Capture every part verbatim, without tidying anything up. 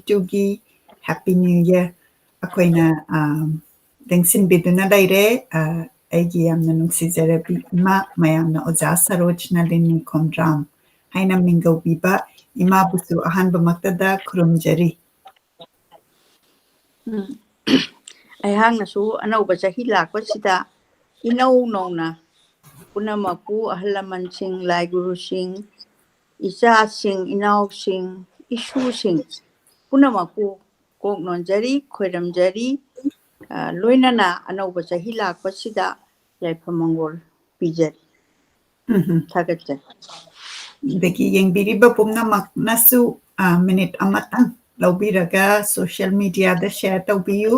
Twenty ꯇꯨꯒꯤ Happy New Year ꯑꯩꯈꯣꯏꯅ, ꯑ, ꯂꯦꯡꯁꯤꯟꯕꯤꯗꯨꯅ ꯂꯩꯔꯦ꯫ ꯑ, ꯑꯩꯒꯤ ꯌꯥꯝꯅ ꯅꯨꯡꯁꯤꯖꯔꯕꯤ ꯏꯃꯥ, ꯃꯌꯥꯝꯅ ꯑꯣꯖꯥ ꯁꯔꯣꯖ ꯅꯂꯤꯅꯤ ꯈꯣꯝꯗ꯭ꯔꯥꯝ ꯍꯥꯏꯅ ꯃꯤꯡꯒꯧꯕꯤꯕ ꯏꯃꯥꯕꯨꯁꯨ ꯑꯍꯥꯟꯕꯃꯛꯇꯗ ꯈꯨꯔꯨꯝꯖꯔꯤ꯫ ꯎꯝ꯫ ꯑꯩꯍꯥꯛꯅꯁꯨ ꯑꯅꯧꯕ ꯆꯍꯤ ꯂꯥꯛꯄꯁꯤꯗ ꯏꯅꯧ ꯅꯧꯅ ꯄꯨꯝꯅꯃꯛꯄꯨ, ꯑꯍꯜ ꯂꯃꯟꯁꯤꯡ, ꯂꯥꯏ ꯒꯨꯔꯨꯁꯤꯡ, ꯏꯆꯥꯁꯤꯡ, ꯏꯅꯥꯎꯁꯤꯡ, ꯏꯁꯨꯁꯤꯡ ꯄꯨꯝꯅꯃꯛꯄꯨ ꯀꯣꯛ ꯅꯣꯟꯖꯔꯤ, ꯈꯣꯏꯔꯝꯖꯔꯤ꯫ ꯑ, ꯂꯣꯏꯅꯅ ꯑꯅꯧꯕ ꯆꯍꯤ ꯂꯥꯛꯄꯁꯤꯗ ꯌꯥꯏꯐ ꯃꯪꯒꯣꯜ ꯄꯤꯖꯔꯤ꯫ ꯎꯝꯍꯨꯝ꯫ ꯊꯥꯒꯠꯆꯔꯤ꯫ ꯑꯗꯒꯤ ꯌꯦꯡꯕꯤꯔꯤꯕ ꯄꯨꯝꯅꯃꯛꯅꯁꯨ, ꯑ, ꯃꯤꯅꯤꯠ ꯑꯃꯇꯪ ꯂꯧꯕꯤꯔꯒ social mediaꯗ share ꯇꯧꯕꯤꯌꯨ꯫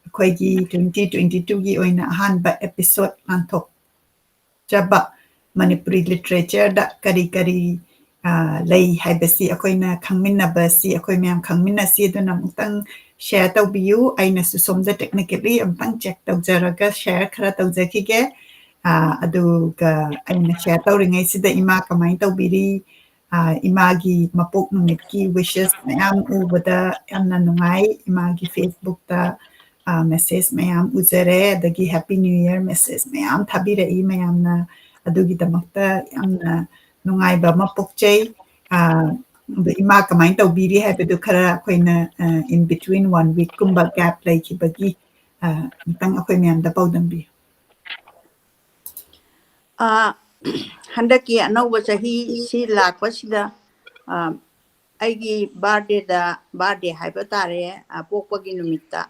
ꯑꯩꯈꯣꯏꯒꯤ twenty twenty-twoꯒꯤ ꯑꯣꯏꯅ ꯑꯍꯥꯟꯕ episode ꯂꯥꯟꯊꯣꯛꯆꯕ ꯃꯅꯤꯄꯨꯔꯤ literatureꯗ ꯀꯔꯤ ꯀꯔꯤ, ꯑ, ꯂꯩ ꯍꯥꯏꯕꯁꯤ ꯑꯩꯈꯣꯏꯅ ꯈꯪꯃꯤꯟꯅꯕꯁꯤ, ꯑꯩꯈꯣꯏ ꯃꯌꯥꯝ ꯈꯪꯃꯤꯟꯅꯁꯤ꯫ ꯑꯗꯨꯅ ꯑꯃꯨꯛꯇꯪ share ꯇꯧꯕꯤꯌꯨ꯫ ꯑꯩꯅꯁꯨ ꯁꯣꯝꯗ technically ꯑꯃꯨꯛꯇꯪ check ꯇꯧꯖꯔꯒ share ꯈꯔ ꯇꯧꯖꯈꯤꯒꯦ꯫ ꯑ, ꯑꯗꯨꯒ ꯑꯩꯅ share ꯇꯧꯔꯤꯉꯩꯁꯤꯗ ꯏꯃꯥ ꯀꯃꯥꯏꯅ ꯇꯧꯕꯤꯔꯤ? ꯑ, ꯏꯃꯥꯒꯤ ꯃꯄꯣꯛ ꯅꯨꯃꯤꯠꯀꯤ wishes ꯃꯌꯥꯝ ꯎꯕꯗ ꯌꯥꯝꯅ ꯅꯨꯡꯉꯥꯏ꯫ ꯏꯃꯥꯒꯤ Facebookꯇ, ꯑ, message ꯃꯌꯥꯝ ꯎꯖꯔꯦ, ꯑꯗꯒꯤ Happy New Year message ꯃꯌꯥꯝ ꯊꯥꯕꯤꯔꯛꯏ ꯃꯌꯥꯝꯅ꯫ ꯑꯗꯨꯒꯤꯗꯃꯛꯇ ꯌꯥꯝꯅ ꯅꯨꯡꯉꯥꯏꯕ ꯑꯃ ꯄꯣꯛꯆꯩ꯫ ꯑ, ꯑꯗꯣ ꯏꯃꯥ ꯀꯃꯥꯏꯅ ꯇꯧꯕꯤꯔꯤ ꯍꯥꯏꯕꯗꯨ ꯈꯔ ꯑꯩꯈꯣꯏꯅ, ꯑ, in between one weekꯀꯨꯝꯕ gap ꯂꯩꯈꯤꯕꯒꯤ, ꯑ, ꯑꯃꯨꯛꯇꯪ ꯑꯩꯈꯣꯏ ꯃꯌꯥꯝꯗ ꯄꯥꯎꯗꯝꯕꯤꯌꯨ꯫ ꯑ, ꯍꯟꯗꯛꯀꯤ ꯑꯅꯧꯕ ꯆꯍꯤꯁꯤ ꯂꯥꯛꯄꯁꯤꯗ, ꯑ, ꯑꯩꯒꯤ birthdayꯗ, birthday ꯍꯥꯏꯕ ꯇꯥꯔꯦ, ꯑ, ꯄꯣꯛꯄꯒꯤ ꯅꯨꯃꯤꯠꯇ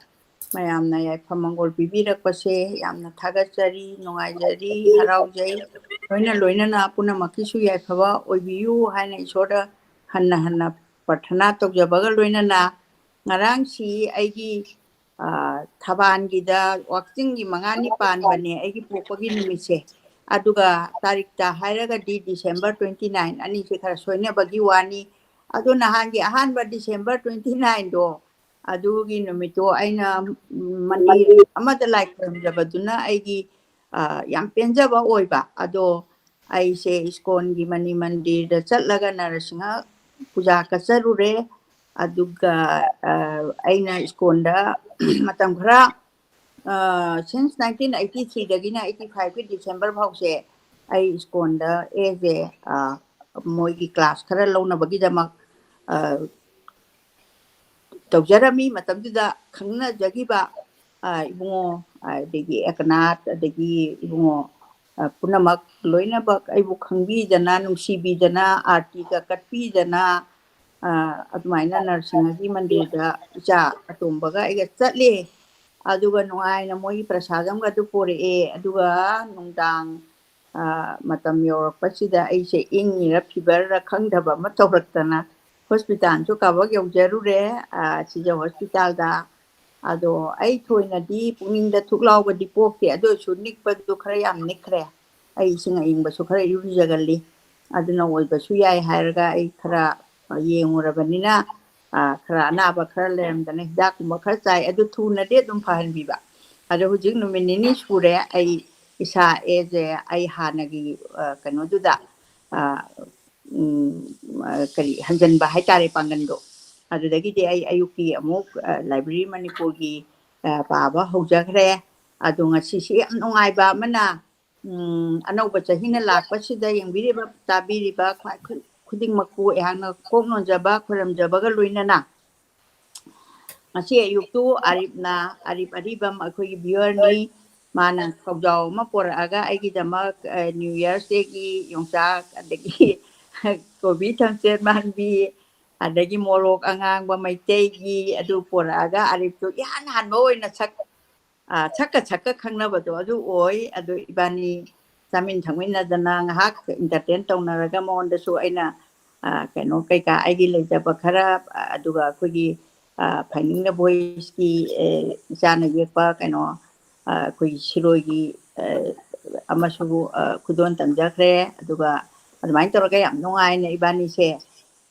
ꯃꯌꯥꯝꯅ ꯌꯥꯏꯐ ꯃꯪꯒꯣꯜ ꯄꯤꯕꯤꯔꯛꯄꯁꯦ ꯌꯥꯝꯅ ꯊꯥꯒꯠꯆꯔꯤ, ꯅꯨꯡꯉꯥꯏꯖꯔꯤ, ꯍꯔꯥꯎꯖꯩ꯫ ꯂꯣꯏꯅ ꯂꯣꯏꯅꯅ ꯄꯨꯝꯅꯃꯛꯀꯤꯁꯨ ꯌꯥꯏꯐꯕ ꯑꯣꯏꯕꯤꯌꯨ ꯍꯥꯏꯅ ꯏꯁꯣꯔꯗ ꯍꯟꯅ ꯍꯟꯅ ꯄ꯭ꯔꯊꯅꯥ ꯇꯧꯖꯕꯒ ꯂꯣꯏꯅꯅ ꯉꯔꯥꯡꯁꯤ ꯑꯩꯒꯤ, ꯑ, ꯊꯕꯥꯟꯒꯤꯗ ꯋꯥꯛꯆꯤꯡꯒꯤ ꯃꯉꯥꯅꯤ ꯄꯥꯟꯕꯅꯦ ꯑꯩꯒꯤ ꯄꯣꯛꯄꯒꯤ ꯅꯨꯃꯤꯠꯁꯦ꯫ ꯑꯗꯨꯒ ꯇꯥꯔꯤꯛꯇ ꯍꯥꯏꯔꯒꯗꯤ December twenty nine, ꯑꯅꯤꯁꯦ ꯈꯔ ꯁꯣꯏꯅꯕꯒꯤ ꯋꯥꯅꯤ꯫ ꯑꯗꯣ ꯅꯍꯥꯟꯒꯤ ꯑꯍꯥꯟꯕ December twenty nineꯗꯣ, ꯑꯗꯨꯒꯤ ꯅꯨꯃꯤꯠꯇꯣ ꯑꯩꯅ, ꯎꯝ, ꯃꯟꯗꯤꯔ ꯑꯃꯗ ꯂꯥꯏ ꯈꯨꯔꯨꯝꯖꯕꯗꯨꯅ ꯑꯩꯒꯤ, ꯑ, ꯌꯥꯝ ꯄꯦꯟꯖꯕ ꯑꯣꯏꯕ꯫ ꯑꯗꯣ ꯑꯩꯁꯦ ꯏꯁꯀꯣꯟꯒꯤ ꯃꯅꯤ ꯃꯟꯗꯤꯔꯗ ꯆꯠꯂꯒ ꯅꯔꯁꯤꯡꯍ ꯄꯨꯖꯥ ꯀꯠꯆꯔꯨꯔꯦ꯫ ꯑꯗꯨꯒ ꯑ, ꯑꯩꯅ ꯁ꯭ꯀꯨꯜꯗ ꯃꯇꯝ ꯈꯔ, since nineteen eighty three ꯗꯒꯤꯅ eighty five ꯀꯤ December ꯐꯥꯎꯁꯦ ꯑꯩ ꯁ꯭ꯀꯨꯜꯗ as a, ꯑ, ꯃꯣꯏꯒꯤ class ꯈꯔ ꯂꯧꯅꯕꯒꯤꯗꯃꯛ, ꯑ, ꯇꯧꯖꯔꯝꯃꯤ꯫ ꯃꯇꯝꯗꯨꯗ ꯈꯪꯅꯖꯈꯤꯕ, ꯑ, ꯏꯕꯨꯡꯉꯣ, ꯑꯗꯒꯤ ꯑꯦꯀꯅꯥꯊ, ꯑꯗꯒꯤ ꯏꯕꯨꯡꯉꯣ, ꯑ, ꯄꯨꯝꯅꯃꯛ ꯂꯣꯏꯅꯃꯛ ꯑꯩꯕꯨ ꯈꯪꯕꯤꯗꯅ, ꯅꯨꯡꯁꯤꯕꯤꯗꯅ, ꯑꯥꯔꯇꯤꯒ ꯀꯠꯄꯤꯗꯅ, ꯑ, ꯑꯗꯨꯃꯥꯏꯅ ꯅꯔꯁꯤꯡꯍꯒꯤ ꯃꯟꯗꯤꯔꯗ ꯏꯆꯥ ꯑꯇꯣꯝꯕꯒ ꯑꯩꯒ ꯆꯠꯂꯦ꯫ ꯑꯗꯨꯒ ꯅꯨꯡꯉꯥꯏꯅ ꯃꯣꯏꯒꯤ ꯄ꯭ꯔꯁꯥꯗꯝꯒ ꯑꯗꯨ ꯄꯣꯔꯛꯑꯦ꯫ ꯑꯗꯨꯒ ꯅꯨꯡꯗꯥꯡ, ꯑ, ꯃꯇꯝ ꯌꯧꯔꯛꯄꯁꯤꯗ ꯑꯩꯁꯦ ꯏꯪꯉꯤꯔ fever ꯔ ꯈꯪꯗꯕ ꯑꯃ ꯇꯧꯔꯛꯇꯅ ꯍꯣꯁꯄꯤꯇꯥꯜꯁꯨ ꯀꯥꯕꯛ ꯌꯧꯖꯔꯨꯔꯦ, ꯑ, ꯁꯤꯖ ꯍꯣꯁꯄꯤꯇꯥꯜꯗ꯫ ꯑꯗꯣ ꯑꯩ ꯊꯣꯏꯅꯗꯤ ꯄꯨꯛꯅꯤꯡꯗ ꯊꯨꯛ ꯂꯥꯎꯕꯗꯤ ꯄꯣꯛꯇꯦ, ꯑꯗꯨ ꯑꯣꯏꯔꯁꯨ ꯅꯤꯛꯄꯗꯨ ꯈꯔ ꯌꯥꯝ ꯅꯤꯛꯈ꯭ꯔꯦ꯫ ꯑꯩ ꯏꯁꯤꯡ ꯑꯏꯪꯕꯁꯨ ꯈꯔ ꯏꯔꯨꯖꯒꯜꯂꯤ, ꯑꯗꯨꯅ ꯑꯣꯏꯕꯁꯨ ꯌꯥꯏ ꯍꯥꯏꯔꯒ ꯑꯩ ꯈꯔ ꯌꯦꯡꯉꯨꯔꯕꯅꯤꯅ, ꯑ, ꯈꯔ ꯑꯅꯥꯕ ꯈꯔ ꯂꯩꯔꯝꯗꯅ ꯍꯤꯗꯥꯛꯀꯨꯝꯕ ꯈꯔ ꯆꯥꯏ, ꯑꯗꯨ ꯊꯨꯅꯗꯤ ꯑꯗꯨꯝ ꯐꯍꯟꯕꯤꯕ꯫ ꯑꯗꯣ ꯍꯧꯖꯤꯛ ꯅꯨꯃꯤꯠ ꯅꯤꯅꯤ ꯁꯨꯔꯦ ꯑꯩ ꯏꯁꯥ as a ꯑꯩ ꯍꯥꯟꯅꯒꯤ, ꯑ, ꯀꯩꯅꯣꯗꯨꯗ, ꯑ, ꯎꯝ, ꯑ, ꯀꯔꯤ, ꯍꯟꯖꯟꯕ ꯍꯥꯏꯇꯥꯔꯦ ꯄꯥꯡꯒꯟꯗꯣ꯫ ꯑꯗꯨꯗꯒꯤꯗꯤ ꯑꯩ ꯑꯌꯨꯛꯀꯤ ꯑꯃꯨꯛ, ꯑ, ꯂꯥꯏꯕ꯭ꯔꯦꯔꯤ ꯃꯅꯤꯄꯨꯔꯒꯤ, ꯑ, ꯄꯥꯕ ꯍꯧꯖꯈ꯭ꯔꯦ꯫ ꯑꯗꯣ ꯉꯁꯤꯁꯤ ꯌꯥꯝ ꯅꯨꯡꯉꯥꯏꯕ ꯑꯃꯅ, ꯎꯝ, ꯑꯅꯧꯕ ꯆꯍꯤꯅ ꯂꯥꯛꯄꯁꯤꯗ ꯌꯦꯡꯕꯤꯔꯤꯕ, ꯇꯥꯕꯤꯔꯤꯕ ꯈ꯭ꯋꯥꯏ ꯈꯨ-, ꯈꯨꯗꯤꯡꯃꯛꯄꯨ ꯑꯩꯍꯥꯛꯅ ꯀꯣꯛ ꯅꯣꯟꯖꯕ, ꯈꯣꯏꯔꯝꯖꯕꯒ ꯂꯣꯏꯅꯅ ꯉꯁꯤ ꯑꯌꯨꯛꯇꯨ ꯑꯔꯤꯞꯅ, ꯑꯔꯤꯞ ꯑꯔꯤꯕꯝ ꯑꯩꯈꯣꯏꯒꯤ viewer ꯅꯤ, ꯃꯥꯅ ꯈꯧꯖꯥꯎ ꯑꯃ ꯄꯣꯔꯛꯑꯒ ꯑꯩꯒꯤꯗꯃꯛ, ꯑ, New Year's Day ꯒꯤ ꯌꯣꯡꯆꯥꯛ, ꯑꯗꯒꯤ ꯀꯣꯕꯤ ꯊꯝꯆꯦꯠ ꯃꯥꯟꯕꯤ, ꯑꯗꯒꯤ ꯃꯣꯔꯣꯛ ꯑꯉꯥꯡꯕ ꯃꯩꯇꯩꯒꯤ ꯑꯗꯨ ꯄꯣꯔꯛꯑꯒ ꯑꯔꯤꯞꯇꯨ ꯏꯍꯥꯟ ꯍꯥꯟꯕ ꯑꯣꯏꯅ ꯁꯛ-, ꯑ, ꯁꯛꯀ ꯁꯛꯀ ꯈꯪꯅꯕꯗꯣ ꯑꯗꯨ ꯑꯣꯏ꯫ ꯑꯗꯨ ꯏꯕꯥꯅꯤ ꯆꯥꯃꯤꯟ ꯊꯛꯃꯤꯟꯅꯗꯅ ꯉꯥꯏꯍꯥꯛ entertain ꯇꯧꯅꯔꯒ ꯃꯉꯣꯟꯗꯁꯨ ꯑꯩꯅ, ꯑ, ꯀꯩꯅꯣ ꯀꯩꯀꯥ ꯑꯩꯒꯤ ꯂꯩꯖꯕ ꯈꯔ, ꯑ, ꯑꯗꯨꯒ ꯑꯩꯈꯣꯏꯒꯤ, ꯑ, ꯐꯥꯏꯅꯤꯡ ꯗ ꯚꯣꯏꯁꯀꯤ, ꯑ, ꯏꯆꯥꯅ ꯌꯦꯛꯄ ꯀꯩꯅꯣ, ꯑ, ꯑꯩꯈꯣꯏꯒꯤ ꯁꯤꯔꯣꯏꯒꯤ, ꯑ, ꯑꯃꯁꯨ, ꯑ, ꯈꯨꯗꯣꯜ ꯇꯝꯖꯈ꯭ꯔꯦ꯫ ꯑꯗꯨꯒ ꯑꯗꯨꯃꯥꯏꯅ ꯇꯧꯔꯒ ꯌꯥꯝ ꯅꯨꯡꯉꯥꯏꯅ ꯏꯕꯥꯅꯤꯁꯦ,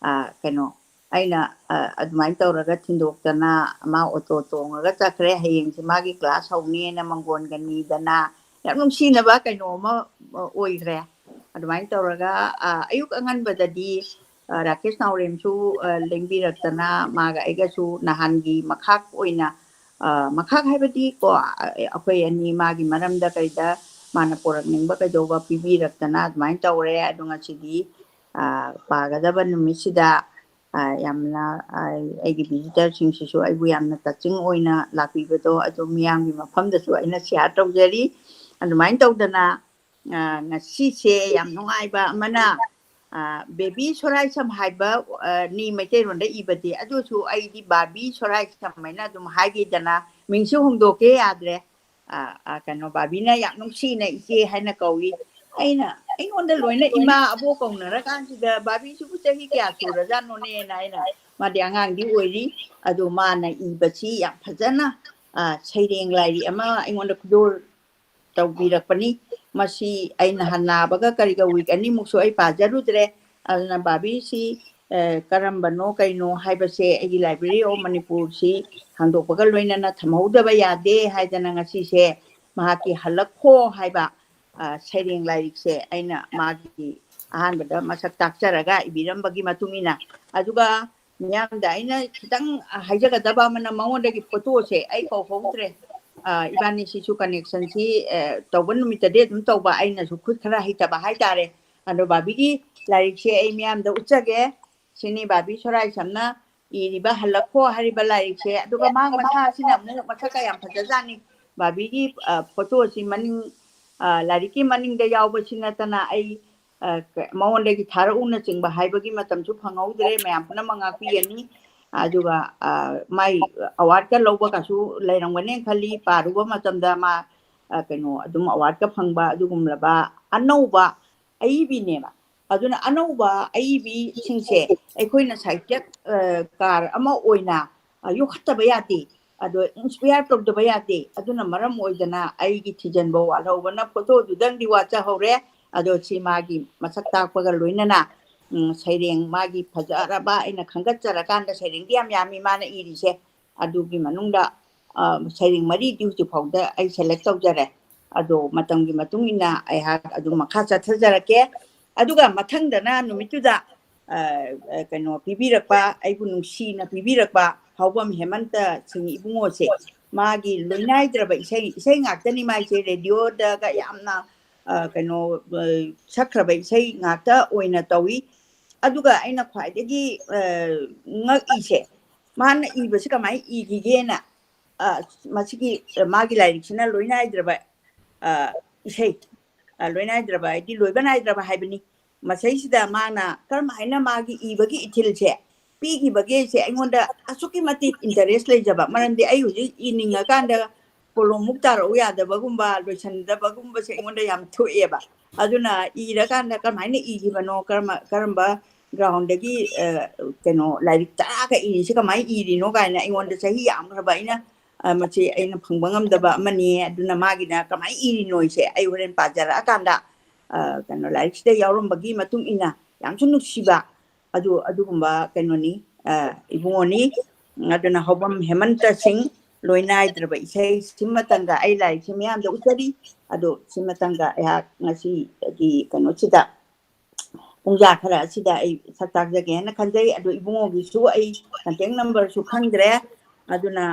ꯑ, ꯀꯩꯅꯣ, ꯑꯩꯅ, ꯑ, ꯑꯗꯨꯃꯥꯏꯅ ꯇꯧꯔꯒ ꯊꯤꯟꯗꯣꯛꯇꯅ ꯃꯥ ꯑꯣꯇꯣ ꯇꯣꯡꯉꯒ ꯆꯠꯈ꯭ꯔꯦ꯫ ꯍꯌꯦꯡꯁꯦ ꯃꯥꯒꯤ class ꯍꯧꯅꯦꯅ ꯃꯪꯒꯣꯟꯒ ꯅꯤꯗꯅ ꯌꯥꯝ ꯅꯨꯡꯁꯤꯅꯕ ꯀꯩꯅꯣ ꯑꯃ, ꯑ, ꯑꯣꯏꯈ꯭ꯔꯦ꯫ ꯑꯗꯨꯃꯥꯏꯅ ꯇꯧꯔꯒ, ꯑ, ꯑꯌꯨꯛ ꯑꯉꯟꯕꯗꯗꯤ ꯑ, ꯔꯥꯀꯦꯁ ꯅꯥꯎꯔꯦꯝꯁꯨ, ꯑ, ꯂꯦꯡꯕꯤꯔꯛꯇꯅ ꯃꯥꯒ ꯑꯩꯒꯁꯨ ꯅꯍꯥꯟꯒꯤ ꯃꯈꯥꯛ ꯑꯣꯏꯅ, ꯑ, ꯃꯈꯥꯛ ꯍꯥꯏꯕꯗꯤ ꯀꯣ, ꯑ, ꯑꯩꯈꯣꯏ ꯑꯅꯤ ꯃꯥꯒꯤ ꯃꯔꯝꯗ ꯀꯩꯗ ꯃꯥꯅ ꯄꯨꯔꯛꯅꯤꯡꯕ ꯀꯩꯗꯧꯕ ꯄꯤꯕꯤꯔꯛꯇꯅ ꯑꯗꯨꯃꯥꯏꯅ ꯇꯧꯔꯦ꯫ ꯑꯗꯣ ꯉꯁꯤꯗꯤ, ꯑ, ꯄꯥꯒꯗꯕ ꯅꯨꯃꯤꯠꯁꯤꯗ, ꯑ, ꯌꯥꯝꯅ, ꯑ, ꯑꯩꯒꯤ visitorꯁꯤꯡꯁꯤꯁꯨ ꯑꯩꯕꯨ ꯌꯥꯝꯅ touching ꯑꯣꯏꯅ ꯂꯥꯛꯄꯤꯕꯗꯣ ꯑꯗꯨ ꯃꯤꯌꯥꯝꯒꯤ ꯃꯐꯝꯗꯁꯨ ꯑꯩꯅ share ꯇꯧꯖꯔꯤ꯫ ꯑꯗꯨꯃꯥꯏꯅ ꯇꯧꯗꯅ, ꯑ, ꯉꯁꯤꯁꯦ ꯌꯥꯝ ꯅꯨꯡꯉꯥꯏꯕ ꯑꯃꯅ, ꯑ, ꯕꯦꯕꯤ ꯁꯣꯔꯥꯏꯁꯝ ꯍꯥꯏꯕ, ꯑ, ꯅꯤ ꯃꯩꯇꯩꯂꯣꯟꯗ ꯏꯕꯗꯤ, ꯑꯗꯨꯁꯨ ꯑꯩꯗꯤ ꯕꯥꯕꯤ ꯁꯣꯔꯥꯏꯁꯝ ꯍꯥꯏꯅ ꯑꯗꯨꯝ ꯍꯥꯏꯈꯤꯗꯅ ꯃꯤꯡꯁꯨ ꯍꯣꯡꯗꯣꯛꯀꯦ ꯌꯥꯗ꯭ꯔꯦ꯫ ꯑ, ꯑ, ꯀꯩꯅꯣ, ꯕꯥꯕꯤꯅ ꯌꯥꯝ ꯅꯨꯡꯁꯤꯅ ꯏꯆꯦ ꯍꯥꯏꯅ ꯀꯧꯏ꯫ ꯑꯩꯅ, ꯑꯩꯉꯣꯟꯗ ꯂꯣꯏꯅ ꯏꯃꯥ ꯑꯕꯣꯛ ꯀꯧꯅꯔꯀꯥꯟꯁꯤꯗ ꯕꯥꯕꯤꯁꯤꯕꯨ ꯆꯍꯤ ꯀꯌꯥ ꯁꯨꯔꯖꯥꯠꯅꯣꯅꯦꯅ ꯑꯩꯅ, ꯃꯥꯗꯤ ꯑꯉꯥꯡꯗꯤ ꯑꯣꯏꯔꯤ, ꯑꯗꯣ ꯃꯥꯅ ꯏꯕꯁꯤ ꯌꯥꯝ ꯐꯖꯅ, ꯑ, ꯁꯩꯔꯦꯡ ꯂꯥꯏꯔꯤꯛ ꯑꯃ ꯑꯩꯉꯣꯟꯗ ꯈꯨꯗꯣꯜ ꯇꯧꯕꯤꯔꯛꯄꯅꯤ꯫ ꯃꯁꯤ ꯑꯩ ꯅꯍꯥꯟ ꯅꯥꯕꯒ ꯀꯔꯤꯒ week ꯑꯅꯤꯃꯨꯛꯁꯨ ꯑꯩ ꯄꯥꯖꯔꯨꯗ꯭ꯔꯦ꯫ ꯑꯗꯨꯅ ꯕꯥꯕꯤꯁꯤ, ꯑ, ꯀꯔꯝꯕꯅꯣ ꯀꯩꯅꯣ ꯍꯥꯏꯕꯁꯦ ꯑꯩꯒꯤ Library of ꯃꯅꯤꯄꯨꯔꯁꯤ ꯍꯥꯡꯗꯣꯛꯄꯒ ꯂꯣꯏꯅꯅ ꯊꯝꯍꯧꯗꯕ ꯌꯥꯗꯦ ꯍꯥꯏꯗꯅ ꯉꯁꯤꯁꯦ ꯃꯍꯥꯛꯀꯤ ꯍꯜꯂꯛꯈꯣ ꯍꯥꯏꯕ, ꯑ, ꯁꯩꯔꯦꯡ ꯂꯥꯏꯔꯤꯛꯁꯦ ꯑꯩꯅ ꯃꯥꯒꯤ ꯑꯍꯥꯟꯕꯗ ꯃꯁꯛ ꯇꯥꯛꯆꯔꯒ ꯏꯕꯤꯔꯝꯕꯒꯤ ꯃꯇꯨꯡ ꯏꯟꯅ, ꯑꯗꯨꯒ ꯃꯤꯌꯥꯝꯗ ꯑꯩꯅ ꯈꯤꯇꯪ ꯍꯥꯏꯖꯒꯗꯕ ꯑꯃꯅ ꯃꯉꯣꯟꯗꯒꯤ photoꯁꯦ ꯑꯩ ꯀꯧꯍꯧꯗ꯭ꯔꯦ꯫ ꯑ, ꯏꯕꯥꯅꯤꯁꯤꯁꯨ connectionꯁꯤ, ꯑ, ꯇꯧꯕ ꯅꯨꯃꯤꯠꯇꯗꯤ ꯑꯗꯨꯝ ꯇꯧꯕ, ꯑꯩꯅꯁꯨ ꯈꯨꯠ ꯈꯔ ꯍꯩꯇꯕ ꯍꯥꯏꯇꯥꯔꯦ꯫ ꯑꯗꯣ ꯕꯥꯕꯤꯒꯤ ꯂꯥꯏꯔꯤꯛꯁꯦ ꯑꯩ ꯃꯤꯌꯥꯝꯗ ꯎꯠꯆꯒꯦ꯫ ꯁꯤꯅꯤ ꯕꯥꯕꯤ ꯁꯣꯔꯥꯏꯁꯝꯅ ꯏꯔꯤꯕ ꯍꯜꯂꯛꯈꯣ ꯍꯥꯏꯔꯤꯕ ꯂꯥꯏꯔꯤꯛꯁꯦ꯫ ꯑꯗꯨꯒ ꯃꯍꯥꯛ ꯃꯁꯥꯁꯤꯅ ꯑꯃꯨꯛ ꯃꯁꯛꯀ ꯌꯥꯝ ꯐꯖꯖꯥꯠꯅꯤ꯫ ꯕꯥꯕꯤꯒꯤ, ꯑ, photoꯁꯤ ꯃꯅꯤꯡ, ꯑ, ꯂꯥꯏꯔꯤꯛꯀꯤ ꯃꯅꯤꯡꯗ ꯌꯥꯎꯕꯁꯤ ꯅꯠꯇꯅ ꯑꯩ, ꯑ, ꯀ-, ꯃꯉꯣꯟꯗꯒꯤ ꯊꯥꯔꯛꯎꯅꯆꯤꯡꯕ ꯍꯥꯏꯕꯒꯤ ꯃꯇꯝꯁꯨ ꯐꯪꯍꯧꯗ꯭ꯔꯦ꯫ ꯃꯌꯥꯝ ꯄꯨꯝꯅꯃꯛ ꯉꯥꯛꯄꯤꯒꯅꯤ꯫ ꯑꯗꯨꯒ, ꯑ, ꯃꯥꯏ awardꯀ ꯂꯧꯕꯒꯁꯨ ꯂꯩꯔꯝꯒꯅꯦꯅ ꯈꯜꯂꯤ꯫ ꯄꯥꯔꯨꯕ ꯃꯇꯝꯗ ꯃꯥ, ꯑ, ꯀꯩꯅꯣ, ꯑꯗꯨꯝ awardꯀ ꯐꯪꯕ ꯑꯗꯨꯒꯨꯝꯂꯕ ꯑꯅꯧꯕ ꯑꯏꯕꯤꯅꯦꯕ꯫ ꯑꯗꯨꯅ ꯑꯅꯧꯕ ꯑꯏꯕꯤꯁꯤꯡꯁꯦ ꯑꯩꯈꯣꯏꯅ ꯁꯥꯍꯤꯇ꯭ꯌ, ꯑ, ꯀꯥꯔ ꯑꯃ ꯑꯣꯏꯅ, ꯑ, ꯌꯣꯛꯈꯠꯇꯕ ꯌꯥꯗꯦ꯫ ꯑꯗꯣ inspire ꯇꯧꯗꯕ ꯌꯥꯗꯦ꯫ ꯑꯗꯨꯅ ꯃꯔꯝ ꯑꯣꯏꯗꯅ ꯑꯩꯒꯤ ꯊꯤꯖꯤꯟꯕ ꯋꯥꯠꯍꯧꯕꯅ photoꯗꯨꯗꯪꯗꯤ ꯋꯥꯠꯆꯍꯧꯔꯦ꯫ ꯑꯗꯣ ꯁꯤ ꯃꯥꯒꯤ ꯃꯁꯛ ꯇꯥꯛꯄꯒ ꯂꯣꯏꯅꯅ, ꯎꯝ, ꯁꯩꯔꯦꯡ ꯃꯥꯒꯤ ꯐꯖꯔꯕ ꯑꯩꯅ ꯈꯟꯒꯠꯆꯔꯀꯥꯟꯗ ꯁꯩꯔꯦꯡꯗꯤ ꯌꯥꯝ ꯌꯥꯝꯃꯤ ꯃꯥꯅ ꯏꯔꯤꯁꯦ꯫ ꯑꯗꯨꯒꯤ ꯃꯅꯨꯡꯗ, ꯑ, ꯁꯩꯔꯦꯡ ꯃꯔꯤꯗꯤ ꯍꯧꯖꯤꯛ ꯐꯥꯎꯗ ꯑꯩ select ꯇꯧꯖꯔꯦ꯫ ꯑꯗꯣ ꯃꯇꯝꯒꯤ ꯃꯇꯨꯡ ꯏꯟꯅ ꯑꯩꯍꯥꯛ ꯑꯗꯨꯝ ꯃꯈꯥ ꯆꯠꯊꯖꯔꯛꯀꯦ꯫ ꯑꯗꯨꯒ ꯃꯊꯪꯗꯅ ꯅꯨꯃꯤꯠꯇꯨꯗ ꯑ, ꯑ, ꯀꯩꯅꯣ ꯄꯤꯕꯤꯔꯛꯄ, ꯑꯩꯕꯨ ꯅꯨꯡꯁꯤꯅ ꯄꯤꯕꯤꯔꯛꯄ ꯍꯥꯎꯕꯝ ꯍꯦꯃꯟꯇ ꯁꯤꯡ ꯏꯕꯨꯡꯉꯣꯁꯦ, ꯃꯥꯒꯤ ꯂꯣꯏꯅꯥꯏꯗ꯭ꯔꯕ ꯏꯁꯩ, ꯏꯁꯩ ꯉꯥꯛꯇꯅꯤ ꯃꯥꯏꯁꯦ, ꯔꯦꯗꯤꯑꯣꯗꯒ ꯌꯥꯝꯅ, ꯑ, ꯀꯩꯅꯣ, ꯑ, ꯁꯛꯈ꯭ꯔꯕ ꯏꯁꯩ ꯉꯥꯛꯇ ꯑꯣꯏꯅ ꯇꯧꯏ꯫ ꯑꯗꯨꯒ ꯑꯩꯅ ꯈ꯭ꯋꯥꯏꯗꯒꯤ, ꯑ, ꯉꯛꯏꯁꯦ, ꯃꯥꯅ ꯏꯕꯁꯤ ꯀꯃꯥꯏꯅ ꯏꯈꯤꯒꯦꯅ, ꯑ, ꯃꯁꯤꯒꯤ, ꯑ, ꯃꯥꯒꯤ ꯂꯥꯏꯔꯤꯛꯁꯤꯅ ꯂꯣꯏꯅꯥꯏꯗ꯭ꯔꯕ, ꯑ, ꯏꯁꯩ, ꯑ, ꯂꯣꯏꯅꯥꯏꯗ꯭ꯔꯕ ꯍꯥꯏꯗꯤ ꯂꯣꯏꯕ ꯅꯥꯏꯗ꯭ꯔꯕ ꯍꯥꯏꯕꯅꯤ꯫ ꯃꯁꯩꯁꯤꯗ ꯃꯥꯅ ꯀꯔꯝ ꯍꯥꯏꯅ ꯃꯥꯒꯤ ꯏꯕꯒꯤ ꯏꯊꯤꯜꯁꯦ ꯄꯤꯈꯤꯕꯒꯦꯁꯦ ꯑꯩꯉꯣꯟꯗ ꯑꯁꯨꯛꯀꯤ ꯃꯇꯤꯛ interest ꯂꯩꯖꯕ꯫ ꯃꯔꯝꯗꯤ ꯑꯩ ꯍꯧꯖꯤꯛ ꯏꯅꯤꯡꯉꯀꯥꯟꯗ ꯀꯣꯂꯣꯝꯃꯨꯛ ꯇꯥꯔꯛꯎ ꯌꯥꯗꯕꯒꯨꯝꯕ, ꯂꯣꯏꯁꯟꯗꯕꯒꯨꯝꯕꯁꯦ ꯑꯩꯉꯣꯟꯗ ꯌꯥꯝ ꯊꯣꯛꯑꯦꯕ꯫ ꯑꯗꯨꯅ ꯏꯔꯀꯥꯟꯗ ꯀꯔꯝꯍꯥꯏꯅ ꯏꯈꯤꯕꯅꯣ, ꯀꯔꯝꯕ, ꯀꯔꯝꯕ groundꯗꯒꯤ, ꯑ, ꯀꯩꯅꯣ, ꯂꯥꯏꯔꯤꯛ ꯇꯔꯥꯒ ꯏꯔꯤꯁꯦ ꯀꯃꯥꯏꯅ ꯏꯔꯤꯅꯣ ꯀꯥꯏꯅ ꯑꯩꯉꯣꯟꯗ ꯆꯍꯤ ꯌꯥꯝꯈ꯭ꯔꯕ ꯑꯩꯅ, ꯑ, ꯃꯁꯤ ꯑꯩꯅ ꯐꯪꯕ ꯉꯝꯗꯕ ꯑꯃꯅꯤ꯫ ꯑꯗꯨꯅ ꯃꯥꯒꯤꯅ ꯀꯃꯥꯏꯅ ꯏꯔꯤꯅꯣꯁꯦ ꯑꯩ ꯍꯣꯔꯦꯟ ꯄꯥꯖꯔꯛꯑꯀꯥꯟꯗ, ꯑ, ꯀꯩꯅꯣ, ꯂꯥꯏꯔꯤꯛꯁꯤꯗ ꯌꯥꯎꯔꯝꯕꯒꯤ ꯃꯇꯨꯡ ꯏꯟꯅ ꯌꯥꯝꯁꯨ ꯅꯨꯡꯁꯤꯕ ꯑꯗꯨ, ꯑꯗꯨꯒꯨꯝꯕ ꯀꯩꯅꯣꯅꯤ, ꯑ, ꯏꯕꯨꯡꯉꯣꯅꯤ꯫ ꯑꯗꯨꯅ ꯍꯧꯕꯝ ꯍꯦꯃꯟꯇ ꯁꯤꯡ, ꯂꯣꯏꯅꯥꯏꯗ꯭ꯔꯕ ꯏꯁꯩ, ꯁꯤꯃꯇꯪꯒ ꯑꯩ ꯂꯥꯏꯔꯤꯛꯁꯤ ꯃꯤꯌꯥꯝꯗ ꯎꯠꯆꯔꯤ꯫ ꯑꯗꯣ ꯁꯤꯃꯇꯪꯒ ꯑꯩꯍꯥꯛ ꯉꯁꯤꯒꯤ ꯀꯩꯅꯣꯁꯤꯗ, ꯄꯨꯡꯖꯥ ꯈꯔ ꯑꯁꯤꯗ ꯑꯩ ꯁꯛ ꯇꯥꯛꯆꯒꯦ ꯍꯥꯏꯅ ꯈꯟꯖꯩ꯫ ꯑꯗꯣ ꯏꯕꯨꯡꯉꯣꯒꯤꯁꯨ ꯑꯩ contact numberꯁꯨ ꯈꯪꯗ꯭ꯔꯦ꯫ ꯑꯗꯨꯅ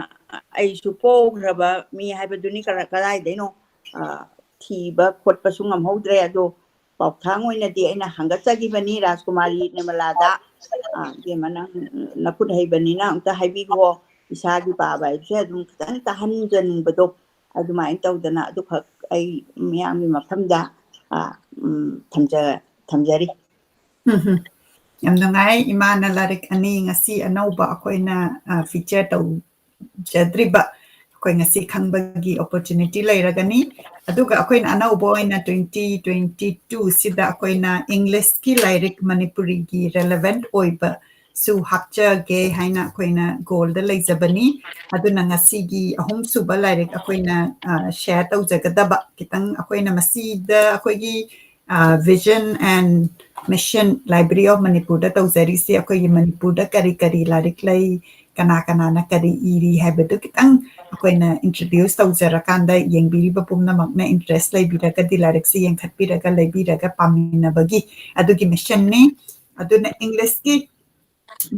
ꯑꯩꯁꯨ ꯄꯣꯈ꯭ꯔꯕ ꯃꯤ ꯍꯥꯏꯕꯗꯨꯅꯤ, ꯀꯔ-, ꯀꯗꯥꯏꯗꯩꯅꯣ, ꯑ, ꯊꯤꯕ ꯈꯣꯠꯄꯁꯨ ꯉꯝꯍꯧꯗ꯭ꯔꯦ꯫ ꯑꯗꯣ ꯄꯥꯎꯊꯥꯡ ꯑꯣꯏꯅꯗꯤ ꯑꯩꯅ ꯍꯪꯒꯠꯆꯈꯤꯕꯅꯤ ꯔꯥꯖꯀꯨꯃꯥꯔꯤ ꯅꯤꯔꯃꯂꯥꯗ, ꯑ, "ꯏꯕꯦꯝꯃ, ꯅꯪ ꯅꯈꯨꯠ ꯍꯩꯕꯅꯤꯅ ꯑꯝꯇ ꯍꯥꯏꯕꯤꯈꯣ, ꯏꯁꯥꯒꯤ ꯄꯥꯕ ꯍꯥꯏꯕꯁꯦ ꯑꯗꯨꯝ ꯈꯤꯇꯪ ꯇꯥꯍꯟꯖꯅꯤꯡꯕꯗꯣ", ꯑꯗꯨꯃꯥꯏꯅ ꯇꯧꯗꯅ ꯑꯗꯨꯈꯛ ꯑꯩ ꯃꯤꯌꯥꯝꯒꯤ ꯃꯐꯝꯗ, ꯑ, ꯎꯝ, ꯊꯝꯖ-, ꯊꯝꯖꯔꯤ꯫ ꯎꯝ ꯍꯝ꯫ ꯌꯥꯝ ꯅꯨꯡꯉꯥꯏ꯫ ꯏꯃꯥꯅ ꯂꯥꯏꯔꯤꯛ ꯑꯅꯤ ꯉꯁꯤ ꯑꯅꯧꯕ ꯑꯩꯈꯣꯏꯅ, ꯑ, feature ꯇꯧꯖꯗ꯭ꯔꯤꯕ ꯑꯩꯈꯣꯏ ꯉꯁꯤ ꯈꯪꯕꯒꯤ opportunity ꯂꯩꯔꯒꯅꯤ꯫ ꯑꯗꯨꯒ ꯑꯩꯈꯣꯏꯅ ꯑꯅꯧꯕ ꯑꯣꯏꯅ twenty twenty-two ꯁꯤꯗ ꯑꯩꯈꯣꯏꯅ Englishꯀꯤ ꯂꯥꯏꯔꯤꯛ ꯃꯅꯤꯄꯨꯔꯤꯒꯤ relevant ꯑꯣꯏꯕꯁꯨ ꯍꯥꯞꯆꯒꯦ ꯍꯥꯏꯅ ꯑꯩꯈꯣꯏꯅ goalꯗ ꯂꯩꯖꯕꯅꯤ꯫ ꯑꯗꯨꯅ ꯉꯁꯤꯒꯤ ꯑꯍꯨꯝꯁꯨꯕ ꯂꯥꯏꯔꯤꯛ ꯑꯩꯈꯣꯏꯅ, ꯑ, share ꯇꯧꯖꯒꯗꯕ, ꯈꯤꯇꯪ ꯑꯩꯈꯣꯏꯅ ꯃꯁꯤꯗ ꯑꯩꯈꯣꯏꯒꯤ, ꯑ, Vision and Mission Library of ꯃꯅꯤꯄꯨꯔꯗ ꯇꯧꯖꯔꯤꯁꯤ ꯑꯩꯈꯣꯏꯒꯤ ꯃꯅꯤꯄꯨꯔꯗ ꯀꯔꯤ ꯀꯔꯤ ꯂꯥꯏꯔꯤꯛ ꯂꯩ, ꯀꯅꯥ ꯀꯅꯥꯅ ꯀꯔꯤ ꯏꯔꯤ ꯍꯥꯏꯕꯗꯨ ꯈꯤꯇꯪ ꯑꯩꯈꯣꯏꯅ introduce ꯇꯧꯖꯔꯀꯥꯟꯗ ꯌꯦꯡꯕꯤꯔꯤꯕ ꯄꯨꯝꯅꯃꯛꯅ interest ꯂꯩꯕꯤꯔꯒꯗꯤ ꯂꯥꯏꯔꯤꯛꯁꯤ ꯌꯦꯡꯈꯠꯄꯤꯔꯒ ꯂꯩꯕꯤꯔꯒ ꯄꯥꯃꯤꯟꯅꯕꯒꯤ ꯑꯗꯨꯒꯤ missionꯅꯤ꯫ ꯑꯗꯨꯅ English ꯀꯤ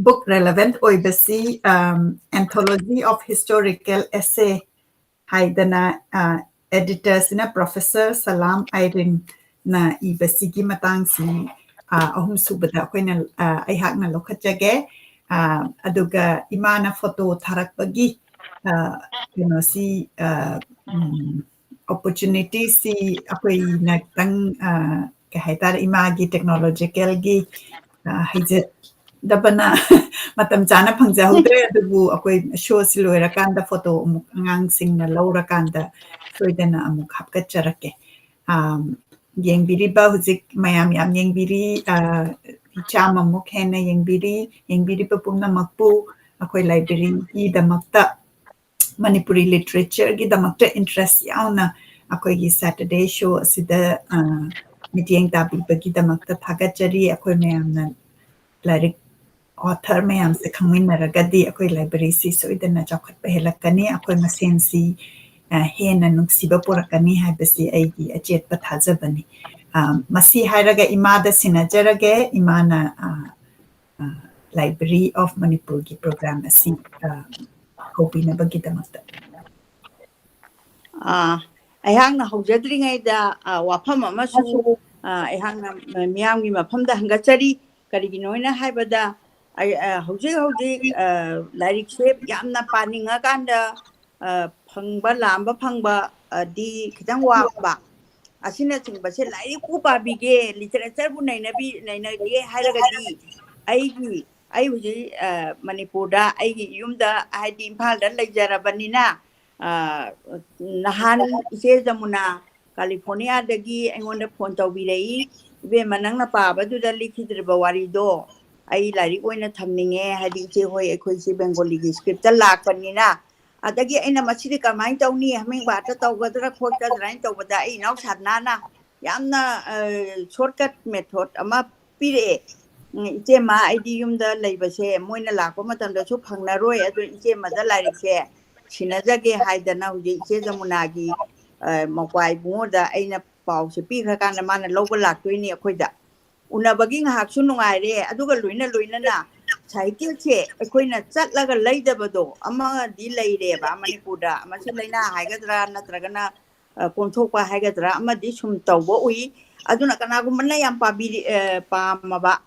book relevant ꯑꯣꯏꯕꯁꯤ, um, Anthology of Historical Essay ꯍꯥꯏꯗꯅ, ꯑ, editor ꯁꯤꯅ Professor Salam Irene ꯅ ꯏꯕꯁꯤꯒꯤ ꯃꯇꯥꯡꯁꯤ, ꯑ, ꯑꯍꯨꯝꯁꯨꯕꯗ ꯑꯩꯈꯣꯏꯅ, ꯑ, ꯑꯩꯍꯥꯛꯅ ꯂꯧꯈꯠꯆꯒꯦ꯫ ꯑ, ꯑꯗꯨꯒ ꯏꯃꯥꯅ photo ꯊꯥꯔꯛꯄꯒꯤ, ꯑ, ꯀꯩꯅꯣꯁꯤ, ꯑ, ꯎꯝ, opportunity ꯁꯤ ꯑꯩꯈꯣꯏꯅ ꯈꯤꯇꯪ, ꯑ, ꯀꯩ ꯍꯥꯏꯇꯥꯔꯦ, ꯏꯃꯥꯒꯤ technological ꯒꯤ, ꯑ, ꯍꯩꯖꯗꯕꯅ ꯃꯇꯝ ꯆꯥꯅ ꯐꯪꯖꯍꯧꯗ꯭ꯔꯦ꯫ ꯑꯗꯨꯕꯨ ꯑꯩꯈꯣꯏ show ꯁꯤ ꯂꯣꯏꯔꯀꯥꯟꯗ photo ꯑꯃꯨꯛ ꯑꯉꯥꯡꯁꯤꯡꯅ ꯂꯧꯔꯀꯥꯟꯗ ꯁꯣꯏꯗꯅ ꯑꯃꯨꯛ ꯍꯥꯞꯀꯠꯆꯔꯛꯀꯦ꯫ ꯑ, ꯌꯦꯡꯕꯤꯔꯤꯕ ꯍꯧꯖꯤꯛ ꯃꯌꯥꯝ ꯌꯥꯝ ꯌꯦꯡꯕꯤꯔꯤ, ꯑ, ꯆꯥꯝꯃꯃꯨꯛ ꯍꯦꯟꯅ ꯌꯦꯡꯕꯤꯔꯤ꯫ ꯌꯦꯡꯕꯤꯔꯤꯕ ꯄꯨꯝꯅꯃꯛꯄꯨ ꯑꯩꯈꯣꯏ library ꯒꯤꯗꯃꯛꯇ, ꯃꯅꯤꯄꯨꯔꯤ literature ꯒꯤꯗꯃꯛꯇ interest ꯌꯥꯎꯅ ꯑꯩꯈꯣꯏꯒꯤ Saturday show ꯑꯁꯤꯗ, ꯑ, ꯃꯤꯠꯌꯦꯡ ꯇꯥꯕꯤꯕꯒꯤꯗꯃꯛꯇ ꯊꯥꯒꯠꯆꯔꯤ꯫ ꯑꯩꯈꯣꯏ ꯃꯌꯥꯝꯅ ꯂꯥꯏꯔꯤꯛ author ꯃꯌꯥꯝꯁꯦ ꯈꯪꯃꯤꯟꯅꯔꯒꯗꯤ ꯑꯩꯈꯣꯏ library ꯁꯤ ꯁꯣꯏꯗꯅ ꯆꯥꯎꯈꯠꯄ ꯍꯦꯜꯂꯛꯀꯅꯤ꯫ ꯑꯩꯈꯣꯏ ꯃꯁꯦꯟꯁꯤ, ꯑ, ꯍꯦꯟꯅ ꯅꯨꯡꯁꯤꯕ ꯄꯨꯔꯛꯀꯅꯤ ꯍꯥꯏꯕꯁꯤ ꯑꯩꯒꯤ ꯑꯆꯦꯠꯄ ꯊꯥꯖꯕꯅꯤ꯫ ꯑ, ꯃꯁꯤ ꯍꯥꯏꯔꯒ ꯏꯃꯥꯗ ꯁꯤꯟꯅꯖꯔꯒꯦ꯫ ꯏꯃꯥꯅ, ꯑ, ꯑ, Library of Manipur ꯒꯤ program ꯑꯁꯤ, ꯑ, ꯍꯧꯕꯤꯅꯕꯒꯤꯗꯃꯛꯇ꯫ ꯑ, ꯑꯩꯍꯥꯛꯅ ꯍꯧꯖꯗ꯭ꯔꯤꯉꯩꯗ, ꯑ, ꯋꯥꯐꯝ ꯑꯃꯁꯨ, ꯑ, ꯑꯩꯍꯥꯛꯅ ꯃꯤꯌꯥꯝꯒꯤ ꯃꯐꯝꯗ ꯍꯪꯒꯠꯆꯔꯤ꯫ ꯀꯔꯤꯒꯤꯅꯣ ꯍꯥꯏꯅ ꯍꯥꯏꯕꯗ, ꯑꯩ, ꯑ, ꯍꯧꯖꯤꯛ ꯍꯧꯖꯤꯛ, ꯑ, ꯂꯥꯏꯔꯤꯛꯁꯦ ꯌꯥꯝꯅ ꯄꯥꯅꯤꯡꯉꯀꯥꯟꯗ, ꯑ, ꯐꯪꯕ, ꯂꯥꯝꯕ ꯐꯪꯕ, ꯑ, ꯗꯤ ꯈꯤꯇꯪ ꯋꯥꯕ꯫ ꯑꯁꯤꯅꯆꯤꯡꯕꯁꯦ ꯂꯥꯏꯔꯤꯛꯄꯨ ꯄꯥꯕꯤꯒꯦ, literature ꯕꯨ ꯅꯩꯅꯕꯤ-, ꯅꯩꯅꯒꯦ ꯍꯥꯏꯔꯒꯗꯤ ꯑꯩꯒꯤ, ꯑꯩ ꯍꯧꯖꯤꯛ, ꯑ, ꯃꯅꯤꯄꯨꯔꯗ ꯑꯩꯒꯤ ꯌꯨꯝꯗ, ꯍꯥꯏꯗꯤ ꯏꯝꯐꯥꯜꯗ ꯂꯩꯖꯔꯕꯅꯤꯅ, ꯑ, ꯅꯍꯥꯟ ꯏꯆꯦ ꯖꯃꯨꯅꯥ ꯀꯥꯂꯤꯐꯣꯔꯅꯤꯌꯥꯗꯒꯤ ꯑꯩꯉꯣꯟꯗ phone ꯇꯧꯕꯤꯔꯛꯏ, "ꯏꯕꯦꯝꯃ, ꯅꯪꯅ ꯄꯥꯕꯗꯨꯗ ꯂꯤꯈꯤꯗ꯭ꯔꯤꯕ ꯋꯥꯔꯤꯗꯣ ꯑꯩ ꯂꯥꯏꯔꯤꯛ ꯑꯣꯏꯅ ꯊꯝꯅꯤꯡꯉꯦ, ꯍꯥꯏꯗꯤ ꯏꯆꯦ ꯍꯣꯏ ꯑꯩꯈꯣꯏꯁꯤ ꯕꯦꯡꯒꯣꯂꯤꯒꯤ script ꯇ ꯂꯥꯛꯄꯅꯤꯅ"꯫ ꯑꯗꯒꯤ ꯑꯩꯅ "ꯃꯁꯤꯗꯤ ꯀꯃꯥꯏꯅ ꯇꯧꯅꯤ, ꯍꯃꯤꯡꯕꯥꯔꯠꯇ ꯇꯧꯒꯗ꯭ꯔꯥ ꯈꯣꯠꯀꯗ꯭ꯔꯥ" ꯍꯥꯏꯅ ꯇꯧꯕꯗ ꯑꯩ ꯏꯅꯥꯎ ꯁꯥꯗꯅꯥꯅ ꯌꯥꯝꯅ, ꯑ, shortcut method ꯑꯃ ꯄꯤꯔꯛꯑꯦ꯫ "ꯎꯝ, ꯏꯆꯦꯃ, ꯑꯩꯗꯤ ꯌꯨꯝꯗ ꯂꯩꯕꯁꯦ ꯃꯣꯏꯅ ꯂꯥꯛꯄ ꯃꯇꯝꯗꯁꯨ ꯐꯪꯅꯔꯣꯏ, ꯑꯗꯨ ꯏꯆꯦꯃꯗ ꯂꯥꯏꯔꯤꯛꯁꯦ ꯁꯤꯟꯅꯖꯒꯦ" ꯍꯥꯏꯗꯅ ꯍꯧꯖꯤꯛ ꯏꯆꯦ ꯖꯃꯨꯅꯥꯒꯤ, ꯑ, ꯃꯧꯄ꯭ꯋꯥ ꯏꯕꯨꯡꯉꯣꯗ ꯑꯩꯅ ꯄꯥꯎꯁꯦ ꯄꯤꯈ꯭ꯔꯀꯥꯟꯗ ꯃꯥꯅ ꯂꯧꯕ ꯂꯥꯛꯇꯣꯏꯅꯤ ꯑꯩꯈꯣꯏꯗ꯫ ꯎꯅꯕꯒꯤ ꯉꯥꯏꯍꯥꯛꯁꯨ ꯅꯨꯡꯉꯥꯏꯔꯦ, ꯑꯗꯨꯒ ꯂꯣꯏꯅ ꯂꯣꯏꯅꯅ ꯁꯥꯍꯤꯇ꯭ꯌꯁꯦ ꯑꯩꯈꯣꯏꯅ ꯆꯠꯂꯒ ꯂꯩꯗꯕꯗꯣ ꯑꯃꯗꯤ ꯂꯩꯔꯦꯕ ꯃꯅꯤꯄꯨꯔꯗ꯫ ꯃꯁꯤ ꯂꯥꯏꯅꯥ ꯍꯥꯏꯒꯗ꯭ꯔꯥ ꯅꯠꯇ꯭ꯔꯒꯅ, ꯑ, ꯄꯣꯝꯊꯣꯛꯄ ꯍꯥꯏꯒꯗ꯭ꯔꯥ ꯑꯃꯗꯤ ꯁꯨꯝ ꯇꯧꯕ ꯎꯏ꯫ ꯑꯗꯨꯅ ꯀꯅꯥꯒꯨꯝꯕꯅ ꯌꯥꯝ ꯄꯥꯝꯕꯤꯔꯤ-, ꯑ, ꯄꯥꯝꯃꯕ,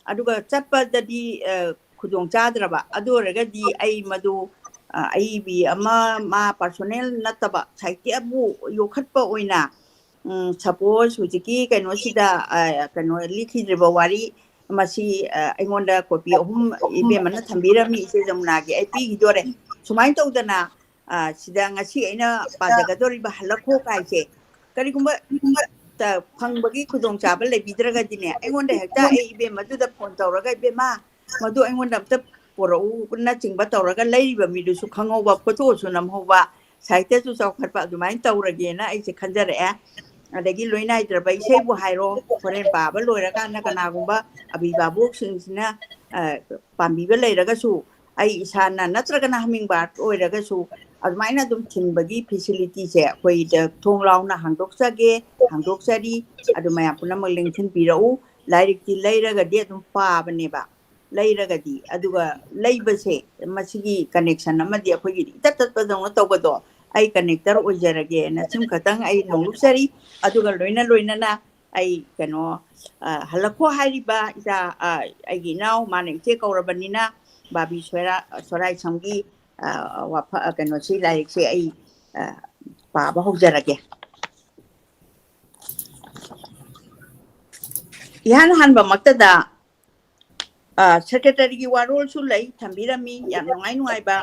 ꯑꯗꯨꯒ ꯆꯠꯄꯗꯗꯤ, ꯑ, ꯈꯨꯗꯣꯡ ꯆꯥꯗ꯭ꯔꯕ, ꯑꯗꯨ ꯑꯣꯏꯔꯒꯗꯤ ꯑꯩ ꯃꯗꯨ, ꯑ, ꯑꯏꯕꯤ ꯑꯃ, ꯃꯥ personal ꯅꯠꯇꯕ ꯁꯥꯍꯤꯇ꯭ꯌꯕꯨ ꯌꯣꯛꯈꯠꯄ ꯑꯣꯏꯅ, ꯎꯝ, suppose ꯍꯧꯖꯤꯛꯀꯤ ꯀꯩꯅꯣꯁꯤꯗ, ꯑ, ꯀꯩꯅꯣ ꯂꯤꯈꯤꯗ꯭ꯔꯤꯕ ꯋꯥꯔꯤ ꯃꯁꯤ, ꯑ, ꯑꯩꯉꯣꯟꯗ copy ꯑꯍꯨꯝ ꯏꯕꯦꯝꯃꯅ ꯊꯝꯕꯤꯔꯝꯃꯤ, ꯏꯆꯦ ꯖꯃꯨꯅꯥꯒꯤ꯫ ꯑꯩ ꯄꯤꯈꯤꯗꯣꯔꯦ꯫ ꯁꯨꯃꯥꯏꯅ ꯇꯧꯗꯅ, ꯑ, ꯁꯤꯗ ꯉꯁꯤ ꯑꯩꯅ ꯄꯥꯖꯒꯗꯧꯔꯤꯕ ꯍꯜꯂꯛꯈꯣ ꯀꯥꯏꯁꯦ, ꯀꯔꯤꯒꯨꯝꯕ ꯇ-, ꯐꯪꯕꯒꯤ ꯈꯨꯗꯣꯡꯆꯥꯕ ꯂꯩꯕꯤꯗ꯭ꯔꯒꯗꯤꯅꯦ, ꯑꯩꯉꯣꯟꯗ ꯍꯦꯛꯇ ꯑꯩ ꯏꯕꯦꯝꯃꯗꯨꯗ phone ꯇꯧꯔꯒ, "ꯏꯕꯦꯝꯃ, ꯃꯗꯨ ꯑꯩꯉꯣꯟꯗ ꯑꯝꯇ ꯄꯨꯔꯛꯎꯅꯆꯤꯡꯕ" ꯇꯧꯔꯒ ꯂꯩꯔꯤꯕ ꯃꯤꯗꯨꯁꯨ ꯈꯪꯍꯧꯕ, photoꯁꯨ ꯅꯝꯍꯧꯕ, ꯁꯥꯍꯤꯇ꯭ꯌꯁꯨ ꯆꯥꯎꯈꯠꯄ, ꯑꯗꯨꯃꯥꯏꯅ ꯇꯧꯔꯒꯦꯅ ꯑꯩꯁꯦ ꯈꯟꯖꯔꯛꯑꯦ꯫ ꯑꯗꯒꯤ ꯂꯣꯏ ꯅꯥꯏꯗ꯭ꯔꯕ ꯏꯁꯩꯕꯨ ꯍꯥꯏꯔꯣ, ꯍꯣꯔꯦꯟ ꯄꯥꯕ ꯂꯣꯏꯔꯀꯥꯟꯗ ꯀꯅꯥꯒꯨꯝꯕ ꯑꯕꯤ ꯚꯥꯕꯣꯛꯁꯤꯡꯁꯤꯅ, ꯑ, ꯄꯥꯝꯕꯤꯕ ꯂꯩꯔꯒꯁꯨ, ꯑꯩ ꯏꯁꯥꯅ ꯅꯠꯇ꯭ꯔꯒꯅ hummingbird ꯑꯣꯏꯔꯒꯁꯨ ꯑꯗꯨꯃꯥꯏꯅ ꯑꯗꯨꯝ ꯊꯤꯟꯕꯒꯤ facilityꯁꯦ ꯑꯩꯈꯣꯏꯗ ꯊꯣꯡ ꯂꯥꯎꯅ ꯍꯥꯡꯗꯣꯛꯆꯒꯦ, ꯍꯥꯡꯗꯣꯛꯆꯔꯤ꯫ ꯑꯗꯨ ꯃꯌꯥꯝ ꯄꯨꯝꯅꯃꯛ ꯂꯦꯡꯁꯤꯟꯕꯤꯔꯛꯎ꯫ ꯂꯥꯏꯔꯤꯛꯇꯤ ꯂꯩꯔꯒꯗꯤ ꯑꯗꯨꯝ ꯄꯥꯕꯅꯦꯕ, ꯂꯩꯔꯒꯗꯤ꯫ ꯑꯗꯨꯒ ꯂꯩꯕꯁꯦ, ꯃꯁꯤꯒꯤ connection ꯑꯃꯗꯤ ꯑꯩꯈꯣꯏꯒꯤ ꯏꯇꯠ ꯇꯠꯄꯗꯧꯅ ꯇꯧꯕꯗꯣ, ꯑꯩ connector ꯑꯣꯏꯖꯔꯒꯦꯅ ꯁꯨꯝ ꯈꯛꯇꯪ ꯑꯩ ꯅꯣꯡꯂꯨꯛꯆꯔꯤ꯫ ꯑꯗꯨꯒ ꯂꯣꯏꯅ ꯂꯣꯏꯅꯅ ꯑꯩ ꯀꯩꯅꯣ, ꯑ, ꯍꯜꯂꯛꯈꯣ ꯍꯥꯏꯔꯤꯕ ꯏꯆꯥ, ꯑ, ꯑꯩꯒꯤ ꯏꯅꯥꯎ, ꯃꯥꯅ ꯏꯆꯦ ꯀꯧꯔꯕꯅꯤꯅ, ꯕꯥꯕꯤ ꯁꯣꯔꯥ-, ꯁꯣꯔꯥꯏꯁꯝꯒꯤ, ꯑ, ꯋꯥꯐ-, ꯑ, ꯀꯩꯅꯣꯁꯤ, ꯂꯥꯏꯔꯤꯛꯁꯦ ꯑꯩ, ꯑ, ꯄꯥꯕ ꯍꯧꯖꯔꯒꯦ꯫ ꯏꯍꯥꯟ ꯍꯥꯟꯕꯃꯛꯇꯗ, ꯑ, secretaryꯒꯤ ꯋꯥꯔꯣꯜꯁꯨ ꯂꯩ, ꯊꯝꯕꯤꯔꯝꯃꯤ, ꯌꯥꯝ ꯅꯨꯡꯉꯥꯏ ꯅꯨꯡꯉꯥꯏꯕ꯫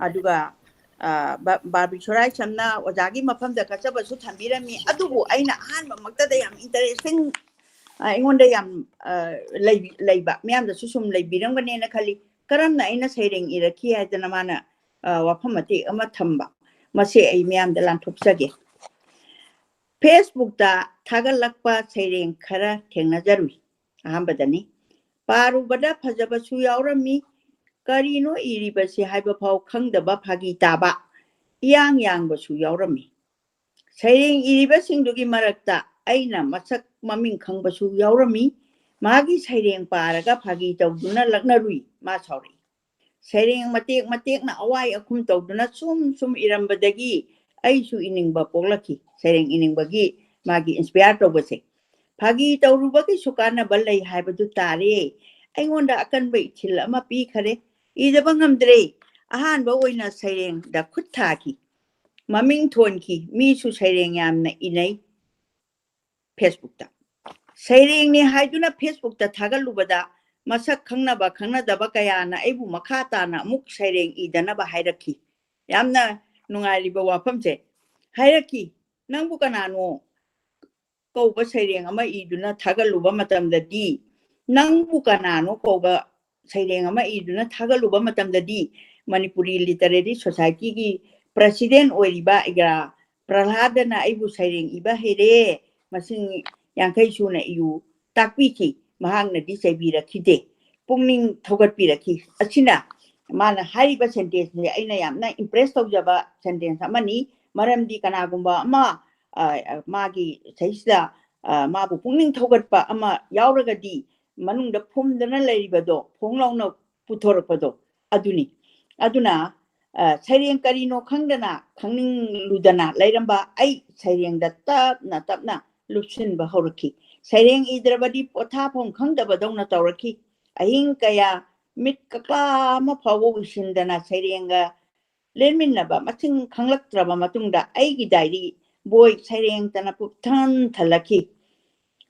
ꯑꯗꯨꯒ, ꯑ, ꯕ-, ꯕꯥꯔꯕꯤ ꯁꯣꯔꯥꯏꯁꯝꯅ ꯑꯣꯖꯥꯒꯤ ꯃꯐꯝꯗ ꯀꯠꯆꯕꯁꯨ ꯊꯝꯕꯤꯔꯝꯃꯤ꯫ ꯑꯗꯨꯕꯨ ꯑꯩꯅ ꯑꯍꯥꯟꯕꯃꯛꯇꯗ ꯌꯥꯝ interesting, ꯑ, ꯑꯩꯉꯣꯟꯗ ꯌꯥꯝ, ꯑ, ꯂꯩ-, ꯂꯩꯕ, ꯃꯌꯥꯝꯗꯁꯨ ꯁꯨꯝ ꯂꯩꯕꯤꯔꯝꯒꯅꯦꯅ ꯈꯜꯂꯤ꯫ "ꯀꯔꯝꯅ ꯑꯩꯅ ꯁꯩꯔꯦꯡ ꯏꯔꯛꯈꯤ?" ꯍꯥꯏꯗꯅ ꯃꯥꯅ, ꯑ, ꯋꯥꯐꯝ ꯃꯇꯦꯛ ꯑꯃ ꯊꯝꯕ, ꯃꯁꯦ ꯑꯩ ꯃꯌꯥꯝꯗ ꯂꯥꯟꯊꯣꯛꯆꯒꯦ꯫ Facebookꯇ ꯊꯥꯒꯠꯂꯛꯄ ꯁꯩꯔꯦꯡ ꯈꯔ ꯊꯦꯡꯅꯖꯔꯨꯏ꯫ ꯑꯍꯥꯟꯕꯗꯅꯤ, ꯄꯥꯔꯨꯕꯗ ꯐꯖꯕꯁꯨ ꯌꯥꯎꯔꯝꯃꯤ, ꯀꯔꯤꯅꯣ ꯏꯔꯤꯕꯁꯤ ꯍꯥꯏꯕ ꯐꯥꯎ ꯈꯪꯗꯕ ꯐꯥꯒꯤ ꯇꯥꯕ, ꯏꯌꯥꯡ ꯌꯥꯡꯕꯁꯨ ꯌꯥꯎꯔꯝꯃꯤ꯫ ꯁꯩꯔꯦꯡ ꯏꯔꯤꯕꯁꯤꯡꯗꯨꯒꯤ ꯃꯔꯛꯇ ꯑꯩꯅ ꯃꯁꯛ ꯃꯃꯤꯡ ꯈꯪꯕꯁꯨ ꯌꯥꯎꯔꯝꯃꯤ꯫ ꯃꯥꯒꯤ ꯁꯩꯔꯦꯡ ꯄꯥꯔꯒ ꯐꯥꯒꯤ ꯇꯧꯗꯨꯅ ꯂꯛꯅꯔꯨꯏ꯫ ꯃꯥ ꯁꯥꯎꯔꯛꯏ꯫ ꯁꯩꯔꯦꯡ ꯃꯇꯦꯛ ꯃꯇꯦꯛꯅ ꯑꯋꯥꯏ ꯑꯈꯨꯝ ꯇꯧꯗꯨꯅ ꯁꯨꯝ ꯁꯨꯝ ꯏꯔꯝꯕꯗꯒꯤ ꯑꯩꯁꯨ ꯏꯅꯤꯡꯕ ꯄꯣꯛꯂꯛꯈꯤ꯫ ꯁꯩꯔꯦꯡ ꯏꯅꯤꯡꯕꯒꯤ ꯃꯥꯒꯤ inspire ꯇꯧꯕꯁꯦ꯫ ꯐꯥꯒꯤ ꯇꯧꯔꯨꯕꯒꯤꯁꯨ ꯀꯥꯟꯅꯕ ꯂꯩ ꯍꯥꯏꯕꯗꯨ ꯇꯥꯔꯦ꯫ ꯑꯩꯉꯣꯟꯗ ꯑꯀꯟꯕ ꯏꯊꯤꯜ ꯑꯃ ꯄꯤꯈꯔꯦ꯫ ꯏꯗꯕ ꯉꯝꯗ꯭ꯔꯦ꯫ ꯑꯍꯥꯟꯕ ꯑꯣꯏꯅ ꯁꯩꯔꯦꯡꯗ ꯈꯨꯠ ꯊꯥꯈꯤ꯫ ꯃꯃꯤꯡ ꯊꯣꯟꯈꯤ꯫ ꯃꯤꯁꯨ ꯁꯩꯔꯦꯡ ꯌꯥꯝꯅ ꯏꯅꯩ Facebookꯇ꯫ ꯁꯩꯔꯦꯡꯅꯤ ꯍꯥꯏꯗꯨꯅ Facebookꯇ ꯊꯥꯒꯠꯂꯨꯕꯗ ꯃꯁꯛ ꯈꯪꯅꯕ ꯈꯪꯅꯗꯕ ꯀꯌꯥꯅ ꯑꯩꯕꯨ ꯃꯈꯥ ꯇꯥꯅ ꯑꯃꯨꯛ ꯁꯩꯔꯦꯡ ꯏꯗꯅꯕ ꯍꯥꯏꯔꯛꯈꯤ꯫ ꯌꯥꯝꯅ ꯅꯨꯡꯉꯥꯏꯔꯤꯕ ꯋꯥꯐꯝꯁꯦ꯫ ꯍꯥꯏꯔꯛꯈꯤ, "ꯅꯪꯕꯨ ꯀꯅꯥꯅꯣ ꯀꯧꯕ ꯁꯩꯔꯦꯡ ꯑꯃ ꯏꯗꯨꯅ ꯊꯥꯒꯠꯂꯨꯕ ꯃꯇꯝꯗꯗꯤ, ꯅꯪꯕꯨ ꯀꯅꯥꯅꯣ ꯀꯧꯕ ꯁꯩꯔꯦꯡ ꯑꯃ ꯏꯗꯨꯅ ꯊꯥꯒꯠꯂꯨꯕ ꯃꯇꯝꯗꯗꯤ, ꯃꯅꯤꯄꯨꯔꯤ ꯂꯤꯇꯔꯦꯔꯤ ꯁꯣꯁꯥꯏꯇꯤꯒꯤ ꯄ꯭ꯔꯁꯤꯗꯦꯟ ꯑꯣꯏꯔꯤꯕ ꯑꯩꯒ ꯄ꯭ꯔꯍ꯭ꯂꯥꯗꯅ ꯑꯩꯕꯨ ꯁꯩꯔꯦꯡ ꯏꯕ ꯍꯩꯔꯦ, ꯃꯁꯤꯡ ꯌꯥꯡꯈꯩ ꯁꯨꯅ ꯏꯌꯨ ꯇꯥꯛꯄꯤꯈꯤ꯫ ꯃꯍꯥꯛꯅꯗꯤ ꯆꯩꯕꯤꯔꯛꯈꯤꯗꯦ, ꯄꯨꯛꯅꯤꯡ ꯊꯧꯒꯠꯄꯤꯔꯛꯈꯤ"꯫ ꯑꯁꯤꯅ ꯃꯥꯅ ꯍꯥꯏꯔꯤꯕ sentenceꯁꯦ ꯑꯩꯅ ꯌꯥꯝꯅ impress ꯇꯧꯖꯕ sentence ꯑꯃꯅꯤ꯫ ꯃꯔꯝꯗꯤ ꯀꯅꯥꯒꯨꯝꯕ ꯑꯃ, ꯑ, ꯃꯥꯒꯤ ꯁꯩꯁꯤꯗ, ꯑ, ꯃꯥꯕꯨ ꯄꯨꯛꯅꯤꯡ ꯊꯧꯒꯠꯄ ꯑꯃ ꯌꯥꯎꯔꯒꯗꯤ ꯃꯅꯨꯡꯗ ꯐꯨꯝꯗꯅ ꯂꯩꯔꯤꯕꯗꯣ ꯐꯣꯡ ꯂꯥꯎꯅ ꯄꯨꯊꯣꯔꯛꯄꯗꯣ ꯑꯗꯨꯅꯤ꯫ ꯑꯗꯨꯅ, ꯑ, ꯁꯩꯔꯦꯡ ꯀꯔꯤꯅꯣ ꯈꯪꯗꯅ, ꯈꯪꯅꯤꯡꯂꯨꯗꯅ ꯂꯩꯔꯝꯕ ꯑꯩ ꯁꯩꯔꯦꯡꯗ ꯇꯞꯅ ꯇꯞꯅ ꯂꯨꯞꯁꯤꯟꯕ ꯍꯧꯔꯛꯈꯤ꯫ ꯁꯩꯔꯦꯡ ꯏꯗ꯭ꯔꯕꯗꯤ ꯄꯣꯊꯥꯐꯝ ꯈꯪꯗꯕꯗꯧꯅ ꯇꯧꯔꯛꯈꯤ꯫ ꯑꯍꯤꯡ ꯀꯌꯥ ꯃꯤꯠ ꯀꯛꯂꯥ ꯑꯃ ꯐꯥꯎꯕ ꯎꯏꯁꯤꯟꯗꯅ ꯁꯩꯔꯦꯡꯒ ꯂꯦꯟꯃꯤꯟꯅꯕ ꯃꯁꯤꯡ ꯈꯪꯂꯛꯇ꯭ꯔꯕ ꯃꯇꯨꯡꯗ ꯑꯩꯒꯤ diary ꯕꯣꯏ ꯁꯩꯔꯦꯡꯇꯅ ꯄꯨꯛꯊꯟ ꯊꯜꯂꯛꯈꯤ꯫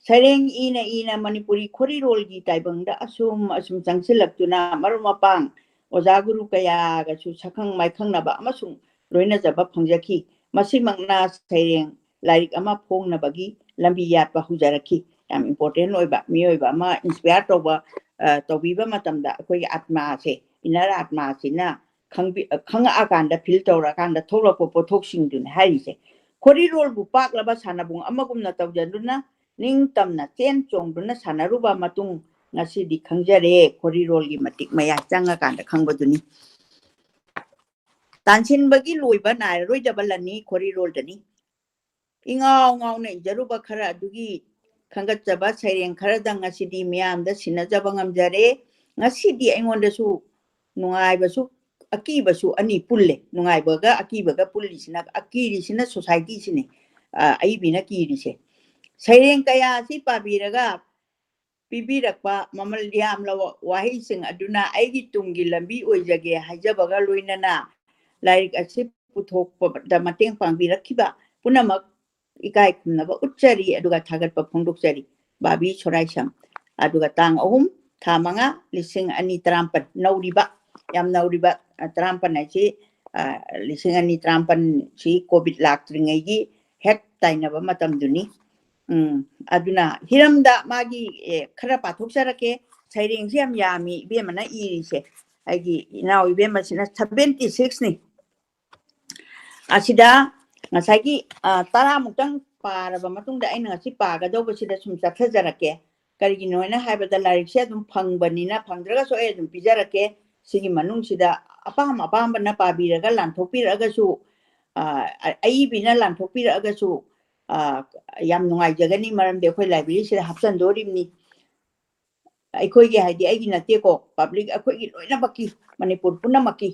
ꯁꯩꯔꯦꯡ ꯏꯅ ꯏꯅ ꯃꯅꯤꯄꯨꯔꯤ ꯈꯣꯔꯤꯔꯣꯜꯒꯤ ꯇꯥꯏꯕꯪꯗ ꯑꯁꯨꯝ ꯑꯁꯨꯝ ꯆꯪꯁꯤꯜꯂꯛꯇꯨꯅ ꯃꯔꯨꯞ ꯃꯄꯥꯡ, ꯑꯣꯖꯥ ꯒꯨꯔꯨ ꯀꯌꯥꯒꯁꯨ ꯁꯛꯈꯪ ꯃꯥꯏꯈꯪꯅꯕ ꯑꯃꯁꯨꯡ ꯂꯣꯏꯅꯖꯕ ꯐꯪꯖꯈꯤ꯫ ꯃꯁꯤꯃꯛꯅ ꯁꯩꯔꯦꯡ ꯂꯥꯏꯔꯤꯛ ꯑꯃ ꯐꯣꯡꯅꯕꯒꯤ ꯂꯝꯕꯤ ꯌꯥꯠꯄ ꯍꯧꯖꯔꯛꯈꯤ꯫ ꯌꯥꯝ important ꯑꯣꯏꯕ ꯃꯤꯑꯣꯏꯕ ꯑꯃ inspire ꯇꯧꯕ, ꯑ, ꯇꯧꯕꯤꯕ ꯃꯇꯝꯗ ꯑꯩꯈꯣꯏꯒꯤ ꯑꯥꯠꯃꯥꯁꯦ, inner ꯑꯥꯠꯃꯥꯁꯤꯅ ꯈꯪꯕꯤ-, ꯈꯪꯉꯛꯑꯀꯥꯟꯗ, feel ꯇꯧꯔꯀꯥꯟꯗ ꯊꯣꯛꯂꯛꯄ ꯄꯣꯠꯊꯣꯛꯁꯤꯡꯗꯨꯅꯤ ꯍꯥꯏꯔꯤꯁꯦ꯫ ꯈꯣꯔꯤꯔꯣꯜꯕꯨ ꯄꯥꯛꯂꯕ ꯁꯥꯟꯅꯕꯨꯡ ꯑꯃꯒꯨꯝꯅ ꯇꯧꯖꯗꯨꯅ ꯅꯤꯡꯇꯝꯅ ꯆꯦꯟ ꯆꯣꯡꯗꯨꯅ ꯁꯥꯟꯅꯔꯨꯕ ꯃꯇꯨꯡ ꯉꯁꯤꯗꯤ ꯈꯪꯖꯔꯦ꯫ ꯈꯣꯔꯤꯔꯣꯜꯒꯤ ꯃꯇꯤꯛ ꯃꯌꯥꯏ ꯆꯪꯉꯀꯥꯟꯗ ꯈꯪꯕꯗꯨꯅꯤ꯫ ꯇꯥꯟꯁꯤꯟꯕꯒꯤ ꯂꯣꯏꯕ ꯅꯥꯏꯔꯔꯣꯏꯗꯕ ꯂꯟꯅꯤ ꯈꯣꯔꯤꯔꯣꯜꯗꯅꯤ꯫ ꯏꯉꯥꯎ ꯉꯥꯎꯅ ꯏꯖꯔꯨꯕ ꯈꯔ ꯑꯗꯨꯒꯤ ꯈꯟꯒꯠꯆꯕ ꯁꯩꯔꯦꯡ ꯈꯔꯗꯪ ꯉꯁꯤꯗꯤ ꯃꯤꯌꯥꯝꯗ ꯁꯤꯟꯅꯖꯕ ꯉꯝꯖꯔꯦ꯫ ꯉꯁꯤꯗꯤ ꯑꯩꯉꯣꯟꯗꯁꯨ ꯅꯨꯡꯉꯥꯏꯕꯁꯨ ꯑꯀꯤꯕꯁꯨ ꯑꯅꯤ ꯄꯨꯜꯂꯦ꯫ ꯅꯨꯡꯉꯥꯏꯕꯒ ꯑꯀꯤꯕꯒ ꯄꯨꯜꯂꯤꯁꯤꯅ, ꯑꯀꯤꯔꯤꯁꯤꯅ ꯁꯣꯁꯥꯏꯇꯤꯁꯤꯅꯤ, ꯑ, ꯑꯏꯕꯤꯅ ꯀꯤꯔꯤꯁꯦ꯫ ꯁꯩꯔꯦꯡ ꯀꯌꯥ ꯑꯁꯤ ꯄꯥꯕꯤꯔꯒ ꯄꯤꯕꯤꯔꯛꯄ ꯃꯃꯜ ꯌꯥꯝꯂꯕ ꯋꯥꯍꯩꯁꯤꯡ ꯑꯗꯨꯅ ꯑꯩꯒꯤ ꯇꯨꯡꯒꯤ ꯂꯝꯕꯤ ꯑꯣꯏꯖꯒꯦ ꯍꯥꯏꯖꯕꯒ ꯂꯣꯏꯅꯅ ꯂꯥꯏꯔꯤꯛ ꯑꯁꯤ ꯄꯨꯊꯣꯛꯄꯗ ꯃꯇꯦꯡ ꯄꯥꯡꯕꯤꯔꯛꯈꯤꯕ ꯄꯨꯝꯅꯃꯛ ꯏꯀꯥꯏ ꯈꯨꯝꯅꯕ ꯎꯠꯆꯔꯤ, ꯑꯗꯨꯒ ꯊꯥꯒꯠꯄ ꯐꯣꯡꯗꯣꯛꯆꯔꯤ꯫ ꯕꯥꯕꯤ ꯁꯣꯔꯥꯏꯁꯝ꯫ ꯑꯗꯨꯒ ꯇꯥꯡ ꯑꯍꯨꯝ, ꯊꯥ ꯃꯉꯥ, ꯂꯤꯁꯤꯡ ꯑꯅꯤ ꯇꯔꯥꯃꯥꯄꯟ, ꯅꯧꯔꯤꯕ, ꯌꯥꯝ ꯅꯧꯔꯤꯕ, ꯑ, ꯇꯔꯥꯃꯥꯄꯟ ꯍꯥꯏꯁꯤ, ꯑ, ꯂꯤꯁꯤꯡ ꯑꯅꯤ ꯇꯔꯥꯃꯥꯄꯟꯁꯤ ꯀꯣꯚꯤꯗ ꯂꯥꯛꯇ꯭ꯔꯤꯉꯩꯒꯤ ꯍꯦꯛ ꯇꯥꯏꯅꯕ ꯃꯇꯝꯗꯨꯅꯤ꯫ ꯎꯝ, ꯑꯗꯨꯅ ꯍꯤꯔꯝꯗ ꯃꯥꯒꯤ, ꯑꯦ, ꯈꯔ ꯄꯥꯊꯣꯛꯆꯔꯛꯀꯦ꯫ ꯁꯩꯔꯦꯡꯁꯤ ꯌꯥꯝ ꯌꯥꯝꯃꯤ ꯏꯕꯦꯝꯃꯅ ꯏꯔꯤꯁꯦ꯫ ꯑꯩꯒꯤ ꯏꯅꯥꯎ ꯏꯕꯦꯝꯃꯁꯤꯅ seventy sixꯅꯤ꯫ ꯑꯁꯤꯗ ꯉꯁꯥꯏꯒꯤ, ꯑ, ꯇꯔꯥꯃꯨꯛꯇꯪ ꯄꯥꯔꯕ ꯃꯇꯨꯡꯗ ꯑꯩꯅ ꯉꯁꯤ ꯄꯥꯒꯗꯧꯕꯁꯤꯗ ꯁꯨꯝ ꯆꯠꯊꯖꯔꯛꯀꯦ꯫ ꯀꯔꯤꯒꯤꯅꯣ ꯍꯥꯏꯅ ꯍꯥꯏꯕꯗ ꯂꯥꯏꯔꯤꯛꯁꯦ ꯑꯗꯨꯝ ꯐꯪꯕꯅꯤꯅ, ꯐꯪꯗ꯭ꯔꯒꯁꯨ ꯑꯩ ꯑꯗꯨꯝ ꯄꯤꯖꯔꯛꯀꯦ꯫ ꯁꯤꯒꯤ ꯃꯅꯨꯡꯁꯤꯗ ꯑꯄꯥꯝ ꯑꯄꯥꯝꯕꯅ ꯄꯥꯕꯤꯔꯒ ꯂꯥꯟꯊꯣꯛꯄꯤꯔꯛꯑꯒꯁꯨ, ꯑ, ꯑ-, ꯑꯏꯕꯤꯅ ꯂꯥꯟꯊꯣꯛꯄꯤꯔꯛꯑꯒꯁꯨ, ꯑ, ꯌꯥꯝ ꯅꯨꯡꯉꯥꯏꯖꯒꯅꯤ, ꯃꯔꯝꯗꯤ ꯑꯩꯈꯣꯏ ꯂꯥꯏꯕ꯭ꯔꯦꯔꯤꯁꯤꯗ ꯍꯥꯞꯆꯤꯟꯗꯣꯔꯤꯕꯅꯤ꯫ ꯑꯩꯈꯣꯏꯒꯤ ꯍꯥꯏꯗꯤ ꯑꯩꯒꯤ ꯅꯠꯇꯦꯀꯣ, ꯄꯕ꯭ꯂꯤꯛ ꯑꯩꯈꯣꯏꯒꯤ ꯂꯣꯏꯅꯃꯛꯀꯤ, ꯃꯅꯤꯄꯨꯔ ꯄꯨꯝꯅꯃꯛꯀꯤ꯫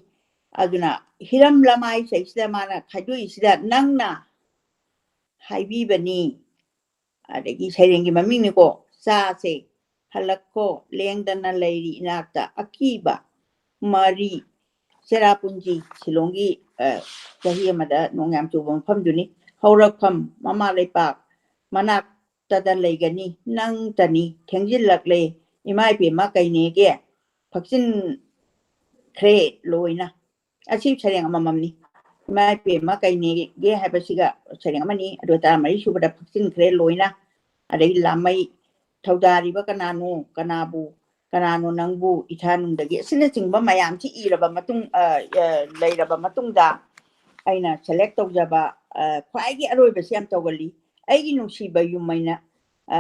ꯑꯗꯨꯅ ꯍꯤꯔꯝ ꯂꯃꯥꯏ ꯁꯤꯗꯩꯁꯤꯗ ꯃꯥꯅ ꯈꯥꯏꯗꯣꯛꯏꯁꯤꯗ ꯅꯪꯅ ꯍꯥꯏꯕꯤꯕꯅꯤ, ꯑꯗꯒꯤ ꯁꯩꯔꯦꯡꯒꯤ ꯃꯃꯤꯡꯅꯤꯀꯣ, ꯆꯥꯁꯦ ꯍꯜꯂꯛꯈꯣ ꯂꯦꯡꯗꯅ ꯂꯩꯔꯤ ꯏꯅꯥꯛꯇ ꯑꯀꯤꯕ ꯃꯔꯤ, ꯆꯦꯔꯥꯄꯨꯟꯖꯤ, ꯁꯤꯂꯣꯡꯒꯤ, ꯑ, ꯆꯍꯤ ꯑꯃꯗ ꯅꯣꯡ ꯌꯥꯝ ꯆꯨꯕ ꯃꯐꯝꯗꯨꯅꯤ꯫ ꯍꯧꯔꯛꯐꯝ ꯃꯃꯥ ꯂꯩꯄꯥꯛ ꯃꯅꯥꯛꯇꯗ ꯂꯩꯒꯅꯤ, ꯅꯪꯇꯅꯤ ꯊꯦꯡꯖꯤꯜꯂꯛꯂꯦ, ꯏꯃꯥ ꯏꯕꯦꯝꯃ ꯀꯩꯅꯦꯒꯦ ꯐꯛꯆꯤꯟꯈ꯭ꯔꯦ ꯂꯣꯏꯅ꯫ ꯑꯁꯤ ꯁꯩꯔꯦꯡ ꯑꯃꯃꯝꯅꯤ꯫ ꯏꯃꯥ ꯏꯕꯦꯝꯃ ꯀꯩꯅꯦꯒꯦ ꯍꯥꯏꯕꯁꯤꯒ ꯁꯩꯔꯦꯡ ꯑꯃꯅꯤ, ꯑꯗꯨꯒ ꯇꯔꯥꯃꯔꯤ ꯁꯨꯕꯗ ꯐꯛꯆꯤꯟꯈ꯭ꯔꯦ ꯂꯣꯏꯅ꯫ ꯑꯗꯒꯤ ꯂꯥꯃꯩ, ꯊꯧꯗꯥꯔꯤꯕ ꯀꯅꯥꯅꯣ, ꯀꯅꯥꯕꯨ, ꯀꯅꯥꯅꯣ ꯅꯪꯕꯨ ꯏꯊꯥꯅꯨꯡꯗꯒꯤ, ꯑꯁꯤꯅꯆꯤꯡꯕ ꯃꯌꯥꯝꯁꯤ ꯏꯔꯕ ꯃꯇꯨꯡ, ꯑ, ꯑ, ꯂꯩꯔꯕ ꯃꯇꯨꯡꯗ ꯑꯩꯅ ꯁꯦꯂꯦꯛ ꯇꯧꯖꯕ, ꯑ, ꯈ꯭ꯋꯥꯏꯒꯤ ꯑꯔꯣꯏꯕꯁꯤ ꯌꯥꯝ ꯇꯧꯒꯜꯂꯤ꯫ ꯑꯩꯒꯤ ꯅꯨꯡꯁꯤꯕ ꯌꯨꯝ ꯑꯩꯅ, ꯑ,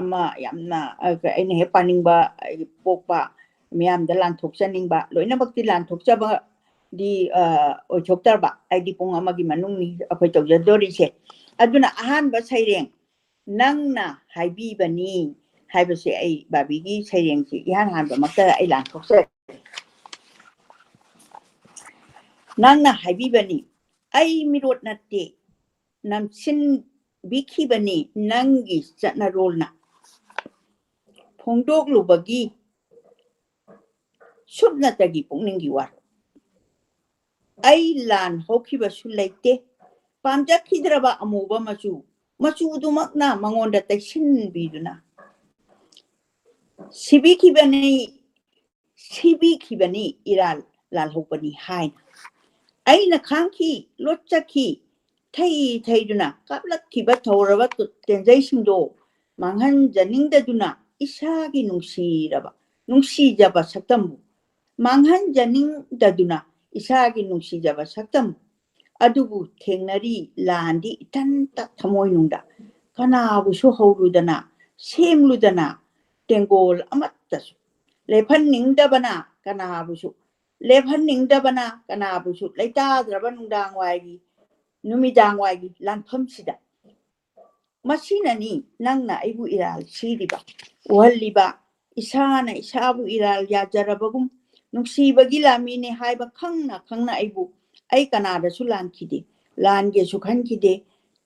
ꯑꯃ ꯌꯥꯝꯅ, ꯑ, ꯑꯩꯅ ꯍꯦꯛ ꯄꯥꯅꯤꯡꯕ, ꯑꯩꯒꯤ ꯄꯣꯛꯄ, ꯃꯤꯌꯥꯝꯗ ꯂꯥꯟꯊꯣꯛꯆꯅꯤꯡꯕ, ꯂꯣꯏꯅꯃꯛꯇꯤ ꯂꯥꯟꯊꯣꯛꯆꯕꯗꯤ, ꯑ, ꯑꯣꯏꯊꯣꯛꯇ꯭ꯔꯕ, ꯍꯥꯏꯗꯤ ꯄꯨꯡ ꯑꯃꯒꯤ ꯃꯅꯨꯡꯅꯤ ꯑꯩꯈꯣꯏ ꯇꯧꯖꯗꯣꯔꯤꯁꯦ꯫ ꯑꯗꯨꯅ ꯑꯍꯥꯟꯕ ꯁꯩꯔꯦꯡ ꯅꯪꯅ ꯍꯥꯏꯕꯤꯕꯅꯤ ꯍꯥꯏꯕꯁꯦ ꯑꯩ ꯕꯥꯕꯤꯒꯤ ꯁꯩꯔꯦꯡꯁꯤ ꯏꯍꯥꯟ ꯍꯥꯟꯕꯃꯛꯇ ꯑꯩ ꯂꯥꯟꯊꯣꯛꯆꯔꯦ꯫ ꯅꯪꯅ ꯍꯥꯏꯕꯤꯕꯅꯤ, ꯑꯩ ꯃꯤꯔꯣꯠ ꯅꯠꯇꯦ, ꯅꯝꯁꯤꯟꯕꯤꯈꯤꯕꯅꯤ ꯅꯪꯒꯤ ꯆꯠꯅꯔꯣꯜꯅ꯫ ꯐꯣꯡꯗꯣꯛꯂꯨꯕꯒꯤ ꯁꯨꯞꯅꯇꯒꯤ ꯄꯨꯛꯅꯤꯡꯒꯤ ꯋꯥꯔꯣꯜ꯫ ꯑꯩ ꯂꯥꯟ ꯍꯧꯈꯤꯕꯁꯨ ꯂꯩꯇꯦ꯫ ꯄꯥꯝꯖꯈꯤꯗ꯭ꯔꯕ ꯑꯃꯨꯕ ꯃꯆꯨ, ꯃꯆꯨꯗꯨꯃꯛꯅ ꯃꯉꯣꯟꯗ ꯇꯩꯁꯤꯟꯕꯤꯗꯨꯅ ꯁꯤꯕꯤꯈꯤꯕꯅꯤ, ꯁꯤꯕꯤꯈꯤꯕꯅꯤ ꯏꯔꯥꯜ ꯂꯥꯜꯍꯧꯕꯅꯤ ꯍꯥꯏꯅ꯫ ꯑꯩꯅ ꯈꯥꯡꯈꯤ, ꯂꯣꯠꯆꯈꯤ, ꯊꯩ ꯊꯩꯗꯨꯅ ꯀꯥꯞꯂꯛꯈꯤꯕ ꯊꯧꯔꯕ ꯇꯦꯟꯖꯩꯁꯤꯡꯗꯣ ꯃꯥꯡꯍꯟꯖꯅꯤꯡꯗꯗꯨꯅ ꯏꯁꯥꯒꯤ ꯅꯨꯡꯁꯤꯔꯕ, ꯅꯨꯡꯁꯤꯖꯕ ꯁꯛꯇꯝꯕꯨ ꯃꯥꯡꯍꯟꯖꯅꯤꯡꯗꯗꯨꯅ ꯏꯁꯥꯒꯤ ꯅꯨꯡꯁꯤꯖꯕ ꯁꯛꯇꯝ ꯑꯗꯨꯕꯨ ꯊꯦꯡꯅꯔꯤ꯫ ꯂꯥꯟꯗꯤ ꯏꯊꯟꯇ ꯊꯃꯣꯏꯅꯨꯡꯗ ꯀꯅꯥꯕꯨꯁꯨ ꯍꯧꯔꯨꯗꯅ, ꯁꯦꯝꯂꯨꯗꯅ, ꯇꯦꯡꯒꯣꯜ ꯑꯃꯠꯇꯁꯨ ꯂꯦꯞꯍꯟꯅꯤꯡꯗꯕꯅ ꯀꯅꯥꯕꯨꯁꯨ, ꯂꯦꯞꯍꯟꯅꯤꯡꯗꯕꯅ ꯀꯅꯥꯕꯨꯁꯨ ꯂꯩꯇꯥꯗ꯭ꯔꯕ ꯅꯨꯡꯗꯥꯡ ꯋꯥꯏꯒꯤ, ꯅꯨꯃꯤꯗꯥꯡ ꯋꯥꯏꯒꯤ ꯂꯥꯟꯐꯝꯁꯤꯗ꯫ ꯃꯁꯤꯅꯅꯤ ꯅꯪꯅ ꯑꯩꯕꯨ ꯏꯔꯥꯜ ꯁꯤꯔꯤꯕ, ꯎꯍꯜꯂꯤꯕ, ꯏꯁꯥꯅ ꯏꯁꯥꯕꯨ ꯏꯔꯥꯜ ꯌꯥꯖꯔꯕꯒꯨꯝ ꯅꯨꯡꯁꯤꯕꯒꯤ ꯂꯥꯟꯃꯤꯅꯦ ꯍꯥꯏꯕ ꯈꯪꯅ ꯈꯪꯅ ꯑꯩꯕꯨ, ꯑꯩ ꯀꯅꯥꯗꯁꯨ ꯂꯥꯟꯈꯤꯗꯦ, ꯂꯥꯟꯒꯦꯁꯨ ꯈꯟꯈꯤꯗꯦ,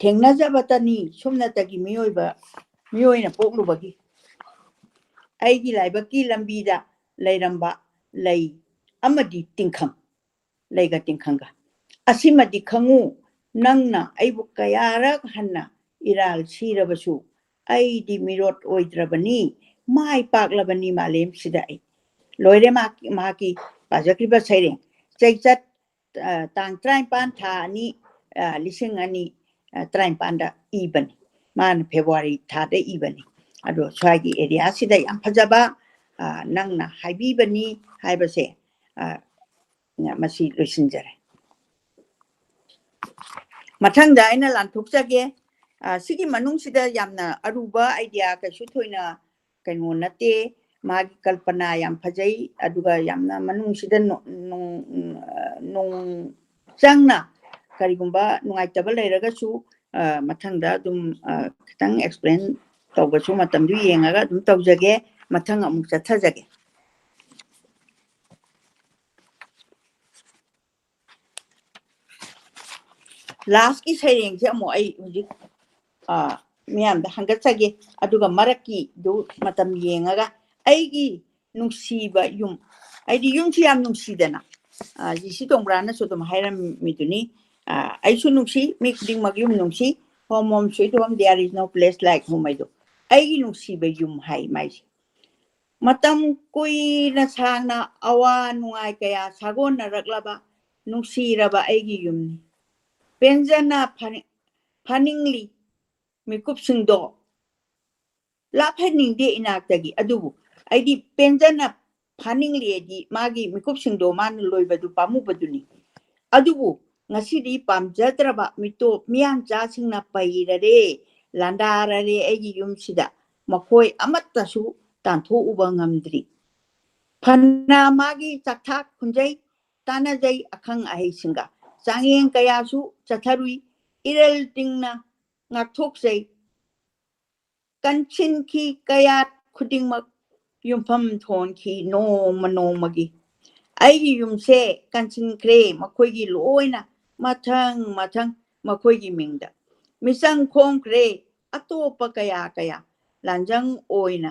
ꯊꯦꯡꯅꯖꯕꯇꯅꯤ ꯁꯨꯞꯅꯇꯒꯤ ꯃꯤꯑꯣꯏꯕ, ꯃꯤꯑꯣꯏꯅ ꯄꯣꯛꯂꯨꯕꯒꯤ꯫ ꯑꯩꯒꯤ ꯂꯥꯏꯕꯛꯀꯤ ꯂꯝꯕꯤꯗ ꯂꯩꯔꯝꯕ ꯂꯩ ꯑꯃꯗꯤ ꯇꯤꯡꯈꯪ, ꯂꯩꯒ ꯇꯤꯡꯈꯪꯒ꯫ ꯑꯁꯤꯃꯗꯤ ꯈꯪꯉꯨ, ꯅꯪꯅ ꯑꯩꯕꯨ ꯀꯌꯥꯔꯛ ꯍꯟꯅ ꯏꯔꯥꯜ ꯁꯤꯔꯕꯁꯨ ꯑꯩꯗꯤ ꯃꯤꯔꯣꯠ ꯑꯣꯏꯗ꯭ꯔꯕꯅꯤ, ꯃꯥꯏ ꯄꯥꯛꯂꯕꯅꯤ ꯃꯥꯂꯦꯝꯁꯤꯗ ꯑꯩ꯫ ꯂꯣꯏꯔꯦ ꯃꯍꯥꯛ-, ꯃꯍꯥꯛꯀꯤ ꯄꯥꯖꯈ꯭ꯔꯤꯕ ꯁꯩꯔꯦꯡ꯫ ꯆꯩꯆꯠ, ꯑ, ꯇꯥꯡ ꯇꯔꯥꯅꯤꯄꯥꯟ ꯊꯥ ꯑꯅꯤ, ꯑ, ꯂꯤꯁꯤꯡ ꯑꯅꯤ, ꯑ, ꯇꯔꯥꯅꯤꯄꯥꯟꯗ ꯏꯕꯅꯤ꯫ ꯃꯥꯅ ꯐꯦꯕ꯭ꯔꯨꯋꯥꯔꯤ ꯊꯥꯗ ꯏꯕꯅꯤ꯫ ꯑꯗꯣ ꯁ꯭ꯋꯥꯏꯒꯤ ꯑꯦꯔꯤꯌꯥꯁꯤꯗ ꯌꯥꯝ ꯐꯖꯕ, ꯑ, ꯅꯪꯅ ꯍꯥꯏꯕꯤꯕꯅꯤ ꯍꯥꯏꯕꯁꯦ, ꯑ, ꯃꯁꯤ ꯂꯣꯏꯁꯤꯟꯖꯔꯦ꯫ ꯃꯊꯪꯗ ꯑꯩꯅ ꯂꯥꯟꯊꯣꯛꯆꯒꯦ꯫ ꯑ, ꯁꯤꯒꯤ ꯃꯅꯨꯡꯁꯤꯗ ꯌꯥꯝꯅ ꯑꯔꯨꯕ ꯑꯥꯏꯗꯤꯌꯥ ꯀꯩꯁꯨ ꯊꯣꯏꯅ ꯀꯩꯅꯣ ꯅꯠꯇꯦ꯫ ꯃꯥꯒꯤ ꯀꯜꯄꯅꯥ ꯌꯥꯝ ꯐꯖꯩ, ꯑꯗꯨꯒ ꯌꯥꯝꯅ ꯃꯅꯨꯡꯁꯤꯗ ꯅꯨ-, ꯅꯨꯡ-, ꯅꯨꯡ ꯆꯪꯅ ꯀꯔꯤꯒꯨꯝꯕ ꯅꯨꯡꯉꯥꯏꯇꯕ ꯂꯩꯔꯒꯁꯨ ꯃꯊꯪꯗ ꯑꯗꯨꯝ ꯈꯤꯇꯪ ꯑꯦꯛꯁꯄ꯭ꯂꯦꯟ ꯇꯧꯕꯁꯨ ꯃꯇꯝꯗꯨ ꯌꯦꯡꯉꯒ ꯑꯗꯨꯝ ꯇꯧꯖꯒꯦ꯫ ꯃꯊꯪ ꯑꯃꯨꯛ ꯆꯠꯊꯖꯒꯦ꯫ ꯂꯥꯁꯀꯤ ꯁꯩꯔꯦꯡꯁꯦ ꯑꯃꯨꯛ ꯑꯩ ꯍꯧꯖꯤꯛ ꯃꯤꯌꯥꯝꯗ ꯍꯪꯒꯠꯆꯒꯦ꯫ ꯑꯗꯨꯒ ꯃꯔꯛꯀꯤꯗꯨ ꯃꯇꯝ ꯌꯦꯡꯉꯒ, ꯑꯩꯒꯤ ꯅꯨꯡꯁꯤꯕ ꯌꯨꯝ, ꯑꯩꯗꯤ ꯌꯨꯝꯁꯤ ꯌꯥꯝ ꯅꯨꯡꯁꯤꯗꯅ, ꯖꯤ ꯁꯤ ꯇꯣꯡꯕ꯭ꯔꯥꯅꯁꯨ ꯑꯗꯨꯝ ꯍꯥꯏꯔꯝꯃꯤꯗꯨꯅꯤ, ꯑꯩꯁꯨ ꯅꯨꯡꯁꯤ, ꯃꯤ ꯈꯨꯗꯤꯡꯃꯛ ꯌꯨꯝ ꯅꯨꯡꯁꯤ, home home sweet home, there is no place like home ꯍꯥꯏꯗꯣ꯫ ꯑꯩꯒꯤ ꯅꯨꯡꯁꯤꯕ ꯌꯨꯝ ꯍꯥꯏ ꯃꯥꯏꯁꯦ꯫ ꯃꯇꯝ ꯀꯨꯏꯅ ꯁꯥꯡꯅ ꯑꯋꯥ ꯅꯨꯡꯉꯥꯏ ꯀꯌꯥ ꯁꯥꯒꯣꯟꯅꯔꯛꯂꯕ ꯅꯨꯡꯁꯤꯔꯕ ꯑꯩꯒꯤ ꯌꯨꯝꯅꯤ꯫ ꯄꯦꯟꯖꯅ ꯐꯥꯅꯤꯡꯂꯤ ꯃꯤꯀꯨꯞꯁꯤꯡꯗꯣ ꯂꯥꯞꯍꯟꯅꯤꯡꯗꯦ ꯏꯅꯥꯛꯇꯒꯤ꯫ ꯑꯗꯨꯕꯨ ꯑꯩꯗꯤ ꯄꯦꯟꯖꯅ ꯐꯥꯅꯤꯡꯂꯦꯗꯤ ꯃꯥꯒꯤ ꯃꯤꯀꯨꯞꯁꯤꯡꯗꯣ ꯃꯥꯅ ꯂꯣꯏꯕꯗꯨ ꯄꯥꯝꯃꯨꯕꯗꯨꯅꯤ꯫ ꯑꯗꯨꯕꯨ ꯉꯁꯤꯗꯤ ꯄꯥꯝꯖꯗ꯭ꯔꯕ ꯃꯤꯇꯣꯞ ꯃꯤꯌꯥꯟꯆꯥꯁꯤꯡꯅ ꯄꯩꯔꯔꯦ, ꯂꯥꯟꯗꯥꯔꯔꯦ ꯑꯩꯒꯤ ꯌꯨꯝꯁꯤꯗ꯫ ꯃꯈꯣꯏ ꯑꯃꯠꯇꯁꯨ ꯇꯥꯟꯊꯣꯛꯎꯕ ꯉꯝꯗ꯭ꯔꯤ꯫ ꯐꯅ ꯃꯥꯒꯤ ꯆꯥꯛꯊꯥꯛ ꯈꯨꯟꯖꯩ ꯇꯥꯟꯅꯖꯩ ꯑꯈꯪ ꯑꯍꯩꯁꯤꯡꯒ꯫ ꯆꯥꯡꯌꯦꯡ ꯀꯌꯥꯁꯨ ꯆꯠꯊꯔꯨꯏ, ꯏꯔꯦꯜ ꯇꯤꯡꯅ ꯉꯥꯛꯊꯣꯛꯆꯩ꯫ ꯀꯟꯁꯤꯟꯈꯤ ꯀꯌꯥꯠ ꯈꯨꯗꯤꯡꯃꯛ ꯌꯨꯝꯐꯝ ꯊꯣꯟꯈꯤ ꯅꯣꯡꯃ ꯅꯣꯡꯃꯒꯤ꯫ ꯑꯩꯒꯤ ꯌꯨꯝꯁꯦ ꯀꯟꯁꯤꯟꯈ꯭ꯔꯦ ꯃꯈꯣꯏꯒꯤ ꯂꯣꯏꯅ, ꯃꯊꯪ ꯃꯊꯪ ꯃꯈꯣꯏꯒꯤ ꯃꯤꯡꯗ꯫ ꯃꯤꯆꯪ ꯈꯣꯝꯈ꯭ꯔꯦ ꯑꯇꯣꯞꯄ ꯀꯌꯥ ꯀꯌꯥ, ꯂꯥꯟꯖꯪ ꯑꯣꯏꯅ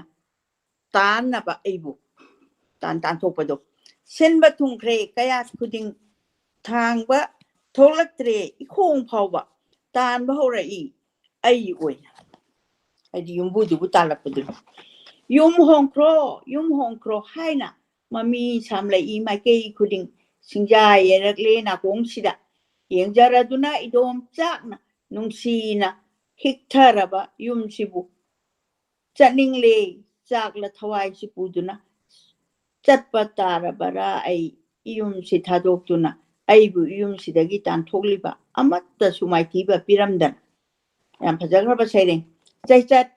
ꯇꯥꯟꯅꯕ ꯑꯩꯕꯨ ꯇꯥꯟ ꯇꯥꯟꯊꯣꯛꯄꯗꯣ꯫ ꯁꯤꯟꯕ ꯊꯨꯡꯈ꯭ꯔꯦ ꯀꯌꯥꯠ ꯈꯨꯗꯤꯡ, ꯊꯥꯡꯕ ꯊꯣꯛꯂꯛꯇ꯭ꯔꯦ ꯏꯈꯣꯡ ꯐꯥꯎꯕ, ꯇꯥꯟꯕ ꯍꯧꯔꯛꯏ ꯑꯩ ꯑꯣꯏꯅ꯫ ꯍꯥꯏꯗꯤ ꯌꯨꯝꯕꯨꯗꯨꯕꯨ ꯇꯥꯜꯂꯛꯄꯗꯨꯅꯤ꯫ "ꯌꯨꯝ ꯍꯣꯡꯈ꯭ꯔꯣ, ꯌꯨꯝ ꯍꯣꯡꯈ꯭ꯔꯣ" ꯍꯥꯏꯅ ꯃꯃꯤ ꯁꯥꯝꯂꯛꯏ ꯃꯥꯏꯀꯩ ꯈꯨꯗꯤꯡ꯫ ꯁꯤꯡꯖꯥ ꯌꯩꯔꯛꯂꯦ ꯅꯥꯀꯣꯡꯁꯤꯗ꯫ ꯌꯦꯡꯖꯔꯗꯨꯅ ꯏꯗꯣꯝ ꯆꯥꯛꯅ ꯅꯨꯡꯁꯤꯅ ꯍꯤꯛꯊꯔꯕ ꯌꯨꯝꯁꯤꯕꯨ ꯆꯠꯅꯤꯡꯂꯦ ꯆꯥꯛꯂ ꯊꯋꯥꯏꯁꯤ ꯄꯨꯗꯨꯅ꯫ ꯆꯠꯄ ꯇꯥꯔꯕꯔꯥ ꯑꯩ ꯏꯌꯨꯝꯁꯤ ꯊꯥꯗꯣꯛꯇꯨꯅ, ꯑꯩꯕꯨ ꯏꯌꯨꯝꯁꯤꯗꯒꯤ ꯇꯥꯟꯊꯣꯛꯂꯤꯕ ꯑꯃꯠꯇꯁꯨ ꯃꯥꯏꯊꯤꯕ ꯄꯤꯔꯝꯗꯅ? ꯌꯥꯝ ꯐꯖꯈ꯭ꯔꯕ ꯁꯩꯔꯦꯡ꯫ ꯆꯩꯆꯠ,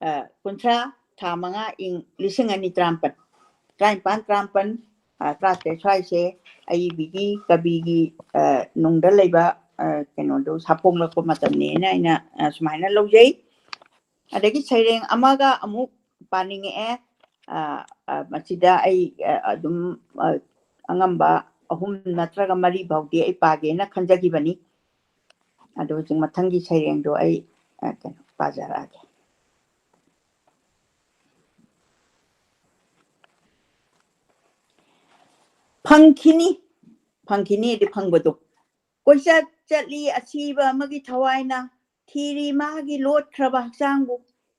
ꯑ, ꯀꯨꯟꯊ꯭ꯔꯥ, ꯊꯥ ꯃꯉꯥ, ꯏꯪ ꯂꯤꯁꯤꯡ ꯑꯅꯤ ꯇꯔꯥꯃꯥꯄꯟ, ꯇꯔꯥꯅꯤꯄꯥꯟ, ꯇꯔꯥꯃꯥꯄꯟ, ꯑ, ꯇꯔꯥꯇꯔꯦꯠ ꯁ꯭ꯋꯥꯏꯁꯦ ꯑꯏꯕꯤꯒꯤ, ꯀꯕꯤꯒꯤ, ꯑ, ꯅꯨꯡꯗ ꯂꯩꯕ ꯑ, ꯀꯩꯅꯣꯗꯣ ꯁꯥꯐꯣꯡꯂꯛꯄ ꯃꯇꯝꯅꯦꯅ ꯑꯩꯅ, ꯑ, ꯁꯨꯃꯥꯏꯅ ꯂꯧꯖꯩ꯫ ꯑꯗꯒꯤ ꯁꯩꯔꯦꯡ ꯑꯃꯒ ꯑꯃꯨꯛ ꯄꯥꯅꯤꯡꯉꯛꯑꯦ꯫ ꯑ, ꯑ, ꯃꯁꯤꯗ ꯑꯩ, ꯑ, ꯑꯗꯨꯝ, ꯑ, ꯑꯉꯝꯕ ꯑꯍꯨꯝ ꯅꯠꯇ꯭ꯔꯒ ꯃꯔꯤ ꯐꯥꯎꯗꯤ ꯑꯩ ꯄꯥꯒꯦꯅ ꯈꯟꯖꯈꯤꯕꯅꯤ꯫ ꯑꯗꯣ ꯍꯧꯖꯤꯛ ꯃꯊꯪꯒꯤ ꯁꯩꯔꯦꯡꯗꯣ ꯑꯩ, ꯑ, ꯀꯩꯅꯣ, ꯄꯥꯖꯔꯛꯑꯒꯦ꯫ ꯐꯪꯈꯤꯅꯤ, ꯐꯪꯈꯤꯅꯤꯗꯤ ꯐꯪꯕꯗꯣ꯫ ꯀꯣꯏꯆꯠ ꯆꯠꯂꯤ ꯑꯁꯤꯕ ꯑꯃꯒꯤ ꯊꯋꯥꯏꯅ, ꯊꯤꯔꯤ ꯃꯥꯒꯤ ꯂꯣꯠꯈ꯭ꯔꯕ ꯍꯛꯆꯥꯡꯕꯨ꯫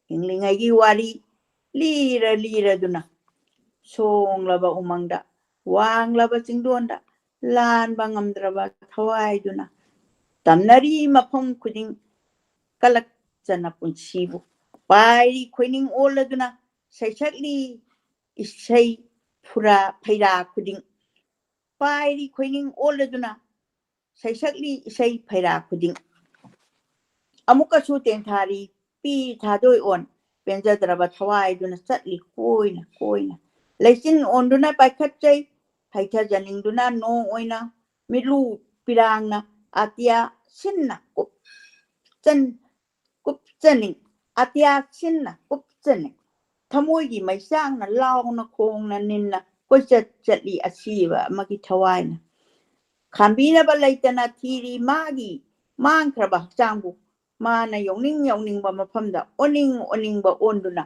ꯍꯤꯡꯂꯤꯉꯩꯒꯤ ꯋꯥꯔꯤ ꯂꯤꯔ ꯂꯤꯔꯗꯨꯅ, ꯁꯣꯡꯂꯕ ꯎꯃꯪꯗ, ꯋꯥꯡꯂꯕ ꯆꯤꯡꯗꯣꯟꯗ, ꯂꯥꯟꯕ ꯉꯝꯗ꯭ꯔꯕ ꯊꯋꯥꯏꯗꯨꯅ, ꯇꯝꯅꯔꯤ ꯃꯐꯝ ꯈꯨꯗꯤꯡ ꯀꯂꯛꯆꯅ ꯄꯨꯟꯁꯤꯕꯨ꯫ ꯄꯥꯏꯔꯤ ꯈꯣꯏꯅꯤꯡ ꯑꯣꯜꯂꯗꯨꯅ, ꯁꯩꯁꯛꯂꯤ ꯏꯁꯩ ꯐꯨꯔꯥ ꯐꯩꯔꯥ ꯈꯨꯗꯤꯡ꯫ ꯄꯥꯏꯔꯤ ꯈꯣꯏꯅꯤꯡ ꯑꯣꯜꯂꯗꯨꯅ, ꯁꯩꯁꯛꯂꯤ ꯏꯁꯩ ꯐꯩꯔꯥ ꯈꯨꯗꯤꯡ꯫ ꯑꯃꯨꯛꯀꯁꯨ ꯇꯦꯡꯊꯥꯔꯤ ꯄꯤ ꯊꯥꯗꯣꯏ ꯑꯣꯟ, ꯄꯦꯟꯖꯗ꯭ꯔꯕ ꯊꯋꯥꯏꯗꯨꯅ ꯆꯠꯂꯤ ꯀꯣꯏꯅ ꯀꯣꯏꯅ꯫ ꯂꯩꯆꯤꯟ ꯑꯣꯟꯗꯨꯅ ꯄꯥꯏꯈꯠꯆꯩ, ꯍꯩꯊꯖꯅꯤꯡꯗꯨꯅ ꯅꯣꯡ ꯑꯣꯏꯅ, ꯃꯤꯠꯂꯨ ꯄꯤꯔꯥꯡꯅ ꯑꯇꯤꯌꯥ ꯁꯤꯟꯅ ꯀꯨꯞꯆꯟ-, ꯀꯨꯞꯆꯅꯤꯡ-, ꯑꯇꯤꯌꯥ ꯁꯤꯟꯅ ꯀꯨꯞꯆꯅꯤꯡ꯫ ꯊꯃꯣꯏꯒꯤ ꯃꯩꯆꯥꯛꯅ ꯂꯥꯎꯅ ꯈꯣꯡꯅ ꯅꯤꯟꯅ ꯀꯣꯏꯆꯠ ꯆꯠꯂꯤ ꯑꯁꯤꯕ ꯑꯃꯒꯤ ꯊꯋꯥꯏꯅ꯫ ꯈꯥꯝꯕꯤꯅꯕ ꯂꯩꯇꯅ ꯊꯤꯔꯤ ꯃꯥꯒꯤ ꯃꯥꯡꯈ꯭ꯔꯕ ꯍꯛꯆꯥꯡꯕꯨ꯫ ꯃꯥꯅ ꯌꯧꯅꯤꯡ ꯌꯧꯅꯤꯡꯕ ꯃꯐꯝꯗ ꯑꯣꯟꯅꯤꯡ ꯑꯣꯟꯅꯤꯡꯕ ꯑꯣꯟꯗꯨꯅ,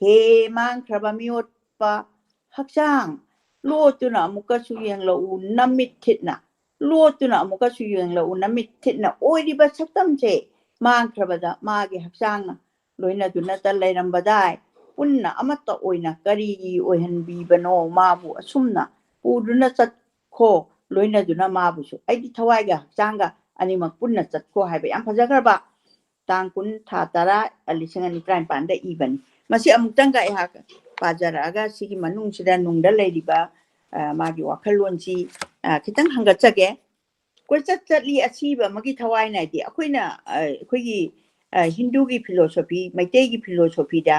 ꯍꯦ ꯃꯥꯡꯈ꯭ꯔꯕ ꯃꯤꯑꯣꯠꯄ ꯍꯛꯆꯥꯡ, ꯂꯣꯠꯇꯨꯅ ꯑꯃꯨꯛꯀꯁꯨ ꯌꯦꯡꯂꯛꯎ ꯅꯃꯤꯠ ꯊꯤꯠꯅ, ꯂꯣꯠꯇꯨꯅ ꯑꯃꯨꯛꯀꯁꯨ ꯌꯦꯡꯂꯛꯎ ꯅꯃꯤꯠ ꯊꯤꯠꯅ꯫ ꯑꯣꯏꯔꯤꯕ ꯁꯛꯇꯝꯁꯦ ꯃꯥꯡꯈ꯭ꯔꯕꯗ ꯃꯥꯒꯤ ꯍꯛꯆꯥꯡꯅ ꯂꯣꯏꯅꯗꯨꯅꯇ ꯂꯩꯔꯝꯕꯗꯥꯏ, ꯄꯨꯟꯅ ꯑꯃꯠꯇ ꯑꯣꯏꯅ ꯀꯔꯤꯒꯤ ꯑꯣꯏꯍꯟꯕꯤꯕꯅꯣ ꯃꯥꯕꯨ ꯑꯁꯨꯝꯅ ꯄꯨꯗꯨꯅ ꯆꯠꯈꯣ ꯂꯣꯏꯅꯗꯨꯅ ꯃꯥꯕꯨꯁꯨ? ꯑꯩꯗꯤ ꯊꯋꯥꯏꯒ ꯍꯛꯆꯥꯡꯒ ꯑꯅꯤꯃꯛ ꯄꯨꯟꯅ ꯆꯠꯈꯣ ꯍꯥꯏꯕ ꯌꯥꯝ ꯐꯖꯈ꯭ꯔꯕ ꯇꯥꯡ ꯀꯨꯟ ꯊꯥ ꯇꯔꯥ ꯂꯤꯁꯤꯡ ꯑꯅꯤ ꯇꯔꯥꯅꯤꯄꯥꯟꯗ ꯏꯕꯅꯤ꯫ ꯃꯁꯤ ꯑꯃꯨꯛꯇꯪꯒ ꯑꯩꯍꯥꯛ ꯄꯥꯖꯔꯛꯑꯒ ꯁꯤꯒꯤ ꯃꯅꯨꯡꯁꯤꯗ ꯅꯨꯡꯗ ꯂꯩꯔꯤꯕ, ꯑ, ꯃꯥꯒꯤ ꯋꯥꯈꯜꯂꯣꯟꯁꯤ, ꯑ, ꯈꯤꯇꯪ ꯍꯪꯒꯠꯆꯒꯦ꯫ ꯀꯣꯏꯆꯠ ꯆꯠꯂꯤ ꯑꯁꯤꯕ ꯑꯃꯒꯤ ꯊꯋꯥꯏꯅ ꯍꯥꯏꯗꯤ ꯑꯩꯈꯣꯏꯅ, ꯑ, ꯑꯩꯈꯣꯏꯒꯤ, ꯑ, ꯍꯤꯟꯗꯨꯒꯤ philosophy, ꯃꯩꯇꯩꯒꯤ philosophyꯗ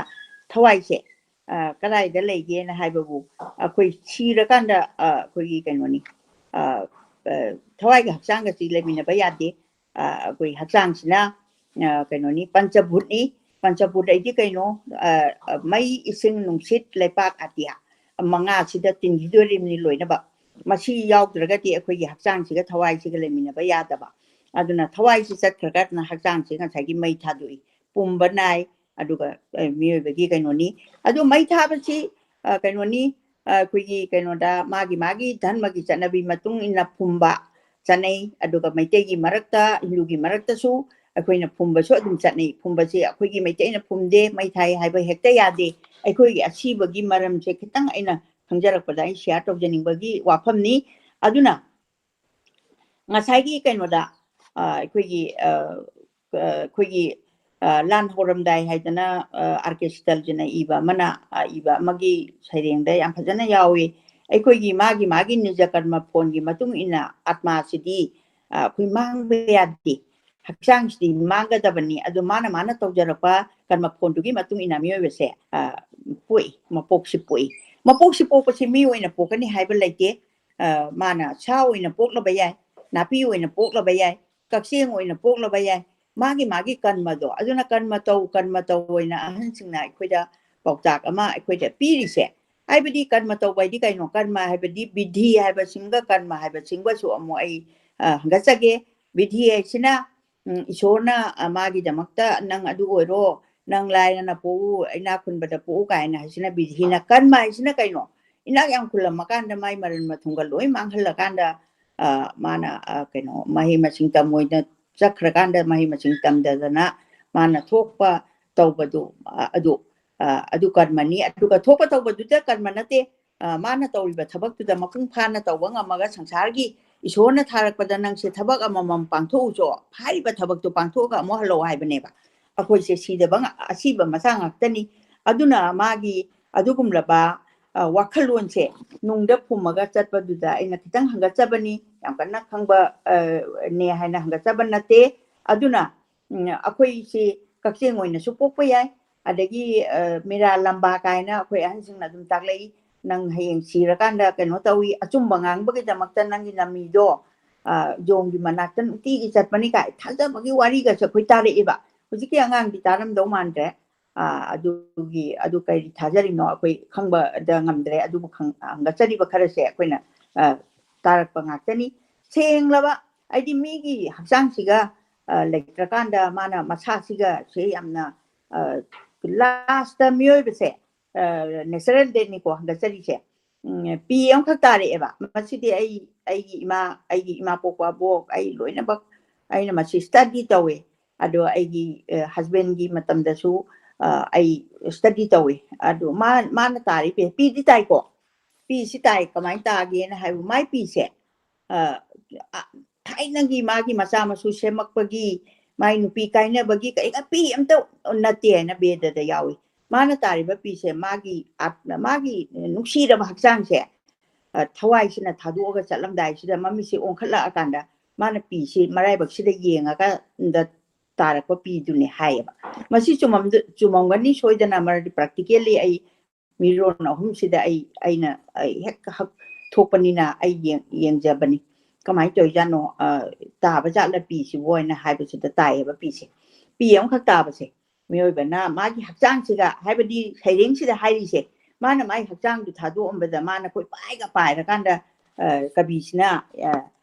ꯊꯋꯥꯏꯁꯦ, ꯑ, ꯀꯗꯥꯏꯗ ꯂꯩꯒꯦꯅ ꯍꯥꯏꯕꯕꯨ ꯑꯩꯈꯣꯏ ꯁꯤꯔꯀꯥꯟꯗ, ꯑ, ꯑꯩꯈꯣꯏꯒꯤ ꯀꯩꯅꯣꯅꯤ, ꯑ, ꯑ, ꯊꯋꯥꯏꯒ ꯍꯛꯆꯥꯡꯒꯁꯤ ꯂꯩꯃꯤꯟꯅꯕ ꯌꯥꯗꯦ꯫ ꯑ, ꯑꯩꯈꯣꯏ ꯍꯛꯆꯥꯡꯁꯤꯅ, ꯑ, ꯀꯩꯅꯣꯅꯤ, ꯄꯟꯆꯚꯨꯠꯅꯤ꯫ ꯄꯟꯆꯚꯨꯠ ꯍꯥꯏꯗꯤ ꯀꯩꯅꯣ? ꯑ, ꯑ, ꯃꯩ, ꯏꯁꯤꯡ, ꯅꯨꯡꯁꯤꯠ, ꯂꯩꯄꯥꯛ, ꯑꯇꯤꯌꯥ, ꯃꯉꯥꯁꯤꯗ ꯇꯤꯟꯈꯤꯗꯣꯔꯤꯕꯅꯤ ꯂꯣꯏꯅꯃꯛ꯫ ꯃꯁꯤ ꯌꯥꯎꯗ꯭ꯔꯒꯗꯤ ꯑꯩꯈꯣꯏꯒꯤ ꯍꯛꯆꯥꯡꯁꯤꯒ ꯊꯋꯥꯏꯁꯤꯒ ꯂꯩꯃꯤꯟꯅꯕ ꯌꯥꯗꯕ꯫ ꯑꯗꯨꯅ ꯊꯋꯥꯏꯁꯤ ꯆꯠꯈ꯭ꯔꯒꯅ ꯍꯛꯆꯥꯡꯁꯤ ꯉꯁꯥꯏꯒꯤ ꯃꯩ ꯊꯥꯗꯣꯛꯏ, ꯄꯨꯝꯕ ꯅꯥꯏ꯫ ꯑꯗꯨꯒ, ꯑ, ꯃꯤꯑꯣꯏꯕꯒꯤ ꯀꯩꯅꯣꯅꯤ꯫ ꯑꯗꯨ ꯃꯩ ꯊꯥꯕꯁꯤ, ꯑ, ꯀꯩꯅꯣꯅꯤ, ꯑ, ꯑꯩꯈꯣꯏꯒꯤ ꯀꯩꯅꯣꯗ ꯃꯥꯒꯤ ꯃꯥꯒꯤ ꯙꯔꯃꯒꯤ ꯆꯠꯅꯕꯤ ꯃꯇꯨꯡ ꯏꯟꯅ ꯐꯨꯝꯕ ꯆꯠꯅꯩ꯫ ꯑꯗꯨꯒ ꯃꯩꯇꯩꯒꯤ ꯃꯔꯛꯇ, ꯍꯤꯟꯗꯨꯒꯤ ꯃꯔꯛꯇꯁꯨ ꯑꯩꯈꯣꯏꯅ ꯐꯨꯝꯕꯁꯨ ꯑꯗꯨꯝ ꯆꯠꯅꯩ꯫ ꯐꯨꯝꯕꯁꯦ ꯑꯩꯈꯣꯏꯒꯤ ꯃꯩꯇꯩꯅ ꯐꯨꯝꯗꯦ, ꯃꯩ ꯊꯥꯏ ꯍꯥꯏꯕ ꯍꯦꯛꯇ ꯌꯥꯗꯦ꯫ ꯑꯩꯈꯣꯏꯒꯤ ꯑꯁꯤꯕꯒꯤ ꯃꯔꯝꯁꯦ ꯈꯤꯇꯪ ꯑꯩꯅ ꯈꯪꯖꯔꯛꯄꯗ ꯑꯩ share ꯇꯧꯖꯅꯤꯡꯕꯒꯤ ꯋꯥꯐꯝꯅꯤ꯫ ꯑꯗꯨꯅ ꯉꯁꯥꯏꯒꯤ ꯀꯩꯅꯣꯗ, ꯑ, ꯑꯩꯈꯣꯏꯒꯤ, ꯑ, ꯑ, ꯑꯩꯈꯣꯏꯒꯤ, ꯑ, ꯂꯥꯟ ꯍꯧꯔꯝꯗꯥꯏ ꯍꯥꯏꯗꯅ, ꯑ, ꯑꯥꯔ ꯀꯦ ꯁꯤꯇꯜꯖꯤꯅ ꯏꯕ ꯑꯃꯅ, ꯑ, ꯏꯕ ꯑꯃꯒꯤ ꯁꯩꯔꯦꯡꯗ ꯌꯥꯝ ꯐꯖꯅ ꯌꯥꯎꯏ꯫ ꯑꯩꯈꯣꯏꯒꯤ ꯃꯥꯒꯤ ꯃꯥꯒꯤ ꯅꯤꯖ ꯀꯔꯃ ꯐꯣꯟꯒꯤ ꯃꯇꯨꯡ ꯏꯟꯅ ꯑꯥꯠꯃꯥꯁꯤꯗꯤ, ꯑ, ꯑꯩꯈꯣꯏ ꯃꯥꯡꯕ ꯌꯥꯗꯦ꯫ ꯍꯛꯆꯥꯡꯁꯤꯗꯤ ꯃꯥꯡꯒꯗꯕꯅꯤ꯫ ꯑꯗꯨ ꯃꯥꯅ ꯃꯥꯅ ꯇꯧꯖꯔꯛꯄ ꯀꯔꯃ ꯐꯣꯟꯗꯨꯒꯤ ꯃꯇꯨꯡ ꯏꯟꯅ ꯃꯤꯑꯣꯏꯕꯁꯦ, ꯑ, ꯄꯣꯛꯏ, ꯃꯄꯣꯛꯁꯤ ꯄꯣꯛꯏ꯫ ꯃꯄꯣꯛꯁꯤ ꯄꯣꯛꯄꯁꯤ ꯃꯤ ꯑꯣꯏꯅ ꯄꯣꯛꯀꯅꯤ ꯍꯥꯏꯕ ꯂꯩꯇꯦ꯫ ꯑ, ꯃꯥꯅ ꯁꯥ ꯑꯣꯏꯅ ꯄꯣꯛꯂꯕ ꯌꯥꯏ, ꯅꯥꯄꯤ ꯑꯣꯏꯅ ꯄꯣꯛꯂꯕ ꯌꯥꯏ, ꯀꯛꯆꯦꯡ ꯑꯣꯏꯅ ꯄꯣꯛꯂꯕ ꯌꯥꯏ꯫ ꯃꯥꯒꯤ ꯃꯥꯒꯤ ꯀꯔꯃꯗꯣ, ꯑꯗꯨꯅ ꯀꯔꯃ ꯇꯧ, ꯀꯔꯃ ꯇꯧ ꯑꯣꯏꯅ ꯑꯍꯟꯁꯤꯡꯅ ꯑꯩꯈꯣꯏꯗ ꯄꯥꯎꯇꯥꯛ ꯑꯃ ꯑꯩꯈꯣꯏꯗ ꯄꯤꯔꯤꯁꯦ꯫ ꯍꯥꯏꯕꯗꯤ ꯀꯔꯃ ꯇꯧꯕ ꯍꯥꯏꯗꯤ ꯀꯩꯅꯣ? ꯀꯔꯃ ꯍꯥꯏꯕꯗꯤ ꯕꯤꯙꯤ ꯍꯥꯏꯕꯁꯤꯡꯒ ꯀꯔꯃ ꯍꯥꯏꯕꯁꯤꯡꯒꯁꯨ ꯑꯃꯨꯛ ꯑꯩ, ꯑ, ꯍꯪꯒꯠꯆꯒꯦ꯫ ꯕꯤꯙꯤ ꯍꯥꯏꯁꯤꯅ, ꯎꯝ, ꯏꯁꯣꯔꯅ, ꯑ, ꯃꯥꯒꯤꯗꯃꯛꯇ "ꯅꯪ ꯑꯗꯨ ꯑꯣꯏꯔꯣ, ꯅꯪ ꯂꯥꯏꯔꯅ ꯄꯣꯛꯎ, ꯏꯅꯥꯛ ꯈꯨꯟꯕꯗ ꯄꯣꯛꯎ" ꯀꯥꯏꯅ ꯍꯥꯏꯁꯤꯅ ꯕꯤꯙꯤꯅ꯫ ꯀꯔꯃ ꯍꯥꯏꯁꯤꯅ ꯀꯩꯅꯣ? ꯏꯅꯥꯛ ꯌꯥꯝ ꯈꯨꯜꯂꯝꯃꯀꯥꯟꯗ ꯃꯥꯏ ꯃꯔꯟ ꯃꯊꯨꯝꯒ ꯂꯣꯏ ꯃꯥꯡꯍꯜꯂꯀꯥꯟꯗ, ꯑ, ꯃꯥꯅ, ꯑ, ꯀꯩꯅꯣ, ꯃꯍꯩ ꯃꯁꯤꯡ ꯇꯝꯃꯣꯏꯅ ꯆꯠꯈ꯭ꯔꯀꯥꯟꯗ ꯃꯍꯩ ꯃꯁꯤꯡ ꯇꯝꯗꯗꯅ ꯃꯥꯅ ꯊꯣꯛꯄ ꯇꯧꯕꯗꯨ, ꯑ, ꯑꯗꯨ, ꯑ, ꯑꯗꯨ ꯀꯔꯃꯅꯤ꯫ ꯑꯗꯨꯒ ꯊꯣꯛꯄ ꯇꯧꯕꯗꯨꯗ ꯀꯔꯃ ꯅꯠꯇꯦ, ꯑ, ꯃꯥꯅ ꯇꯧꯔꯤꯕ ꯊꯕꯛꯇꯨꯗ ꯃꯄꯨꯡ ꯐꯥꯅ ꯇꯧꯕ ꯉꯝꯃꯒ ꯁꯪꯁꯥꯔꯒꯤ ꯏꯁꯣꯔꯅ ꯊꯥꯔꯛꯄꯗ ꯅꯪꯁꯦ ꯊꯕꯛ ꯑꯃꯃꯝ ꯄꯥꯡꯊꯣꯛꯎꯆꯣ, ꯍꯥꯏꯔꯤꯕ ꯊꯕꯛꯇꯨ ꯄꯥꯡꯊꯣꯛꯑꯒ ꯑꯃꯨꯛ ꯍꯜꯂꯛꯑꯣ ꯍꯥꯏꯕꯅꯦꯕ꯫ ꯑꯩꯈꯣꯏꯁꯦ ꯁꯤꯗꯕ ꯉ-, ꯑꯁꯤꯕ ꯃꯆꯥ ꯉꯥꯛꯇꯅꯤ꯫ ꯑꯗꯨꯅ ꯃꯥꯒꯤ ꯑꯗꯨꯒꯨꯝꯂꯕ, ꯑ, ꯋꯥꯈꯜꯂꯣꯟꯁꯦ ꯅꯨꯡꯗ ꯐꯨꯝꯃꯒ ꯆꯠꯄꯗꯨꯗ ꯑꯩꯅ ꯈꯤꯇꯪ ꯍꯪꯒꯠꯆꯕꯅꯤ꯫ ꯌꯥꯝ ꯀꯟꯅ ꯈꯪꯕ, ꯑ, ꯅꯦ ꯍꯥꯏꯅ ꯍꯪꯒꯠꯆꯕ ꯅꯠꯇꯦ꯫ ꯑꯗꯨꯅ, ꯎꯝ, ꯑꯩꯈꯣꯏꯁꯤ ꯀꯛꯆꯦꯡ ꯑꯣꯏꯅꯁꯨ ꯄꯣꯛꯄ ꯌꯥꯏ, ꯑꯗꯒꯤ, ꯑ, ꯃꯤꯔꯥ ꯂꯝꯕꯥ ꯀꯥꯏꯅ ꯑꯩꯈꯣꯏ ꯑꯍꯟꯁꯤꯡꯅ ꯑꯗꯨꯝ ꯇꯥꯛꯂꯛꯏ꯫ ꯅꯪ ꯍꯌꯦꯡ ꯁꯤꯔꯀꯥꯟꯗ ꯀꯩꯅꯣ ꯇꯧꯏ, ꯑꯆꯨꯝꯕ ꯉꯥꯡꯕꯒꯤꯗꯃꯛꯇ ꯅꯪꯒꯤ ꯅꯃꯤꯗꯣ, ꯑ, ꯌꯣꯡꯒꯤ ꯃꯅꯥꯛꯇ ꯅꯨꯡꯇꯤꯒꯤ ꯆꯠꯄꯅꯤ ꯀꯥꯏ ꯊꯥꯖꯕꯒꯤ ꯋꯥꯔꯤꯒꯁꯦ ꯑꯩꯈꯣꯏ ꯇꯥꯔꯛꯑꯦꯕ꯫ ꯍꯧꯖꯤꯛꯀꯤ ꯑꯉꯥꯡꯗꯤ ꯇꯥꯔꯝꯗꯧ ꯃꯥꯟꯗ꯭ꯔꯦ꯫ ꯑ, ꯑꯗꯨꯒꯤ, ꯑꯗꯨ ꯀꯔꯤ ꯊꯥꯖꯔꯤꯅꯣ ꯑꯩꯈꯣꯏ ꯈꯪꯕꯗ ꯉꯝꯗ꯭ꯔꯦ꯫ ꯑꯗꯨꯕꯨ ꯈꯪ-, ꯍꯪꯒꯠꯆꯔꯤꯕ ꯈꯔꯁꯦ ꯑꯩꯈꯣꯏꯅ, ꯑ, ꯇꯥꯔꯛꯄ ꯉꯥꯛꯇꯅꯤ꯫ ꯁꯦꯡꯂꯕ, ꯑꯩꯗꯤ ꯃꯤꯒꯤ ꯍꯛꯆꯥꯡꯁꯤꯒ, ꯑ, ꯂꯩꯇ꯭ꯔꯀꯥꯟꯗ ꯃꯥꯅ ꯃꯁꯥꯁꯤꯒ ꯁꯦ ꯌꯥꯝꯅ, ꯑ, ꯂꯥꯁꯇ ꯃꯤꯑꯣꯏꯕꯁꯦ, ꯑ, natural deathꯅꯤꯀꯣ ꯍꯪꯒꯠꯆꯔꯤꯁꯦ꯫ ꯎꯝ, ꯄꯤ ꯑꯃꯈꯛ ꯇꯥꯔꯛꯑꯦꯕ꯫ ꯃꯁꯤꯗꯤ ꯑꯩ, ꯑꯩꯒꯤ ꯏꯃꯥ, ꯑꯩꯒꯤ ꯏꯃꯥ ꯄꯣꯛꯄ ꯑꯕꯣꯛ, ꯑꯩ ꯂꯣꯏꯅꯃꯛ ꯑꯩꯅ ꯃꯁꯤ study ꯇꯧꯋꯦ꯫ ꯑꯗꯣ ꯑꯩꯒꯤ, ꯑ, husbandꯒꯤ ꯃꯇꯝꯗꯁꯨ, ꯑ, ꯑꯩ study ꯇꯧꯋꯦ꯫ ꯑꯗꯣ ꯃꯥ-, ꯃꯥꯅ ꯇꯥꯔꯤꯕ ꯄꯤꯗꯤ ꯇꯥꯏꯀꯣ꯫ ꯄꯤꯁꯤ ꯇꯥꯏ, ꯀꯃꯥꯏꯅ ꯇꯥꯒꯦꯅ ꯍꯥꯏꯕ, ꯃꯥꯏ ꯄꯤꯁꯦ, ꯑ, ꯑ, ꯊꯥꯏꯅꯒꯤ ꯃꯥꯒꯤ ꯃꯆꯥ ꯃꯁꯨ ꯁꯦꯝꯃꯛꯄꯒꯤ, ꯃꯥꯏ ꯅꯨꯄꯤ ꯀꯥꯏꯅꯕꯒꯤ ꯀꯩꯀꯥ ꯄꯤ ꯑꯝꯇ ꯅꯠꯇꯦ ꯍꯥꯏꯅ ꯕꯦꯗꯗ ꯌꯥꯎꯏ꯫ ꯃꯥꯅ ꯇꯥꯔꯤꯕ ꯄꯤꯁꯦ ꯃꯥꯒꯤ ꯑꯥꯠ-, ꯃꯥꯒꯤ ꯅꯨꯡꯁꯤꯔꯕ ꯍꯛꯆꯥꯡꯁꯦ, ꯑ, ꯊꯋꯥꯏꯁꯤꯅ ꯊꯥꯗꯣꯛꯑꯒ ꯆꯠꯂꯝꯗꯥꯏꯁꯤꯗ ꯃꯃꯤꯠꯁꯦ ꯑꯣꯟꯈꯠꯂꯛꯑꯀꯥꯟꯗ ꯃꯥꯅ ꯄꯤꯁꯤ ꯃꯔꯥꯏꯕꯛꯁꯤꯗ ꯌꯦꯡꯉꯀꯥꯟꯗ ꯇꯥꯔꯛꯄ ꯄꯤꯗꯨꯅꯦ ꯍꯥꯏꯌꯦꯕ꯫ ꯃꯁꯤ ꯆꯨꯝꯃꯝꯗ-, ꯆꯨꯝꯃꯝꯒꯅꯤ ꯁꯣꯏꯗꯅ, ꯃꯔꯝꯗꯤ practically ꯑꯩ ꯃꯤꯔꯣꯟ ꯑꯍꯨꯝꯁꯤꯗ ꯑꯩ, ꯑꯩꯅ, ꯑꯩ ꯍꯦꯛ ꯍꯛ-, ꯊꯣꯛꯄꯅꯤꯅ ꯑꯩ ꯌꯦꯡ-, ꯌꯦꯡꯖꯕꯅꯤ꯫ ꯀꯃꯥꯏꯅ ꯇꯧꯔꯤꯖꯥꯠꯅꯣ, ꯑ, ꯇꯥꯕ ꯖꯥꯠꯂ ꯄꯤꯁꯤꯕꯨ ꯍꯥꯏꯅ ꯍꯥꯏꯕꯁꯤꯗ ꯇꯥꯏꯌꯦꯕ ꯄꯤꯁꯦ꯫ ꯄꯤ ꯑꯃꯈꯛ ꯇꯥꯕꯁꯦ ꯃꯤꯑꯣꯏꯕꯅ ꯃꯥꯒꯤ ꯍꯛꯆꯥꯡꯁꯤꯒ, ꯍꯥꯏꯕꯗꯤ ꯁꯩꯔꯦꯡꯁꯤꯗ ꯍꯥꯏꯔꯤꯁꯦ, ꯃꯥꯅ ꯃꯥꯒꯤ ꯍꯛꯆꯥꯡꯗꯨ ꯊꯥꯗꯣꯛꯑꯝꯕꯗ ꯃꯥꯅ ꯀꯣꯏꯄꯥꯏꯒ ꯄꯥꯏꯔꯀꯥꯟꯗ, ꯑ, ꯀꯕꯤꯁꯤꯅ, ꯑ,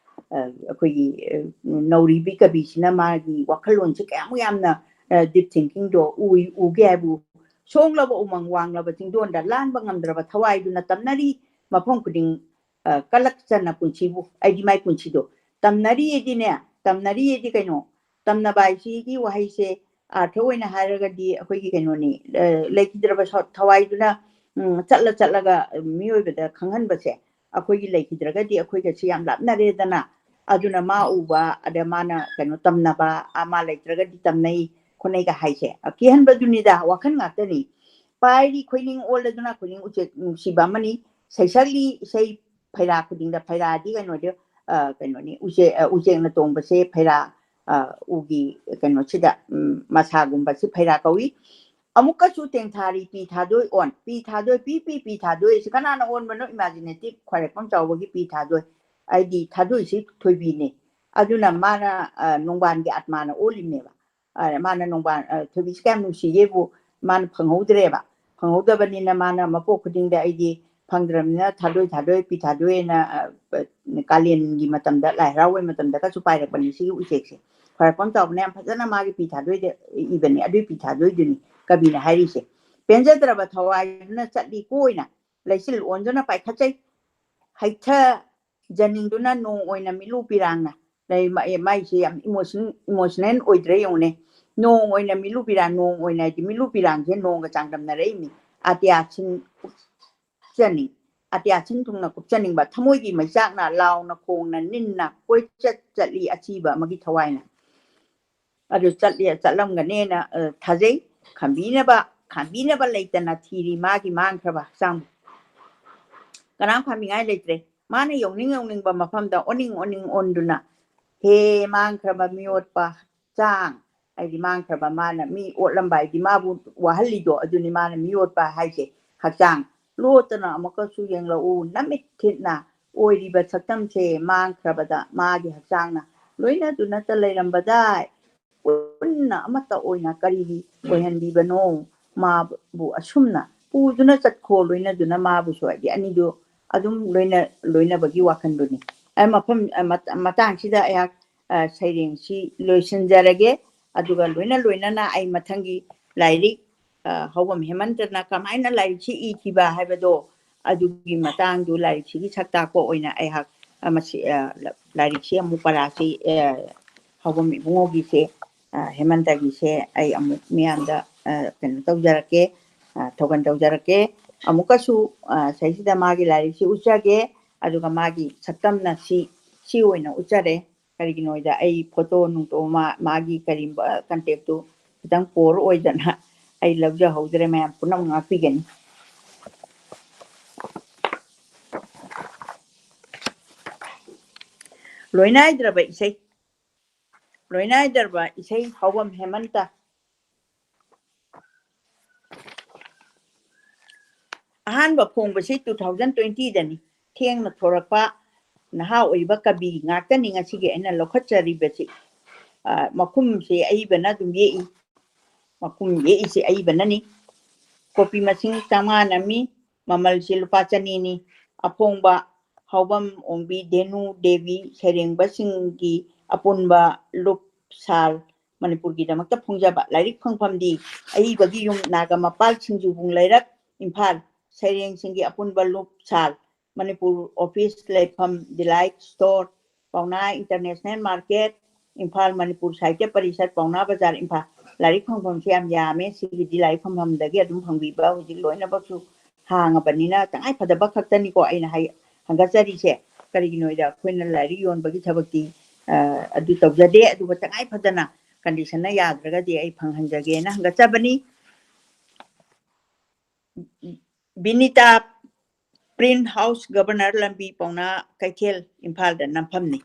ꯑ, ꯑꯩꯈꯣꯏꯒꯤ, ꯑ, ꯅꯧꯔꯤꯕꯤ ꯀꯕꯤꯁꯤꯅ ꯃꯥꯒꯤ ꯋꯥꯈꯜꯂꯣꯟꯁꯦ ꯀꯌꯥꯃꯨꯛ ꯌꯥꯝꯅ, ꯑ, deep thinkingꯗꯣ ꯎꯏ-, ꯎꯒꯦ ꯍꯥꯏꯕꯨ, "ꯁꯣꯡꯂꯕ ꯎꯃꯪ ꯋꯥꯡꯂꯕ ꯆꯤꯡꯗꯣꯟꯗ ꯂꯥꯟꯕ ꯉꯝꯗ꯭ꯔꯕ ꯊꯋꯥꯏꯗꯨꯅ ꯇꯝꯅꯔꯤ ꯃꯐꯝ ꯈꯨꯗꯤꯡ, ꯑ, ꯀꯜꯂꯛꯆꯅ ꯄꯨꯟꯁꯤꯕꯨ", ꯑꯩꯗꯤ ꯃꯥꯏ ꯄꯨꯟꯁꯤꯗꯣ ꯇꯝꯅꯔꯤꯑꯗꯤꯅꯦ, ꯇꯝꯅꯔꯤꯑꯗꯤ ꯀꯩꯅꯣ? ꯇꯝꯅꯕ ꯍꯥꯏꯁꯤꯒꯤ ꯋꯥꯍꯩꯁꯦ ꯑꯥꯔꯊ ꯑꯣꯏꯅ ꯍꯥꯏꯔꯒꯗꯤ ꯑꯩꯈꯣꯏꯒꯤ ꯀꯩꯅꯣꯅꯤ, ꯑ, ꯂꯩꯈꯤꯗ꯭ꯔꯕ ꯁ-, ꯊꯋꯥꯏꯗꯨꯅ, ꯎꯝ, ꯆꯠꯂ ꯆꯠꯂꯒ ꯃꯤꯑꯣꯏꯕꯗ ꯈꯪꯍꯟꯕꯁꯦ, ꯑꯩꯈꯣꯏꯒꯤ ꯂꯩꯈꯤꯗ꯭ꯔꯒꯗꯤ ꯑꯩꯈꯣꯏꯒꯁꯤ ꯌꯥꯝ ꯂꯥꯞꯅꯔꯦꯗꯅ꯫ ꯑꯗꯨꯅ ꯃꯥ ꯎꯕ, ꯑꯗ ꯃꯥꯅ ꯀꯩꯅꯣ ꯇꯝꯅꯕ, ꯑ, ꯃꯥ ꯂꯩꯇ꯭ꯔꯒꯗꯤ ꯇꯝꯅꯩ ꯈꯣꯠꯅꯩꯒ ꯍꯥꯏꯁꯦ꯫ ꯑ, ꯀꯤꯍꯟꯕꯗꯨꯅꯤꯗ, ꯋꯥꯈꯜ ꯉꯥꯛꯇꯅꯤ꯫ ꯄꯥꯏꯔꯤ ꯈꯣꯏꯅꯤꯡ ꯑꯣꯜꯂꯗꯨꯅ ꯈꯣꯏꯅꯤꯡ ꯎꯆꯦꯛ ꯅꯨꯡꯁꯤꯕ ꯑꯃꯅꯤ꯫ ꯁꯩꯁꯛꯂꯤ ꯏꯁꯩ ꯐꯩꯔꯥ ꯈꯨꯗꯤꯡꯗ, ꯐꯩꯔꯥꯗꯤ ꯀꯩꯅꯣꯗꯤ, ꯑ, ꯀꯩꯅꯣꯅꯤ, ꯎꯆꯦꯛ, ꯑ, ꯎꯆꯦꯛꯅ ꯇꯣꯡꯕꯁꯦ ꯐꯩꯔꯥ, ꯑ, ꯎꯒꯤ ꯀꯩꯅꯣꯁꯤꯗ, ꯎꯝ, ꯃꯁꯥꯒꯨꯝꯕꯁꯤ ꯐꯩꯔꯥ ꯀꯧꯏ꯫ ꯑꯃꯨꯛꯀꯁꯨ ꯇꯦꯡꯊꯥꯔꯤ ꯄꯤ ꯊꯥꯗꯣꯏ ꯑꯣꯟ, ꯄꯤ ꯊꯥꯗꯣꯏ, ꯄꯤ, ꯄꯤ, ꯄꯤ ꯊꯥꯗꯣꯏ꯫ ꯁꯤ ꯀꯅꯥꯅ ꯑꯣꯟꯕꯅꯣ? Imaginative ꯈ꯭ꯋꯥꯏꯔꯥꯛꯄꯝ ꯆꯥꯎꯕꯒꯤ ꯄꯤ ꯊꯥꯗꯣꯏ꯫ ꯍꯥꯏꯗꯤ ꯊꯥꯗꯣꯏꯁꯤ ꯊꯣꯏꯕꯤꯅꯦ꯫ ꯑꯗꯨꯅ ꯃꯥꯅ, ꯑ, ꯅꯣꯡꯕꯥꯟꯒꯤ ꯑꯥꯠꯃꯥꯅ ꯑꯣꯜꯂꯤꯕꯅꯦꯕ꯫ ꯑ, ꯃꯥꯅ ꯅꯣꯡꯕꯥꯟ, ꯑ, ꯊꯣꯏꯕꯤꯁꯤ ꯀꯌꯥꯝ ꯅꯨꯡꯁꯤꯒꯦꯕꯨ ꯃꯥꯅ ꯐꯪꯍꯧꯗ꯭ꯔꯦꯕ꯫ ꯐꯪꯍꯧꯗꯕꯅꯤꯅ ꯃꯥꯅ ꯃꯄꯣꯛ ꯈꯨꯗꯤꯡꯗ ꯑꯩꯗꯤ ꯐꯪꯗ꯭ꯔꯕꯅꯤꯅ ꯊꯥꯗꯣꯏ, ꯊꯥꯗꯣꯏ, ꯄꯤ ꯊꯥꯗꯣꯏꯅ, ꯑ, ꯀꯥꯂꯦꯟꯒꯤ ꯃꯇꯝꯗ, ꯂꯥꯏ ꯍꯔꯥꯎꯕꯩ ꯃꯇꯝꯗ ꯀꯁꯨ ꯄꯥꯏꯔꯛꯄꯅꯤ ꯁꯤꯒꯤ ꯎꯆꯦꯛꯁꯦ꯫ ꯈ꯭ꯋꯥꯏꯔꯥꯛꯄꯝ ꯆꯥꯎꯕꯅ ꯌꯥꯝ ꯐꯖꯅ ꯃꯥꯒꯤ ꯄꯤ ꯊꯥꯗꯣꯏꯗ ꯏꯕꯅꯤ꯫ ꯑꯗꯨꯏ ꯄꯤ ꯊꯥꯗꯣꯏꯗꯨꯅꯤ ꯀꯕꯤꯅ ꯍꯥꯏꯔꯤꯁꯦ꯫ ꯄꯦꯟꯖꯗ꯭ꯔꯕ ꯊꯋꯥꯏꯗꯨꯅ ꯆꯠꯂꯤ ꯀꯣꯏꯅ, ꯂꯩꯆꯤꯜ ꯑꯣꯟꯗꯨꯅ ꯄꯥꯏꯈꯠꯆꯩ꯫ ꯍꯩꯊ ꯖꯅꯤꯡꯗꯨꯅ ꯅꯣꯡ ꯑꯣꯏꯅ ꯃꯤꯠꯂꯨ ꯄꯤꯔꯥꯡꯅ ꯂꯩ-, ꯃꯥ-, ꯑꯦ, ꯃꯥꯏꯁꯦ ꯌꯥꯝ emotion-, emotional ꯑꯣꯏꯗ꯭ꯔꯥ ꯌꯦꯡꯉꯨꯅꯦ꯫ ꯅꯣꯡ ꯑꯣꯏꯅ ꯃꯤꯠꯂꯨ ꯄꯤꯔꯥꯡ, ꯅꯣꯡ ꯑꯣꯏꯅ ꯍꯥꯏꯗꯤ ꯃꯤꯠꯂꯨ ꯄꯤꯔꯥꯡꯁꯦ ꯅꯣꯡꯒ ꯆꯥꯡꯗꯝꯅꯔꯛꯏꯅꯤ꯫ ꯑꯇꯤꯌꯥ ꯁꯤꯟ ꯀꯨꯞꯆꯅꯤꯡ, ꯑꯇꯤꯌꯥ ꯁꯤꯟ ꯊꯨꯡꯅ ꯀꯨꯞꯆꯅꯤꯡꯕ ꯊꯃꯣꯏꯒꯤ ꯃꯩꯆꯥꯛꯅ ꯂꯥꯎꯅ ꯈꯣꯡꯅ ꯅꯤꯟꯅ ꯀꯣꯏꯆꯠ ꯆꯠꯂꯤ ꯑꯊꯤꯕ ꯑꯃꯒꯤ ꯊꯋꯥꯏꯅ꯫ ꯑꯗꯨ ꯆꯠꯂꯤ, ꯆꯠꯂꯝꯒꯅꯦꯅ, ꯑ, ꯊꯥꯖꯩ꯫ ꯈꯥꯝꯕꯤꯅꯕ, ꯈꯥꯝꯕꯤꯅꯕ ꯂꯩꯇꯅ ꯊꯤꯔꯤ ꯃꯥꯒꯤ ꯃꯥꯡꯈ꯭ꯔꯕ ꯍꯛꯆꯥꯡꯕꯨ꯫ ꯀꯅꯥꯝ ꯈꯥꯝꯕꯤꯉꯥꯏ ꯂꯩꯇ꯭ꯔꯦ꯫ ꯃꯥꯅ ꯌꯧꯅꯤꯡ ꯌꯧꯅꯤꯡꯕ ꯃꯐꯝꯗ ꯑꯣꯅꯤꯡ ꯑꯣꯅꯤꯡ ꯑꯣꯟꯗꯨꯅ, "ꯍꯦ ꯃꯥꯡꯈ꯭ꯔꯕ ꯃꯤꯑꯣꯠꯄ ꯍꯛꯆꯥꯡ", ꯍꯥꯏꯗꯤ ꯃꯥꯡꯈ꯭ꯔꯕ ꯃꯥꯅ ꯃꯤ ꯑꯣꯠꯂꯝꯕ ꯍꯥꯏꯗꯤ ꯃꯥꯕꯨ ꯋꯥꯍꯜꯂꯤꯗꯣ, ꯑꯗꯨꯅꯤ ꯃꯥꯅ ꯃꯤꯑꯣꯠꯄ ꯍꯥꯏꯁꯦ꯫ "ꯍꯛꯆꯥꯡ ꯂꯣꯠꯇꯅ ꯑꯃꯨꯛꯀꯁꯨ ꯌꯦꯡꯂꯛꯎ, ꯅꯃꯤꯠ ꯊꯤꯠꯅ ꯑꯣꯏꯔꯤꯕ ꯁꯛꯇꯝꯁꯦ ꯃꯥꯡꯈ꯭ꯔꯕꯗ ꯃꯥꯒꯤ ꯍꯛꯆꯥꯡꯅ ꯂꯣꯏꯅꯗꯨꯅꯇ ꯂꯩꯔꯝꯕꯗ ꯄꯨꯟꯅ ꯑꯃꯠꯇ ꯑꯣꯏꯅ ꯀꯔꯤꯒꯤ ꯑꯣꯏꯍꯟꯕꯤꯕꯅꯣ? ꯃꯥꯕꯨ ꯑꯁꯨꯝꯅ ꯄꯨꯗꯨꯅ ꯆꯠꯈꯣ, ꯂꯣꯏꯅꯗꯨꯅ ꯃꯥꯕꯨꯁꯨ", ꯍꯥꯏꯗꯤ ꯑꯅꯤꯗꯨ ꯑꯗꯨꯝ ꯂꯣꯏꯅ-, ꯂꯣꯏꯅꯕꯒꯤ ꯋꯥꯈꯜꯗꯨꯅꯤ꯫ ꯑꯩ ꯃꯐꯝ, ꯑ, ꯃꯠ-, ꯃꯇꯥꯡꯁꯤꯗ ꯑꯩꯍꯥꯛ, ꯑ, ꯁꯩꯔꯦꯡꯁꯤ ꯂꯣꯏꯁꯤꯟꯖꯔꯒꯦ꯫ ꯑꯗꯨꯒ ꯂꯣꯏꯅ ꯂꯣꯏꯅꯅ ꯑꯩ ꯃꯊꯪꯒꯤ ꯂꯥꯏꯔꯤꯛ, ꯑ, ꯍꯧꯕꯝ ꯍꯦꯃꯟꯇꯅ ꯀꯃꯥꯏꯅ ꯂꯥꯏꯔꯤꯛꯁꯤ ꯏꯈꯤꯕ ꯍꯥꯏꯕꯗꯣ, ꯑꯗꯨꯒꯤ ꯃꯇꯥꯡꯗꯨ ꯂꯥꯏꯔꯤꯛꯁꯤꯒꯤ ꯁꯛ ꯇꯥꯛꯄ ꯑꯣꯏꯅ ꯑꯩꯍꯥꯛ, ꯑ, ꯃꯁꯤ, ꯑ, ꯂ-, ꯂꯥꯏꯔꯤꯛꯁꯤ ꯑꯃꯨꯛ ꯄꯔꯥꯁꯤ, ꯑ, ꯍꯧꯕꯝ ꯏꯕꯨꯡꯉꯣꯒꯤꯁꯦ, ꯑ, ꯍꯦꯃꯟꯇꯒꯤꯁꯦ ꯑꯩ ꯑꯃꯨꯛ ꯃꯤꯌꯥꯝꯗ, ꯑ, ꯀꯩꯅꯣ ꯇꯧꯖꯔꯛꯀꯦ, ꯑ, ꯊꯧꯒꯜ ꯇꯧꯖꯔꯛꯀꯦ꯫ ꯑꯃꯨꯛꯀꯁꯨ, ꯑ, ꯁꯤꯗꯩꯁꯤꯗ ꯃꯥꯒꯤ ꯂꯥꯏꯔꯤꯛꯁꯤ ꯎꯠꯆꯒꯦ, ꯑꯗꯨꯒ ꯃꯥꯒꯤ ꯁꯛꯇꯝꯅ ꯁꯤ, ꯁꯤ ꯑꯣꯏꯅ ꯎꯠꯆꯔꯦ꯫ ꯀꯔꯤꯒꯤꯅꯣꯗ ꯑꯩ ꯐꯣꯇꯣ ꯅꯨꯡꯇꯣ ꯃꯥ-, ꯃꯥꯒꯤ ꯀꯔꯤꯒꯨꯝꯕ ꯀꯟꯇꯦꯛꯇꯨ ꯈꯤꯇꯪ ꯄꯣꯔ ꯑꯣꯏꯗꯅ ꯑꯩ ꯂꯧꯖꯍꯧꯗ꯭ꯔꯦ꯫ ꯃꯌꯥꯝ ꯄꯨꯝꯅꯃꯛ ꯉꯥꯛꯄꯤꯒꯅꯤ꯫ ꯂꯣꯏꯅꯥꯏꯗ꯭ꯔꯕ ꯏꯁꯩ, ꯂꯣꯏꯅꯥꯏꯗ꯭ꯔꯕ ꯏꯁꯩ ꯍꯧꯕꯝ ꯍꯦꯃꯟꯇ꯫ ꯑꯍꯥꯟꯕ ꯐꯣꯡꯕꯁꯤ two thousand twenty ꯗꯅꯤ꯫ ꯊꯦꯡꯅ ꯊꯣꯔꯛꯄ ꯅꯍꯥ ꯑꯣꯏꯕ ꯀꯕꯤ ꯉꯥꯛꯇꯅꯤ ꯉꯁꯤꯒꯤ ꯑꯩꯅ ꯂꯧꯈꯠꯆꯔꯤꯕꯁꯤ꯫ ꯑ, ꯃꯈꯨꯝꯁꯤ ꯑꯏꯕꯅ ꯑꯗꯨꯝ ꯌꯦꯛꯏ꯫ ꯃꯈꯨꯝ ꯌꯦꯛꯏꯁꯤ ꯑꯏꯕꯅꯅꯤ꯫ ꯀꯣꯄꯤ ꯃꯁꯤꯡ ꯆꯥꯝꯃꯉꯥ ꯅꯝꯃꯤ꯫ ꯃꯃꯜꯁꯤ ꯂꯨꯄꯥ ꯆꯅꯤꯅꯤ꯫ ꯑꯐꯣꯡꯕ ꯍꯥꯎꯕꯝ ꯑꯣꯡꯕꯤ ꯙꯦꯅꯨ ꯗꯦꯕꯤ ꯁꯩꯔꯦꯡꯕꯁꯤꯡꯒꯤ ꯑꯄꯨꯟꯕ ꯂꯨꯞ ꯁꯥꯜ ꯃꯅꯤꯄꯨꯔꯒꯤꯗꯃꯛꯇ ꯐꯣꯡꯖꯕ꯫ ꯂꯥꯏꯔꯤꯛ ꯐꯪꯐꯝꯗꯤ ꯑꯏꯕꯒꯤ ꯌꯨꯝ, ꯅꯥꯒꯥꯃꯄꯥꯜ ꯁꯤꯡꯖꯨꯕꯨꯡ ꯂꯩꯔꯛ, ꯏꯝꯐꯥꯜ꯫ ꯁꯩꯔꯦꯡꯁꯤꯡꯒꯤ ꯑꯄꯨꯟꯕ ꯂꯨꯞ ꯁꯥꯜ ꯃꯅꯤꯄꯨꯔ ꯑꯣꯐꯤꯁ ꯂꯩꯐꯝ, ꯗꯤꯂꯥꯏꯠ ꯁ꯭ꯇꯣꯔ, ꯄꯥꯎꯅꯥ ꯏꯟꯇꯔꯅꯦꯁꯅꯦꯜ ꯃꯥꯔꯀꯦꯠ, ꯏꯝꯐꯥꯜ꯫ ꯃꯅꯤꯄꯨꯔ ꯁꯥꯍꯤꯇ꯭ꯌ ꯄꯔꯤꯁꯠ, ꯄꯥꯎꯅꯥ ꯕꯖꯥꯔ, ꯏꯝꯐꯥꯜ꯫ ꯂꯥꯏꯔꯤꯛ ꯐꯪꯐꯝꯁꯦ ꯌꯥꯝ ꯌꯥꯝꯃꯦ꯫ ꯁꯤꯒꯤꯗꯤ ꯂꯥꯏꯔꯤꯛ ꯐꯪꯐꯝꯗꯒꯤ ꯑꯗꯨꯝ ꯐꯪꯕꯤꯕ ꯍꯧꯖꯤꯛ ꯂꯣꯏꯅꯃꯛꯁꯨ ꯍꯥꯡꯉꯕꯅꯤꯅ ꯇꯉꯥꯏ ꯐꯗꯕ ꯈꯛꯇꯅꯤꯀꯣ ꯑꯩꯅ ꯍꯥꯏ-, ꯍꯪꯒꯠꯆꯔꯤꯁꯦ꯫ ꯀꯔꯤꯒꯤꯅꯣ ꯍꯥꯏꯗ ꯑꯩꯈꯣꯏꯅ ꯂꯥꯏꯔꯤꯛ ꯌꯣꯟꯕꯒꯤ ꯊꯕꯛꯇꯤ, ꯑ, ꯑꯗꯨ ꯇꯧꯖꯗꯦ꯫ ꯑꯗꯨꯒ ꯇꯉꯥꯏ ꯐꯗꯅ ꯀꯟꯗꯤꯁꯟꯅ ꯌꯥꯗ꯭ꯔꯒꯗꯤ ꯑꯩ ꯐꯪꯍꯟꯖꯒꯦꯅ ꯍꯪꯒꯠꯆꯕꯅꯤ꯫ ꯕꯤꯅꯤꯇꯥ ꯄ꯭ꯔꯤꯟ ꯍꯥꯎꯁ, ꯒꯕꯔꯅꯔ ꯂꯝꯕꯤ, ꯄꯥꯎꯅꯥ ꯀꯩꯊꯦꯜ, ꯏꯝꯐꯥꯜꯗ ꯅꯝꯐꯝꯅꯤ꯫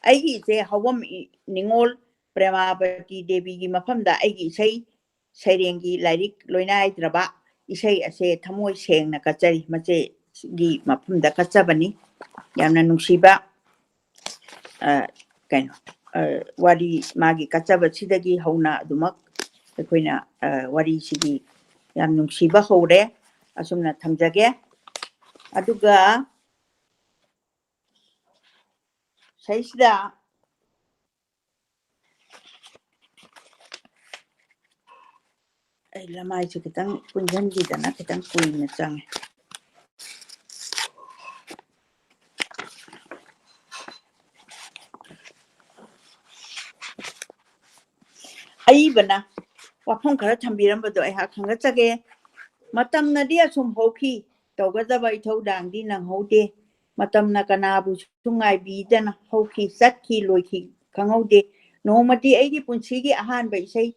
ꯑꯩꯒꯤ ꯏꯆꯦ ꯍꯧꯕꯝ ꯏ-, ꯅꯤꯉꯣꯜ ꯄ꯭ꯔꯦꯃꯥꯕꯇꯤ ꯗꯦꯕꯤꯒꯤ ꯃꯐꯝꯗ ꯑꯩꯒꯤ ꯏꯁꯩ ꯁꯩꯔꯦꯡꯒꯤ ꯂꯥꯏꯔꯤꯛ ꯂꯣꯏꯅꯥꯏꯗ꯭ꯔꯕ ꯏꯁꯩ ꯑꯁꯦ ꯊꯃꯣꯏ ꯁꯦꯡꯅ ꯀꯠꯆꯔꯤ꯫ ꯃꯆꯦꯒꯤ ꯃꯐꯝꯗ ꯀꯠꯆꯕꯅꯤ꯫ ꯌꯥꯝꯅ ꯅꯨꯡꯁꯤꯕ, ꯑ, ꯀꯩꯅꯣ, ꯑ, ꯋꯥꯔꯤ ꯃꯥꯒꯤ ꯀꯠꯆꯕꯁꯤꯗꯒꯤ ꯍꯧꯅ ꯑꯗꯨꯃꯛ ꯑꯩꯈꯣꯏꯅ, ꯑ, ꯋꯥꯔꯤꯁꯤꯒꯤ ꯌꯥꯝ ꯅꯨꯡꯁꯤꯕ ꯍꯧꯔꯦ꯫ ꯑꯁꯨꯝꯅ ꯊꯝꯖꯒꯦ꯫ ꯑꯗꯨꯒ ꯁꯩꯁꯤꯗ ꯑꯩ ꯂꯃꯥꯏꯁꯦ ꯈꯤꯇꯪ ꯄꯨꯟꯁꯤꯟꯈꯤꯗꯅ ꯈꯤꯇꯪ ꯀꯨꯏꯅ ꯆꯪꯉꯦ꯫ ꯑꯏꯕꯅ ꯋꯥꯐꯝ ꯈꯔ ꯊꯝꯕꯤꯔꯝꯕꯗꯣ ꯑꯩꯍꯥꯛ ꯈꯪꯒꯠꯆꯒꯦ꯫ ꯃꯇꯝꯅꯗꯤ ꯑꯁꯨꯝ ꯍꯧꯈꯤ, ꯇꯧꯒꯗꯕ ꯏꯊꯧꯗꯥꯡꯗꯤ ꯅꯪꯍꯧꯗꯦ꯫ ꯃꯇꯝꯅ ꯀꯅꯥꯕꯨꯁꯨ ꯉꯥꯏꯕꯤꯗꯅ ꯍꯧꯈꯤ, ꯆꯠꯈꯤ, ꯂꯣꯏꯈꯤ ꯈꯪꯍꯧꯗꯦ꯫ ꯅꯣꯡꯃꯗꯤ ꯑꯩꯒꯤ ꯄꯨꯟꯁꯤꯒꯤ ꯑꯍꯥꯟꯕ ꯏꯁꯩ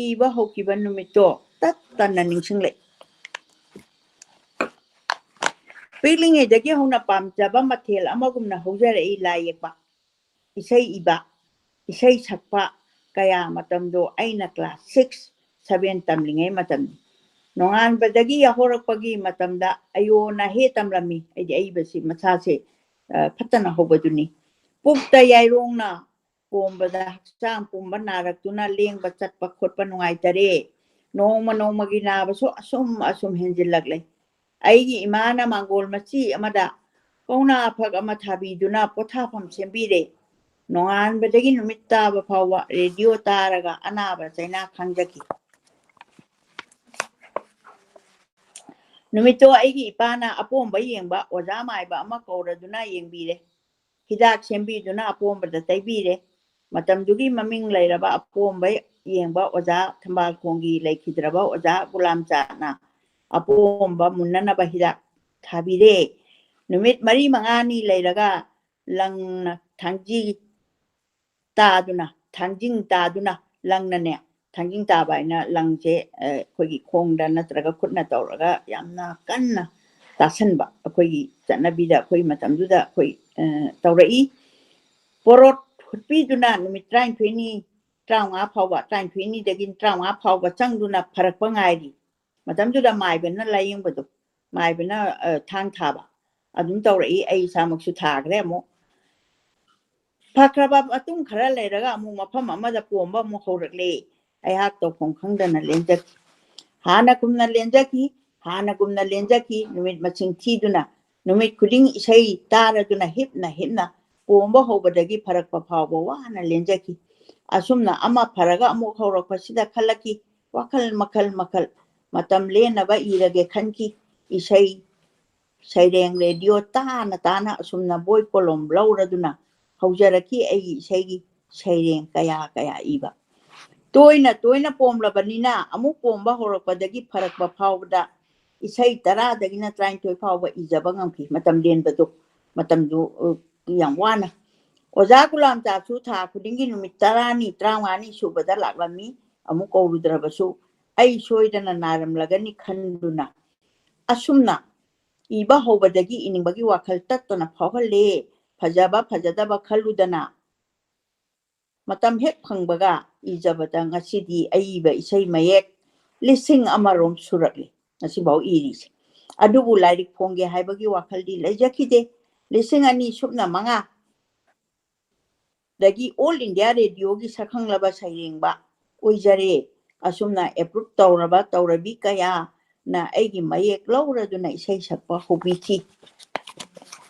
ꯏꯕ ꯍꯧꯈꯤꯕ ꯅꯨꯃꯤꯠꯇꯣ ꯇꯠꯇꯅ ꯅꯤꯡꯁꯤꯡꯂꯛꯏ꯫ ꯄꯤꯛꯂꯤꯉꯩꯗꯒꯤ ꯍꯧꯅ ꯄꯥꯝꯖꯕ ꯃꯊꯦꯜ ꯑꯃꯒꯨꯝꯅ ꯍꯧꯖꯔꯛꯏ ꯂꯥꯏ ꯌꯦꯛꯄ, ꯏꯁꯩ ꯏꯕ, ꯏꯁꯩ ꯁꯛꯄ ꯀꯌꯥ꯫ ꯃꯇꯝꯗꯣ ꯑꯩꯅ class six, seven ꯇꯝꯂꯤꯉꯩ ꯃꯇꯝꯅꯤ꯫ ꯅꯣꯡꯉꯥꯟꯕꯗꯒꯤ ꯌꯥꯍꯧꯔꯛꯄꯒꯤ ꯃꯇꯝꯗ ꯑꯌꯣꯟꯅ ꯍꯦ ꯇꯝꯂꯝꯃꯤ꯫ ꯑꯩꯗꯤ ꯑꯏꯕꯁꯤ ꯃꯁꯥꯁꯦ, ꯑ, ꯐꯠꯇꯅ ꯍꯧꯕꯗꯨꯅꯤ꯫ ꯄꯨꯛꯇ ꯌꯥꯏꯔꯣꯡꯅ ꯄꯣꯝꯕꯗ ꯍꯛꯆꯥꯡ ꯄꯨꯝꯕ ꯅꯥꯔꯛꯇꯨꯅ ꯂꯦꯡꯕ ꯆꯠꯄ ꯈꯣꯠꯄ ꯅꯨꯡꯉꯥꯏꯇꯔꯦ꯫ ꯅꯣꯡꯃ ꯅꯣꯡꯃꯒꯤ ꯅꯥꯕꯁꯨ ꯑꯁꯨꯝ ꯑꯁꯨꯝ ꯍꯦꯟꯖꯤꯜꯂꯛꯂꯦ꯫ ꯑꯩꯒꯤ ꯏꯃꯥꯅ ꯃꯥꯡꯒꯣꯜ ꯃꯆꯤ ꯑꯃꯗ ꯀꯧꯅꯥ ꯐꯛ ꯑꯃ ꯊꯥꯕꯤꯗꯨꯅ ꯄꯣꯊꯥꯐꯝ ꯁꯦꯝꯕꯤꯔꯦ꯫ ꯅꯣꯡꯉꯥꯟꯕꯗꯒꯤ ꯅꯨꯃꯤꯠ ꯇꯥꯕ ꯐꯥꯎꯕ ꯔꯦꯗꯤꯑꯣ ꯇꯥꯔꯒ ꯑꯅꯥꯕ ꯆꯩꯅꯥ ꯈꯪꯖꯈꯤ꯫ ꯅꯨꯃꯤꯠꯇꯣ ꯑꯩꯒꯤ ꯏꯄꯥꯅ ꯑꯄꯣꯝꯕ ꯌꯦꯡꯕ ꯑꯣꯖꯥ ꯃꯥꯏꯕ ꯑꯃ ꯀꯧꯔꯗꯨꯅ ꯌꯦꯡꯕꯤꯔꯦ꯫ ꯍꯤꯗꯥꯛ ꯁꯦꯝꯕꯤꯗꯨꯅ ꯑꯄꯣꯝꯕꯗ ꯇꯩꯕꯤꯔꯦ꯫ ꯃꯇꯝꯗꯨꯒꯤ ꯃꯃꯤꯡ ꯂꯩꯔꯕ ꯑꯄꯣꯝꯕ ꯌꯦꯡꯕ ꯑꯣꯖꯥ ꯊꯝꯕꯥꯜꯈꯣꯡꯒꯤ ꯂꯩꯈꯤꯗ꯭ꯔꯕ ꯑꯣꯖꯥ ꯒꯨꯂꯥꯝꯆꯥꯠꯅ ꯑꯄꯣꯝꯕ ꯃꯨꯟꯅꯅꯕ ꯍꯤꯗꯥꯛ ꯊꯥꯕꯤꯔꯦ꯫ ꯅꯨꯃꯤꯠ ꯃꯔꯤ ꯃꯉꯥꯅꯤ ꯂꯩꯔꯒ ꯂꯪꯅ ꯊꯥꯡꯖꯤ ꯇꯥꯗꯨꯅ, ꯊꯥꯡꯖꯤꯡ ꯇꯥꯗꯨꯅ ꯂꯪꯅꯅꯦ, ꯊꯥꯡꯖꯤꯡ ꯇꯥꯕ ꯍꯥꯏꯅ ꯂꯪꯁꯦ, ꯑ, ꯑꯩꯈꯣꯏꯒꯤ ꯈꯣꯡꯗ ꯅꯠꯇ꯭ꯔꯒ ꯈꯨꯠꯅ ꯇꯧꯔꯒ ꯌꯥꯝꯅ ꯀꯟꯅ ꯇꯥꯁꯟꯕ ꯑꯩꯈꯣꯏꯒꯤ ꯆꯠꯅꯕꯤꯗ ꯑꯩꯈꯣꯏ ꯃꯇꯝꯗꯨꯗ ꯑꯩꯈꯣꯏ, ꯑ, ꯇꯧꯔꯛꯏ꯫ ꯄꯣꯔꯣꯠ ꯍꯨꯠꯄꯤꯗꯨꯅ ꯅꯨꯃꯤꯠ ꯇꯔꯥꯅꯤꯊꯣꯏꯅꯤ, ꯇꯔꯥꯃꯉꯥ ꯐꯥꯎꯕ, ꯇꯔꯥꯅꯤꯊꯣꯏꯅꯤꯗꯒꯤ ꯇꯔꯥꯃꯉꯥ ꯐꯥꯎꯕ ꯆꯪꯗꯨꯅ ꯐꯔꯛꯄ ꯉꯥꯏꯔꯤ꯫ ꯃꯇꯝꯗꯨꯗ ꯃꯥꯏꯕꯅ ꯂꯥꯏꯌꯦꯡꯕꯗꯣ, ꯃꯥꯏꯕꯅ, ꯑ, ꯊꯥꯡ ꯊꯥꯕ ꯑꯗꯨꯝ ꯇꯧꯔꯛꯏ꯫ ꯑꯩ ꯏꯁꯥꯃꯛꯁꯨ ꯊꯥꯈ꯭ꯔꯦ ꯑꯃꯨꯛ꯫ ꯐꯈ꯭ꯔꯕ ꯃꯇꯨꯡ ꯈꯔ ꯂꯩꯔꯒ ꯑꯃꯨꯛ ꯃꯐꯝ ꯑꯃꯗ ꯄꯣꯝꯕ ꯑꯃꯨꯛ ꯍꯧꯔꯛꯂꯦ꯫ ꯑꯩꯍꯥꯛ ꯇꯧꯐꯝ ꯈꯪꯗꯅ ꯂꯦꯟꯖꯈꯤ꯫ ꯍꯥꯟꯅꯒꯨꯝꯅ ꯂꯦꯟꯖꯈꯤ, ꯍꯥꯟꯅꯒꯨꯝꯅ ꯂꯦꯟꯖꯈꯤ, ꯅꯨꯃꯤꯠ ꯃꯁꯤꯡ ꯊꯤꯗꯨꯅ, ꯅꯨꯃꯤꯠ ꯈꯨꯗꯤꯡ ꯏꯁꯩ ꯇꯥꯔꯗꯨꯅ ꯍꯤꯞꯅ ꯍꯤꯞꯅ ꯄꯣꯝꯕ ꯍꯧꯕꯗꯒꯤ ꯐꯔꯛꯄ ꯐꯥꯎꯕ ꯋꯥꯅ ꯂꯦꯟꯖꯈꯤ꯫ ꯑꯁꯨꯝꯅ ꯑꯃ ꯐꯔꯒ ꯑꯃꯨꯛ ꯍꯧꯔꯛꯄꯁꯤꯗ ꯈꯜꯂꯛꯈꯤ, ꯋꯥꯈꯜ ꯃꯈꯜ ꯃꯈꯜ꯫ ꯃꯇꯝ ꯂꯦꯟꯅꯕ ꯏꯔꯒꯦ ꯈꯟꯈꯤ꯫ ꯏꯁꯩ ꯁꯩꯔꯦꯡ ꯔꯦꯗꯤꯑꯣ ꯇꯥꯅ ꯇꯥꯅ ꯑꯁꯨꯝꯅ ꯕꯣꯏ ꯀꯣꯂꯣꯝ ꯂꯧꯔꯗꯨꯅ ꯍꯧꯖꯔꯛꯈꯤ ꯑꯩꯒꯤ ꯏꯁꯩꯒꯤ ꯁꯩꯔꯦꯡ ꯀꯌꯥ ꯀꯌꯥ ꯏꯕ꯫ ꯇꯣꯏꯅ ꯇꯣꯏꯅ ꯄꯣꯝꯂꯕꯅꯤꯅ ꯑꯃꯨꯛ ꯄꯣꯝꯕ ꯍꯧꯔꯛꯄꯗꯒꯤ ꯐꯔꯛꯄ ꯐꯥꯎꯕꯗ ꯏꯁꯩ ꯇꯔꯥꯗꯒꯤꯅ ꯇꯔꯥꯅꯤꯊꯣꯏ ꯐꯥꯎꯕ ꯏꯖꯕ ꯉꯝꯈꯤ꯫ ꯃꯇꯝ ꯂꯦꯟꯕꯗꯨ, ꯃꯇꯝꯗꯨ, ꯑ, ꯌꯥꯝ ꯋꯥꯅ꯫ ꯑꯣꯖꯥ ꯒꯨꯂꯥꯝꯆꯥꯠꯁꯨ ꯊꯥ ꯈꯨꯗꯤꯡꯒꯤ ꯅꯨꯃꯤꯠ ꯇꯔꯥꯅꯤ, ꯇꯔꯥꯃꯉꯥꯅꯤ ꯁꯨꯕꯗ ꯂꯥꯛꯂꯝꯃꯤ꯫ ꯑꯃꯨꯛ ꯀꯧꯔꯨꯗ꯭ꯔꯕꯁꯨ ꯑꯩ ꯁꯣꯏꯗꯅ ꯅꯥꯔꯝꯂꯒꯅꯤ ꯈꯟꯗꯨꯅ ꯑꯁꯨꯝꯅ ꯏꯕ ꯍꯧꯕꯗꯒꯤ ꯏꯅꯤꯡꯕꯒꯤ ꯋꯥꯈꯜ ꯇꯠꯇꯅ ꯐꯥꯎꯍꯜꯂꯦ꯫ ꯐꯖꯕ ꯐꯖꯗꯕ ꯈꯜꯂꯨꯗꯅ ꯃꯇꯝ ꯍꯦꯛ ꯐꯪꯕꯒ ꯏꯖꯕꯗ ꯉꯁꯤꯗꯤ ꯑꯏꯕ ꯏꯁꯩ ꯃꯌꯦꯛ ꯂꯤꯁꯤꯡ ꯑꯃꯔꯣꯝ ꯁꯨꯔꯛꯂꯤ ꯉꯁꯤꯐꯥꯎ ꯏꯔꯤꯁꯦ꯫ ꯑꯗꯨꯕꯨ ꯂꯥꯏꯔꯤꯛ ꯐꯣꯡꯒꯦ ꯍꯥꯏꯕꯒꯤ ꯋꯥꯈꯜꯗꯤ ꯂꯩꯖꯈꯤꯗꯦ꯫ ꯂꯤꯁꯤꯡ ꯑꯅꯤ ꯁꯨꯞꯅ ꯃꯉꯥ ꯗꯒꯤ All India Radioꯒꯤ ꯁꯛꯈꯪꯂꯕ ꯁꯩꯔꯦꯡꯕ ꯑꯣꯏꯖꯔꯦ꯫ ꯑꯁꯨꯝꯅ approve ꯇꯧꯔꯕ ꯇꯧꯔꯕꯤ ꯀꯌꯥꯅ ꯑꯩꯒꯤ ꯃꯌꯦꯛ ꯂꯧꯔꯗꯨꯅ ꯏꯁꯩ ꯁꯛꯄ ꯍꯧꯕꯤꯈꯤ꯫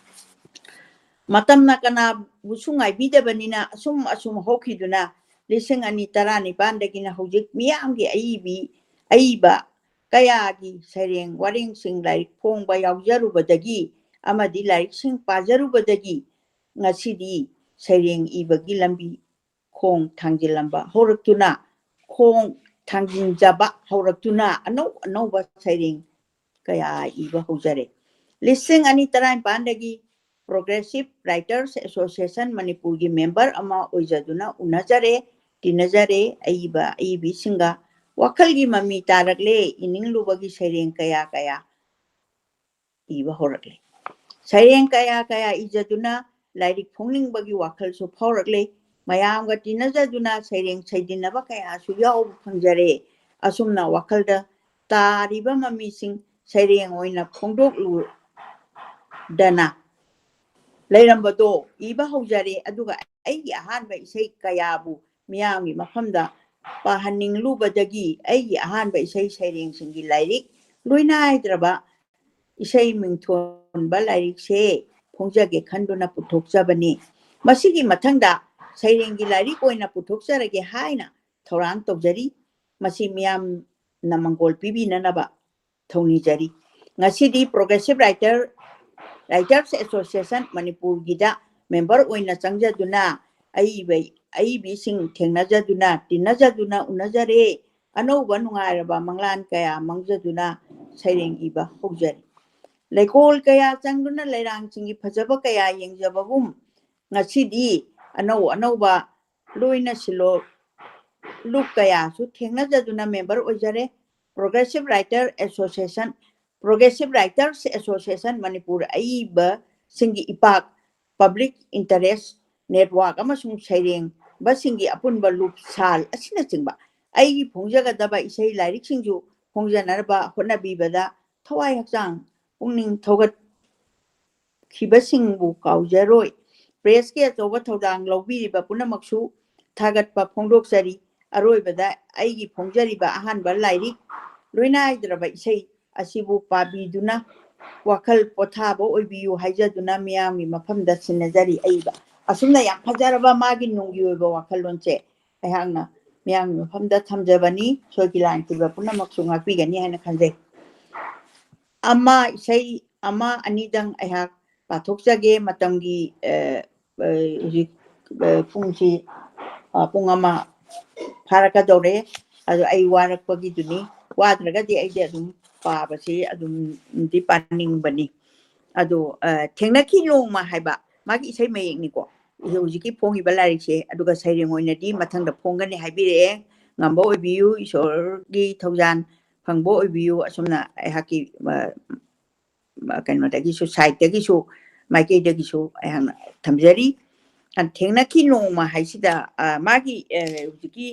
ꯃꯇꯝꯅ ꯀꯅꯥꯕꯨꯁꯨ ꯉꯥꯏꯕꯤꯗꯕꯅꯤꯅ ꯑꯁꯨꯝ ꯑꯁꯨꯝ ꯍꯧꯈꯤꯗꯨꯅ ꯂꯤꯁꯤꯡ ꯑꯅꯤ ꯇꯔꯥꯅꯤꯄꯥꯟꯗꯒꯤꯅ ꯍꯧꯖꯤꯛ ꯃꯤꯌꯥꯝꯒꯤ ꯑꯏꯕꯤ, ꯑꯏꯕ ꯀꯌꯥꯒꯤ ꯁꯩꯔꯦꯡ ꯋꯥꯔꯦꯡꯁꯤꯡ ꯂꯥꯏꯔꯤꯛ ꯐꯣꯡꯕ ꯌꯥꯎꯖꯔꯨꯕꯗꯒꯤ ꯑꯃꯗꯤ ꯂꯥꯏꯔꯤꯛꯁꯤꯡ ꯄꯥꯖꯔꯨꯕꯗꯒꯤ ꯉꯁꯤꯗꯤ ꯁꯩꯔꯦꯡ ꯏꯕꯒꯤ ꯂꯝꯕꯤ ꯈꯣꯡ ꯊꯥꯡꯖꯤꯜꯂꯝꯕ ꯍꯧꯔꯛꯇꯨꯅ, ꯈꯣꯡ ꯊꯥꯡꯖꯤꯟꯖꯕ ꯍꯧꯔꯛꯇꯨꯅ ꯑꯅꯧ ꯑꯅꯧꯕ ꯁꯩꯔꯦꯡ ꯀꯌꯥ ꯏꯕ ꯍꯧꯖꯔꯦ꯫ ꯂꯤꯁꯤꯡ ꯑꯅꯤ ꯇꯔꯥꯅꯤꯄꯥꯟꯗꯒꯤ Progressive Writers Association ꯃꯅꯤꯄꯨꯔꯒꯤ member ꯑꯃ ꯑꯣꯏꯖꯗꯨꯅ ꯎꯅꯖꯔꯦ, ꯇꯤꯟꯅꯖꯔꯦ꯫ ꯑꯏꯕ ꯑꯏꯕꯤꯁꯤꯡꯒ ꯋꯥꯈꯜꯒꯤ ꯃꯃꯤ ꯇꯥꯔꯛꯂꯦ, ꯏꯅꯤꯡꯂꯨꯕꯒꯤ ꯁꯩꯔꯦꯡ ꯀꯌꯥ ꯀꯌꯥ ꯏꯕ ꯍꯧꯔꯛꯂꯦ꯫ ꯁꯩꯔꯦꯡ ꯀꯌꯥ ꯀꯌꯥ ꯏꯖꯗꯨꯅ ꯂꯥꯏꯔꯤꯛ ꯐꯣꯡꯅꯤꯡꯕꯒꯤ ꯋꯥꯈꯜꯁꯨ ꯐꯥꯎꯔꯛꯂꯦ꯫ ꯃꯌꯥꯝꯒ ꯇꯤꯟꯅꯖꯗꯨꯅ ꯁꯩꯔꯦꯡ ꯁꯩꯗꯤꯟꯅꯕ ꯀꯌꯥꯁꯨ ꯌꯥꯎꯕ ꯐꯪꯖꯔꯦ꯫ ꯑꯁꯨꯝꯅ ꯋꯥꯈꯜꯗ ꯇꯥꯔꯤꯕ ꯃꯃꯤꯁꯤꯡ ꯁꯩꯔꯦꯡ ꯑꯣꯏꯅ ꯐꯣꯡꯗꯣꯛꯂꯨꯗꯅ ꯂꯩꯔꯝꯕꯗꯣ ꯏꯕ ꯍꯧꯖꯔꯦ꯫ ꯑꯗꯨꯒ ꯑꯩꯒꯤ ꯑꯍꯥꯟꯕ ꯏꯁꯩ ꯀꯌꯥꯕꯨ ꯃꯤꯌꯥꯝꯒꯤ ꯃꯐꯝꯗ ꯄꯥꯍꯟꯅꯤꯡꯂꯨꯕꯗꯒꯤ ꯑꯩꯒꯤ ꯑꯍꯥꯟꯕ ꯏꯁꯩ ꯁꯩꯔꯦꯡꯁꯤꯡꯒꯤ ꯂꯥꯏꯔꯤꯛ ꯂꯣꯏꯅꯥꯏꯗ꯭ꯔꯕ ꯏꯁꯩ ꯃꯤꯡꯊꯣꯟꯕ ꯂꯥꯏꯔꯤꯛꯁꯦ ꯐꯣꯡꯖꯒꯦ ꯈꯟꯗꯨꯅ ꯄꯨꯊꯣꯛꯆꯕꯅꯤ꯫ ꯃꯁꯤꯒꯤ ꯃꯊꯪꯗ ꯁꯩꯔꯦꯡꯒꯤ ꯂꯥꯏꯔꯤꯛ ꯑꯣꯏꯅ ꯄꯨꯊꯣꯛꯆꯔꯒꯦ ꯍꯥꯏꯅ ꯊꯧꯔꯥꯡ ꯇꯧꯖꯔꯤ꯫ ꯃꯁꯤ ꯃꯤꯌꯥꯝꯅ ꯃꯪꯒꯣꯜ ꯄꯤꯕꯤꯅꯅꯕ ꯊꯧꯅꯤꯖꯔꯤ꯫ ꯉꯁꯤꯗꯤ Progressive Writer, Writers Association ꯃꯅꯤꯄꯨꯔꯒꯤꯗ member ꯑꯣꯏꯅ ꯆꯪꯖꯗꯨꯅ ꯑꯏꯕ, ꯑꯏꯕꯤꯁꯤꯡ ꯊꯦꯡꯅꯖꯗꯨꯅ, ꯇꯤꯟꯅꯖꯗꯨꯅ ꯎꯅꯖꯔꯦ꯫ ꯑꯅꯧꯕ ꯅꯨꯡꯉꯥꯏꯔꯕ ꯃꯪꯂꯥꯟ ꯀꯌꯥ ꯃꯪꯖꯗꯨꯅ ꯁꯩꯔꯦꯡ ꯏꯕ ꯍꯧꯖꯔꯤ꯫ ꯂꯩꯀꯣꯜ ꯀꯌꯥ ꯆꯪꯗꯨꯅ ꯂꯩꯔꯥꯡꯁꯤꯡꯒꯤ ꯐꯖꯕ ꯀꯌꯥ ꯌꯦꯡꯖꯕꯒꯨꯝ, ꯉꯁꯤꯗꯤ ꯑꯅꯧ ꯑꯅꯧꯕ ꯂꯣꯏꯅ ꯁꯤꯜꯂꯣ ꯂꯨꯞ ꯀꯌꯥꯁꯨ ꯊꯦꯡꯅꯖꯗꯨꯅ member ꯑꯣꯏꯖꯔꯦ꯫ Progressive Writer Association, Progressive Writers Association Manipur ꯑꯏꯕꯁꯤꯡꯒꯤ ꯏꯄꯥꯛ, Public Interest Network ꯑꯃꯁꯨꯡ ꯁꯩꯔꯦꯡꯕꯁꯤꯡꯒꯤ ꯑꯄꯨꯟꯕ ꯂꯨꯞ ꯁꯥꯜ ꯑꯁꯤꯅꯆꯤꯡꯕ ꯑꯩꯒꯤ ꯐꯣꯡꯖꯒꯗꯕ ꯏꯁꯩ ꯂꯥꯏꯔꯤꯛꯁꯤꯡꯁꯨ ꯐꯣꯡꯖꯅꯅꯕ ꯍꯣꯠꯅꯕꯤꯕꯗ ꯊꯋꯥꯏ ꯍꯛꯆꯥꯡ ꯄꯨꯛꯅꯤꯡ ꯊꯧꯒꯠꯈꯤꯕꯁꯤꯡꯕꯨ ꯀꯥꯎꯖꯔꯣꯏ꯫ ꯄ꯭ꯔꯦꯁꯀꯤ ꯑꯆꯧꯕ ꯊꯧꯗꯥꯡ ꯂꯧꯕꯤꯔꯤꯕ ꯄꯨꯝꯅꯃꯛꯁꯨ ꯊꯥꯒꯠꯄ ꯐꯣꯡꯗꯣꯛꯆꯔꯤ꯫ ꯑꯔꯣꯏꯕꯗ ꯑꯩꯒꯤ ꯐꯣꯡꯖꯔꯤꯕ ꯑꯍꯥꯟꯕ ꯂꯥꯏꯔꯤꯛ ꯂꯣꯏꯅꯥꯏꯗ꯭ꯔꯕ ꯏꯁꯩ ꯑꯁꯤꯕꯨ ꯄꯥꯕꯤꯗꯨꯅ ꯋꯥꯈꯜ ꯄꯣꯊꯥꯕ ꯑꯣꯏꯕꯤꯌꯨ ꯍꯥꯏꯖꯗꯨꯅ ꯃꯤꯌꯥꯝꯒꯤ ꯃꯐꯝꯗ ꯁꯤꯟꯅꯖꯔꯤ꯫ ꯑꯏꯕ ꯑꯁꯨꯝꯅ ꯌꯥꯝ ꯐꯖꯔꯕ ꯃꯥꯒꯤ ꯅꯨꯡꯒꯤ ꯑꯣꯏꯕ ꯋꯥꯈꯜꯂꯣꯟꯁꯦ ꯑꯩꯍꯥꯛꯅ ꯃꯤꯌꯥꯝꯒꯤ ꯃꯐꯝꯗ ꯊꯝꯖꯕꯅꯤ꯫ ꯁꯣꯏꯈꯤ ꯂꯥꯟꯈꯤꯕ ꯄꯨꯝꯅꯃꯛꯁꯨ ꯉꯥꯛꯄꯤꯒꯅꯤ ꯍꯥꯏꯅ ꯈꯟꯖꯩ꯫ ꯑꯃ, ꯏꯁꯩ ꯑꯃ ꯑꯅꯤꯗꯪ ꯑꯩꯍꯥꯛ ꯄꯥꯊꯣꯛꯆꯒꯦ꯫ ꯃꯇꯝꯒꯤ, ꯑ, ꯑ, ꯍꯧꯖꯤꯛ, ꯑ, ꯄꯨꯡꯁꯤ, ꯑ, ꯄꯨꯡ ꯑꯃ ꯐꯥꯔꯛꯀꯗꯧꯔꯦ꯫ ꯑꯗꯣ ꯑꯩ ꯋꯥꯔꯛꯄꯒꯤꯗꯨꯅꯤ꯫ ꯋꯥꯗ꯭ꯔꯒꯗꯤ ꯑꯩꯗꯤ ꯑꯗꯨꯝ ꯄꯥꯕꯁꯤ ꯑꯗꯨꯝꯗꯤ ꯄꯥꯅꯤꯡꯕꯅꯤ꯫ ꯑꯗꯣ, ꯑ, ꯊꯦꯡꯅꯈꯤ ꯅꯣꯡꯃ ꯍꯥꯏꯕ ꯃꯥꯒꯤ ꯏꯁꯩ ꯃꯌꯦꯛꯅꯤꯀꯣ꯫ ꯍꯧꯖꯤꯛꯀꯤ ꯐꯣꯡꯉꯤꯕ ꯂꯥꯏꯔꯤꯛꯁꯦ꯫ ꯑꯗꯨꯒ ꯁꯩꯔꯦꯡ ꯑꯣꯏꯅꯗꯤ ꯃꯊꯪꯗ ꯐꯣꯡꯒꯅꯤ ꯍꯥꯏꯕꯤꯔꯛꯑꯦ꯫ ꯉꯝꯕ ꯑꯣꯏꯕꯤꯌꯨ, ꯏꯁꯣꯔꯒꯤ ꯊꯧꯖꯥꯜ ꯐꯪꯕ ꯑꯣꯏꯕꯤꯌꯨ꯫ ꯑꯁꯨꯝꯅ ꯑꯩꯍꯥꯛꯀꯤ, ꯑ, ꯀꯩꯅꯣꯗꯒꯤꯁꯨ, ꯁꯥꯏꯠꯇꯒꯤꯁꯨ, ꯃꯥꯏꯀꯩꯗꯒꯤꯁꯨ ꯑꯩꯍꯥꯛꯅ ꯊꯝꯖꯔꯤ꯫ ꯑ, ꯊꯦꯡꯅꯈꯤ ꯅꯣꯡꯃ ꯍꯥꯏꯁꯤꯗ, ꯑ, ꯃꯥꯒꯤ, ꯑ, ꯍꯧꯖꯤꯛꯀꯤ,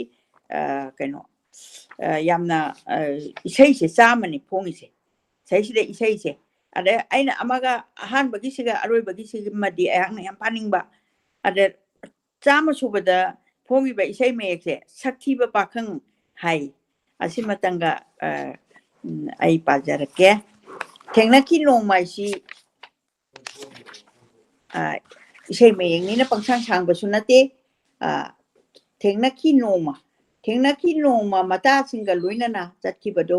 ꯑ, ꯀꯩꯅꯣ, ꯑ, ꯌꯥꯝꯅ, ꯑ, ꯏꯁꯩꯁꯦ ꯆꯥꯝꯃꯅꯤ ꯐꯣꯡꯉꯤꯁꯦ꯫ ꯁꯤꯗꯩꯁꯤꯗ ꯏꯁꯩꯁꯦ꯫ ꯑꯗ ꯑꯩꯅ ꯑꯃꯒ, ꯑꯍꯥꯟꯕꯒꯤꯁꯤꯒ ꯑꯔꯣꯏꯕꯒꯤꯁꯤꯃꯗꯤ ꯑꯩꯍꯥꯛꯅ ꯌꯥꯝ ꯄꯥꯅꯤꯡꯕ꯫ ꯑꯗ ꯆꯥꯝꯃ ꯁꯨꯕꯗ ꯐꯣꯡꯉꯤꯕ ꯏꯁꯩ ꯃꯌꯦꯛꯁꯦ, "ꯁꯛꯊꯤꯕ ꯄꯥꯈꯪ" ꯍꯥꯏ꯫ ꯑꯁꯤꯃꯇꯪꯒ, ꯑ, ꯎꯝ, ꯑꯩ ꯄꯥꯖꯔꯛꯀꯦ꯫ ꯊꯦꯡꯅꯈꯤ ꯅꯣꯡꯃ ꯍꯥꯏꯁꯤ, ꯑ, ꯏꯁꯩ ꯃꯌꯦꯛꯅꯤꯅ ꯄꯪꯁꯥꯡ ꯁꯥꯡꯕꯁꯨ ꯅꯠꯇꯦ꯫ ꯑ, ꯊꯦꯡꯅꯈꯤ ꯅꯣꯡꯃ, ꯊꯦꯡꯅꯈꯤ ꯅꯣꯡꯃ ꯃꯇꯥꯁꯤꯡꯒ ꯂꯣꯏꯅꯅ ꯆꯠꯈꯤꯕꯗꯣ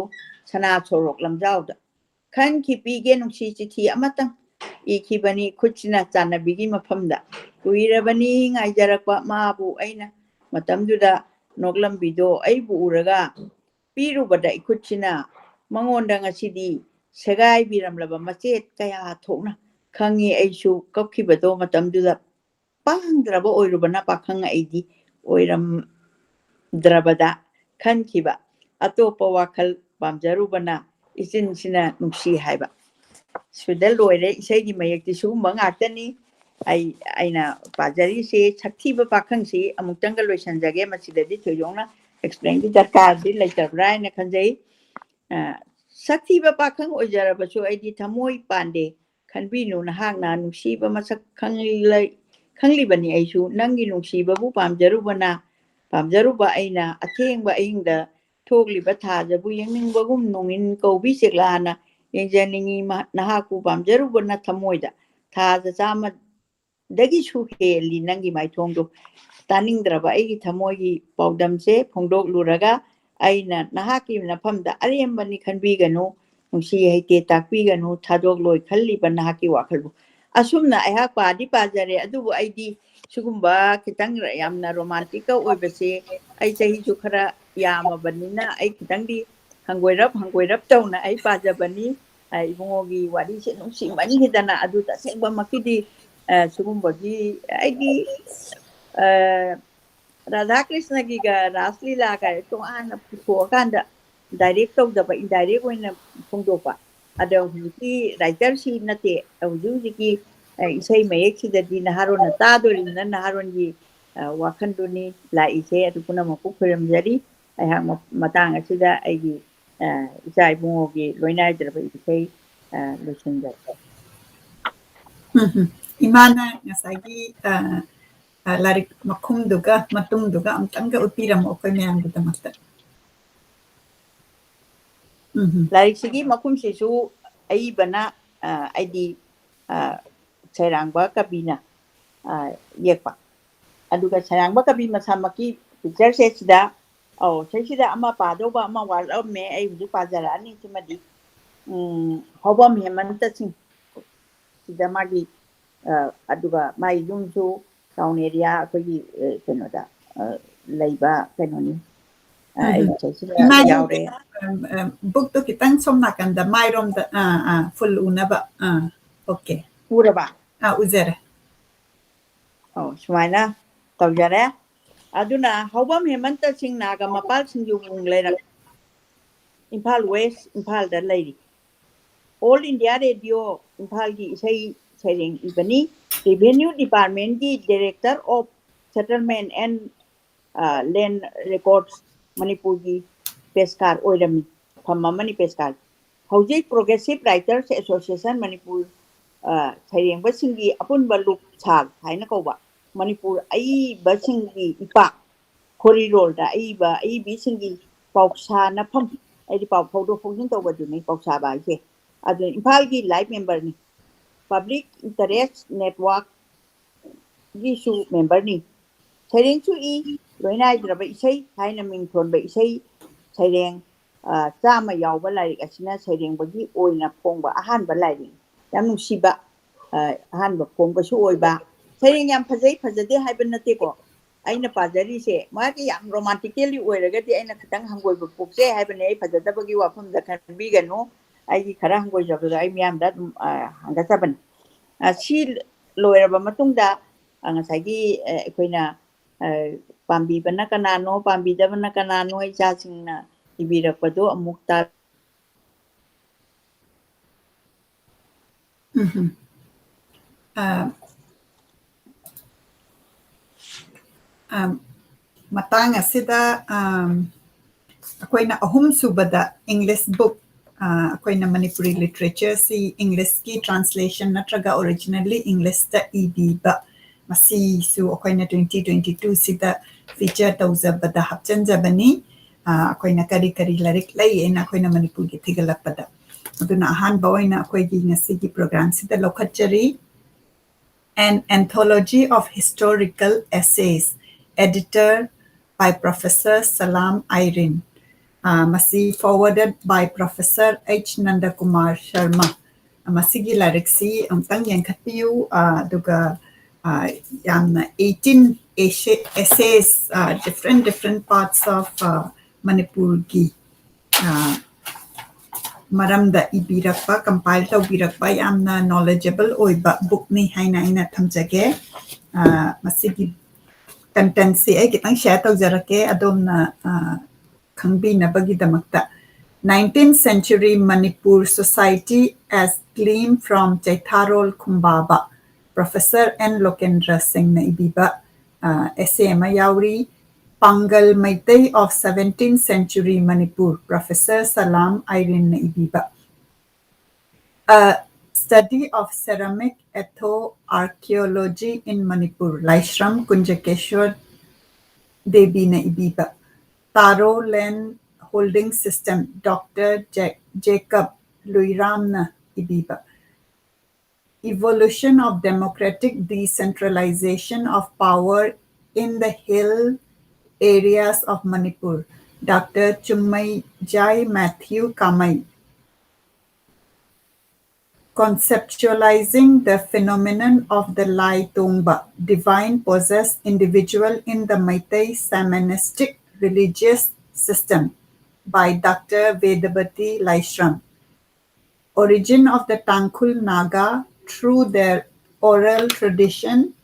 ꯁꯅꯥ ꯁꯣꯔꯣꯛ ꯂꯝꯖꯥꯎꯗ꯫ ꯈꯟꯈꯤ ꯄꯤꯒꯦ ꯅꯨꯡꯁꯤ ꯆꯤꯊꯤ ꯑꯃꯇꯪ, ꯏꯈꯤꯕꯅꯤ ꯈꯨꯠꯁꯤꯅ ꯆꯥꯟꯅꯕꯤꯒꯤ ꯃꯐꯝꯗ꯫ ꯀꯨꯏꯔꯕꯅꯤ ꯉꯥꯏꯖꯔꯛꯄ ꯃꯥꯕꯨ ꯑꯩꯅ, ꯃꯇꯝꯗꯨꯗ ꯅꯣꯛꯂꯝꯕꯤꯗꯣ ꯑꯩꯕꯨ ꯎꯔꯒ ꯄꯤꯔꯨꯕꯗ ꯏꯈꯨꯠꯁꯤꯅ ꯃꯉꯣꯟꯗ ꯉꯁꯤꯗꯤ ꯁꯦꯒꯥꯏꯕꯤꯔꯝꯂꯕ ꯃꯆꯦꯠ ꯀꯌꯥ ꯊꯣꯛꯅ ꯈꯪꯉꯤ꯫ ꯑꯩꯁꯨ ꯀꯞꯈꯤꯕꯗꯣ ꯃꯇꯝꯗꯨꯗ ꯄꯥꯡꯗ꯭ꯔꯕ ꯑꯣꯏꯔꯨꯕꯅ ꯄꯥꯈꯪ ꯑꯩꯗꯤ ꯑꯣꯏꯔꯝꯗ꯭ꯔꯕꯗ ꯈꯟꯈꯤꯕ꯫ ꯑꯇꯣꯞꯄ ꯋꯥꯈꯜ ꯄꯥꯝꯖꯔꯨꯕꯅ ꯏꯆꯤꯟꯁꯤꯅ ꯅꯨꯡꯁꯤ ꯍꯥꯏꯕ꯫ ꯁꯤꯗ ꯂꯣꯏꯔꯦ꯫ ꯏꯁꯩꯒꯤ ꯃꯌꯦꯛꯇꯤ ꯁꯤꯒꯨꯝꯕ ꯉꯥꯛꯇꯅꯤ꯫ ꯑꯩ, ꯑꯩꯅ ꯄꯥꯖꯔꯤꯁꯦ ꯁꯛꯊꯤꯕ ꯄꯥꯈꯪꯁꯤ ꯑꯃꯨꯛꯇꯪꯒ ꯂꯣꯏꯁꯤꯟꯖꯒꯦ꯫ ꯃꯁꯤꯗꯗꯤ ꯊꯣꯏꯗꯣꯛꯅ ꯑꯦꯛꯁꯄ꯭ꯂꯦꯟꯒꯤ ꯗꯔꯀꯥꯔꯗꯤ ꯂꯩꯇꯕ꯭ꯔꯥ ꯍꯥꯏꯅ ꯈꯟꯖꯩ꯫ ꯑ, ꯁꯛꯊꯤꯕ ꯄꯥꯈꯪ ꯑꯣꯏꯖꯔꯕꯁꯨ ꯑꯩꯗꯤ ꯊꯃꯣꯏ ꯄꯥꯟꯗꯦ꯫ ꯈꯟꯕꯤꯅꯨ, ꯅꯍꯥꯛꯅ ꯅꯨꯡꯁꯤꯕ ꯃꯁꯛ ꯈꯪꯂꯤ-, ꯈꯪꯂꯤꯕꯅꯤ ꯑꯩꯁꯨ꯫ ꯅꯪꯒꯤ ꯅꯨꯡꯁꯤꯕꯕꯨ ꯄꯥꯝꯖꯔꯨꯕꯅ, ꯄꯥꯝꯖꯔꯨꯕ ꯑꯩꯅ ꯑꯊꯦꯡꯕ ꯑꯍꯤꯡꯗ ꯊꯣꯛꯂꯤꯕ ꯊꯥꯖꯕꯨ ꯌꯦꯡꯅꯤꯡꯕꯒꯨꯝ ꯅꯣꯡꯏꯟ ꯀꯧꯕꯤ ꯆꯦꯛꯂꯥꯅ ꯌꯦꯡꯖꯅꯤꯡꯏ꯫ ꯃꯍ-, ꯅꯍꯥꯛꯄꯨ ꯄꯥꯝꯖꯔꯨꯕꯅ ꯊꯃꯣꯏꯗ ꯊꯥꯖ ꯆꯥꯝꯃꯗꯒꯤꯁꯨ ꯍꯦꯜꯂꯤ ꯅꯪꯒꯤ ꯃꯥꯏꯊꯣꯡꯗꯣ꯫ ꯇꯥꯅꯤꯡꯗ꯭ꯔꯕ ꯑꯩꯒꯤ ꯊꯃꯣꯏꯒꯤ ꯄꯥꯎꯗꯝꯁꯦ ꯐꯣꯡꯗꯣꯛꯂꯨꯔꯒ ꯑꯩꯅ ꯅꯍꯥꯛꯀꯤ ꯃꯐꯝꯗ ꯑꯔꯦꯝꯕꯅꯤ ꯈꯟꯕꯤꯒꯅꯨ, ꯅꯨꯡꯁꯤ ꯍꯩꯇꯦ ꯇꯥꯛꯄꯤꯒꯅꯨ, ꯊꯥꯗꯣꯛꯂꯣꯏ ꯈꯜꯂꯤꯕ ꯅꯍꯥꯛꯀꯤ ꯋꯥꯈꯜꯕꯨ꯫ ꯑꯁꯨꯝꯅ ꯑꯩꯍꯥꯛ ꯄꯥꯗꯤ ꯄꯥꯖꯔꯦ, ꯑꯗꯨꯕꯨ ꯑꯩꯗꯤ ꯁꯤꯒꯨꯝꯕ ꯈꯤꯇꯪ ꯌꯥꯝꯅ ꯔꯣꯃꯥꯟꯇꯤꯛꯀ ꯑꯣꯏꯕꯁꯦ, ꯑꯩ ꯆꯍꯤꯁꯨ ꯈꯔ ꯌꯥꯝꯃꯕꯅꯤꯅ ꯑꯩ ꯈꯤꯇꯪꯗꯤ ꯍꯪꯒꯣꯏꯔꯞ ꯍꯪꯒꯣꯏꯔꯞ ꯇꯧꯅ ꯑꯩ ꯄꯥꯖꯕꯅꯤ꯫ ꯑ, ꯏꯕꯨꯡꯉꯣꯒꯤ ꯋꯥꯔꯤꯁꯦ ꯅꯨꯡꯁꯤꯃꯟꯈꯤꯗꯅ, ꯑꯗꯨ ꯇꯁꯦꯡꯕꯃꯛꯀꯤꯗꯤ, ꯑ, ꯁꯤꯒꯨꯝꯕꯒꯤ ꯑꯩꯗꯤ, ꯑ, ꯔꯥꯙꯥ ꯀ꯭ꯔꯤꯁꯅꯒꯤꯒ ꯔꯥꯁ ꯂꯤꯂꯥꯒ ꯇꯣꯉꯥꯟꯅ ꯄꯨꯊꯣꯛꯑꯀꯥꯟꯗ ꯗꯥꯏꯔꯦꯛ ꯇꯧꯗꯕ, ꯏꯟꯗꯥꯏꯔꯦꯛ ꯑꯣꯏꯅ ꯐꯣꯡꯗꯣꯛꯄ꯫ ꯑꯗꯣ ꯍꯧꯖꯤꯛꯀꯤ ꯔꯥꯏꯇꯔꯁꯤ ꯅꯠꯇꯦ, ꯍꯧꯖꯤꯛ ꯍꯧꯖꯤꯛꯀꯤ, ꯑ, ꯏꯁꯩ ꯃꯌꯦꯛꯁꯤꯗꯗꯤ ꯅꯍꯥꯔꯣꯟꯅ ꯇꯥꯗꯣꯔꯤꯕꯅꯤꯅ ꯅꯍꯥꯔꯣꯟꯒꯤ, ꯑ, ꯋꯥꯈꯜꯗꯨꯅꯤ ꯂꯥꯛꯏꯁꯦ꯫ ꯑꯗꯨ ꯄꯨꯝꯅꯃꯛꯄꯨ ꯈꯣꯏꯔꯝꯖꯔꯤ꯫ ꯑꯩꯍꯥꯛ ꯃ-, ꯃꯇꯥꯡ ꯑꯁꯤꯗ ꯑꯩꯒꯤ, ꯑ, ꯏꯆꯥ ꯏꯕꯨꯡꯉꯣꯒꯤ ꯂꯣꯏꯅꯥꯏꯗ꯭ꯔꯕ ꯏꯁꯩ, ꯑ, ꯂꯣꯏꯁꯤꯟꯖꯔꯦ꯫ ꯎꯝ, ꯎꯝ꯫ ꯏꯃꯥꯅ ꯉꯁꯥꯏꯒꯤ, ꯑ, ꯑ, ꯂꯥꯏꯔꯤꯛ ꯃꯈꯨꯝꯗꯨꯒ ꯃꯇꯨꯡꯗꯨꯒ ꯑꯃꯨꯛꯇꯪꯒ ꯎꯠꯄꯤꯔꯝꯃꯣ ꯑꯩꯈꯣꯏ ꯃꯌꯥꯝꯒꯤꯗꯃꯛꯇ꯫ ꯎꯝ, ꯎꯝ꯫ ꯂꯥꯏꯔꯤꯛꯁꯤꯒꯤ ꯃꯈꯨꯝꯁꯤꯁꯨ ꯑꯏꯕꯅ, ꯑ, ꯑꯩꯗꯤ, ꯑ, ꯁꯩꯔꯥꯡꯕ ꯀꯕꯤꯅ, ꯑ, ꯌꯦꯛꯄ꯫ ꯑꯗꯨꯒ ꯁꯩꯔꯥꯡꯕ ꯀꯕꯤ ꯃꯁꯥꯃꯛꯀꯤ ꯄꯤꯛꯆꯔꯁꯦ ꯁꯤꯗ, ꯑꯧ, ꯁꯤꯁꯤꯗ ꯑꯃ ꯄꯥꯗꯧꯕ ꯑꯃ ꯋꯥꯠꯂꯝꯃꯦ, ꯑꯩ ꯍꯧꯖꯤꯛ ꯄꯥꯖꯔꯛꯑꯅꯤ ꯁꯤꯃꯗꯤ꯫ ꯎꯝ, ꯍꯧꯕꯝ ꯍꯦꯃꯟꯇ ꯁꯤꯡ꯫ ꯁꯤꯗ ꯃꯥꯒꯤ, ꯑ, ꯑꯗꯨꯒ ꯃꯥꯒꯤ ꯌꯨꯝꯁꯨ ꯇꯥꯎꯟ ꯑꯦꯔꯤꯌꯥ ꯑꯩꯈꯣꯏꯒꯤ, ꯑ, ꯀꯩꯅꯣꯗ, ꯑ, ꯂꯩꯕ ꯀꯩꯅꯣꯅꯤ꯫ ꯑ, ꯎꯝ, ꯑꯩ ꯎꯝ꯫ ꯁꯤꯗ ꯏꯃꯥꯒꯤ, ꯌꯥꯎꯔꯦ꯫ ꯑꯝ, ꯑꯝ, ꯕꯨꯛꯇꯣ ꯈꯤꯇꯪ ꯁꯣꯝ ꯅꯥꯀꯟꯗ ꯃꯥꯏꯔꯣꯝꯗ, ꯑꯥ, ꯑꯥ, ꯐꯨꯜ ꯎꯅꯕ꯫ ꯑꯥ, ꯑꯣꯀꯦ꯫ ꯎꯔꯕ? ꯑꯥ, ꯎꯖꯔꯦ꯫ ꯑꯧ, ꯁꯨꯃꯥꯏꯅ ꯇꯧꯖꯔꯦ꯫ ꯑꯗꯨꯅ ꯍꯧꯕꯝ ꯍꯦꯃꯟꯇ ꯁꯤꯡ ꯅꯥꯒ ꯃꯄꯥꯜ ꯁꯤꯡꯖꯨꯕꯨꯡ ꯂꯩꯔꯛ, ꯏꯝꯐꯥꯜ ꯋꯦꯁ, ꯏꯝꯐꯥꯜꯗ ꯂꯩꯔꯤ꯫ ꯑꯣꯜ ꯏꯟꯗꯤꯌꯥ ꯔꯦꯗꯤꯑꯣ ꯏꯝꯐꯥꯜꯒꯤ ꯏꯁꯩ ꯁꯩꯔꯦꯡ ꯏꯕꯅꯤ꯫ ꯔꯦꯚꯦꯅ꯭ꯌꯨ ꯗꯤꯄꯥꯔꯠꯃꯦꯟꯒꯤ Director of Settlement and, ꯑ, Land Records ꯃꯅꯤꯄꯨꯔꯒꯤ ꯄꯦꯁꯀꯥꯔ ꯑꯣꯏꯔꯝꯃꯤ꯫ ꯐꯝ ꯑꯃꯅꯤ ꯄꯦꯁꯀꯥꯔ꯫ ꯍꯧꯖꯤꯛ Progressive Writers Association ꯃꯅꯤꯄꯨꯔ, ꯑ, ꯁꯩꯔꯦꯡꯕꯁꯤꯡꯒꯤ ꯑꯄꯨꯟꯕ ꯂꯨꯞꯁꯥꯜ ꯍꯥꯏꯅ ꯀꯧꯕ ꯃꯅꯤꯄꯨꯔ ꯑꯏꯕꯁꯤꯡꯒꯤ ꯏꯄꯥꯛ ꯈꯣꯔꯤꯔꯣꯜꯗ ꯑꯏꯕ, ꯑꯏꯕꯤꯁꯤꯡꯒꯤ ꯄꯥꯎꯁꯥꯅꯐꯝ, ꯍꯥꯏꯗꯤ ꯄꯥꯎ ꯐꯥꯎꯗꯣꯛ ꯐꯥꯎꯖꯤꯟ ꯇꯧꯕꯗꯨꯅꯤ ꯄꯥꯎꯁꯥꯕ ꯍꯥꯏꯁꯦ꯫ ꯑꯗꯨ ꯏꯝꯐꯥꯜꯒꯤ life memberꯅꯤ꯫ Public Interest Network ꯒꯤꯁꯨ memberꯅꯤ꯫ ꯁꯩꯔꯦꯡꯁꯨ E, ꯂꯣꯏꯅꯥꯏꯗ꯭ꯔꯕ ꯏꯁꯩ ꯍꯥꯏꯅ ꯃꯤꯡ ꯊꯣꯟꯕ ꯏꯁꯩ ꯁꯩꯔꯦꯡ, ꯑ, ꯆꯥꯝꯃ ꯌꯥꯎꯕ ꯂꯥꯏꯔꯤꯛ ꯑꯁꯤꯅ ꯁꯩꯔꯦꯡꯕꯒꯤ ꯑꯣꯏꯅ ꯐꯣꯡꯕ ꯑꯍꯥꯟꯕ ꯂꯥꯏꯔꯤꯛꯅꯤ꯫ ꯌꯥꯝ ꯅꯨꯡꯁꯤꯕ, ꯑ, ꯑꯍꯥꯟꯕ ꯐꯣꯡꯕꯁꯨ ꯑꯣꯏꯕ꯫ ꯁꯩꯔꯦꯡ ꯌꯥꯝ ꯐꯖꯩ, ꯐꯖꯗꯦ ꯍꯥꯏꯕ ꯅꯠꯇꯦꯀꯣ꯫ ꯑꯩꯅ ꯄꯥꯖꯔꯤꯁꯦ, ꯃꯥꯒꯤ ꯌꯥꯝ romantically ꯑꯣꯏꯔꯒꯗꯤ ꯑꯩꯅ ꯈꯤꯇꯪ ꯍꯪꯒꯣꯏꯕ ꯄꯣꯛꯆꯩ ꯍꯥꯏꯕꯅꯦ꯫ ꯑꯩ ꯐꯖꯗꯕꯒꯤ ꯋꯥꯐꯝꯗ ꯈꯟꯕꯤꯒꯅꯨ꯫ ꯑꯩꯒꯤ ꯈꯔ ꯍꯪꯒꯣꯏꯖꯕꯗꯣ ꯑꯩ ꯃꯤꯌꯥꯝꯗ ꯑꯗꯨꯝ, ꯑ, ꯍꯪꯒꯠꯆꯕꯅꯤ꯫ ꯑ, ꯁꯤ ꯂꯣꯏꯔꯕ ꯃꯇꯨꯡꯗ, ꯑ, ꯉꯁꯥꯏꯒꯤ, ꯑ, ꯑꯩꯈꯣꯏꯅ, ꯑ, ꯄꯥꯝꯕꯤꯕꯅ ꯀꯅꯥꯅꯣ, ꯄꯥꯝꯕꯤꯗꯕꯅ ꯀꯅꯥꯅꯣ, ꯏꯆꯥꯁꯤꯡꯅ ꯏꯕꯤꯔꯛꯄꯗꯣ ꯑꯃꯨꯛ ꯇꯥ-, ꯎꯝꯍꯨꯝ꯫ ꯑ, ꯑ, ꯃꯇꯥꯡ ꯑꯁꯤꯗ, ꯑ, ꯑꯩꯈꯣꯏꯅ ꯑꯍꯨꯝꯁꯨꯕꯗ English book, ꯑ, ꯑꯩꯈꯣꯏꯅ ꯃꯅꯤꯄꯨꯔꯤ literature ꯁꯤ English ꯀꯤ translation ꯅꯠꯇ꯭ꯔꯒ originally English ꯇ ꯏꯕꯤꯕ, ꯃꯁꯤꯁꯨ ꯑꯩꯈꯣꯏꯅ twenty twenty-two ꯁꯤꯗ feature ꯇꯧꯖꯕꯗ ꯍꯥꯞꯆꯤꯟꯖꯕꯅꯤ꯫ ꯑ, ꯑꯩꯈꯣꯏꯅ ꯀꯔꯤ ꯀꯔꯤ ꯂꯥꯏꯔꯤꯛ ꯂꯩ ꯍꯥꯏꯅ ꯑꯩꯈꯣꯏꯅ ꯃꯅꯤꯄꯨꯔꯒꯤ ꯊꯤꯒꯠꯂꯛꯄꯗ꯫ ꯑꯗꯨꯅ ꯑꯍꯥꯟꯕ ꯑꯣꯏꯅ ꯑꯩꯈꯣꯏꯒꯤ ꯉꯁꯤꯒꯤ program ꯁꯤꯗ ꯂꯧꯈꯠꯆꯔꯤ꯫ An Anthology of Historical Essays, editor by Professor Salam Irene꯫ ꯑ, ꯃꯁꯤ forwarded by Professor H Nandakumar Sharma꯫ ꯃꯁꯤꯒꯤ ꯂꯥꯏꯔꯤꯛꯁꯤ ꯑꯃꯨꯛꯇꯪ ꯌꯦꯡꯈꯠꯄꯤꯌꯨ, ꯑ, ꯑꯗꯨꯒ, ꯑ, ꯌꯥꯝꯅ eighteen essay-, essays, ꯑ, different, different parts of, ꯑ, ꯃꯅꯤꯄꯨꯔꯒꯤ, ꯑ, ꯃꯔꯝꯗ ꯏꯕꯤꯔꯛꯄ, compile ꯇꯧꯕꯤꯔꯛꯄ ꯌꯥꯝꯅ knowledgeable ꯑꯣꯏꯕ book ꯅꯤ ꯍꯥꯏꯅ ꯑꯩꯅ ꯊꯝꯖꯒꯦ꯫ ꯑ, ꯃꯁꯤꯒꯤ content ꯁꯤ ꯑꯩ ꯈꯤꯇꯪ share ꯇꯧꯖꯔꯛꯀꯦ, ꯑꯗꯣꯝꯅ, ꯑ, ꯈꯪꯕꯤꯅꯕꯒꯤꯗꯃꯛꯇ꯫ Nineteenth Century Manipur Society as Gleam from Chaitharol Khumbaba, Professor N Lokendra Singh ꯅ ꯏꯕꯤꯕ, ꯑ, essay ꯑꯃ ꯌꯥꯎꯔꯤ꯫ Pangal Meitei of seventeenth Century Manipur, Professor Salam Irene ꯅ ꯏꯕꯤꯕ. A Study of Ceramic Etho-Archaeology in Manipur, Laishram Kunjakeshwar Devi ꯅ ꯏꯕꯤꯕ. Taro Land Holding System, Doctor Ja- Jacob Luiram ꯅ ꯏꯕꯤꯕ. Evolution of Democratic Decentralization of Power in the Hill Areas of Manipur, Doctor Chungmeijai Matthew Kamei. Conceptualizing the Phenomenon of the Lai Tongba, Divine Possessed Individual in the Meitei Shamanistic Religious System, by Doctor Vedapati Laishram. Origin of the Tangkhul Naga through their oral tradition,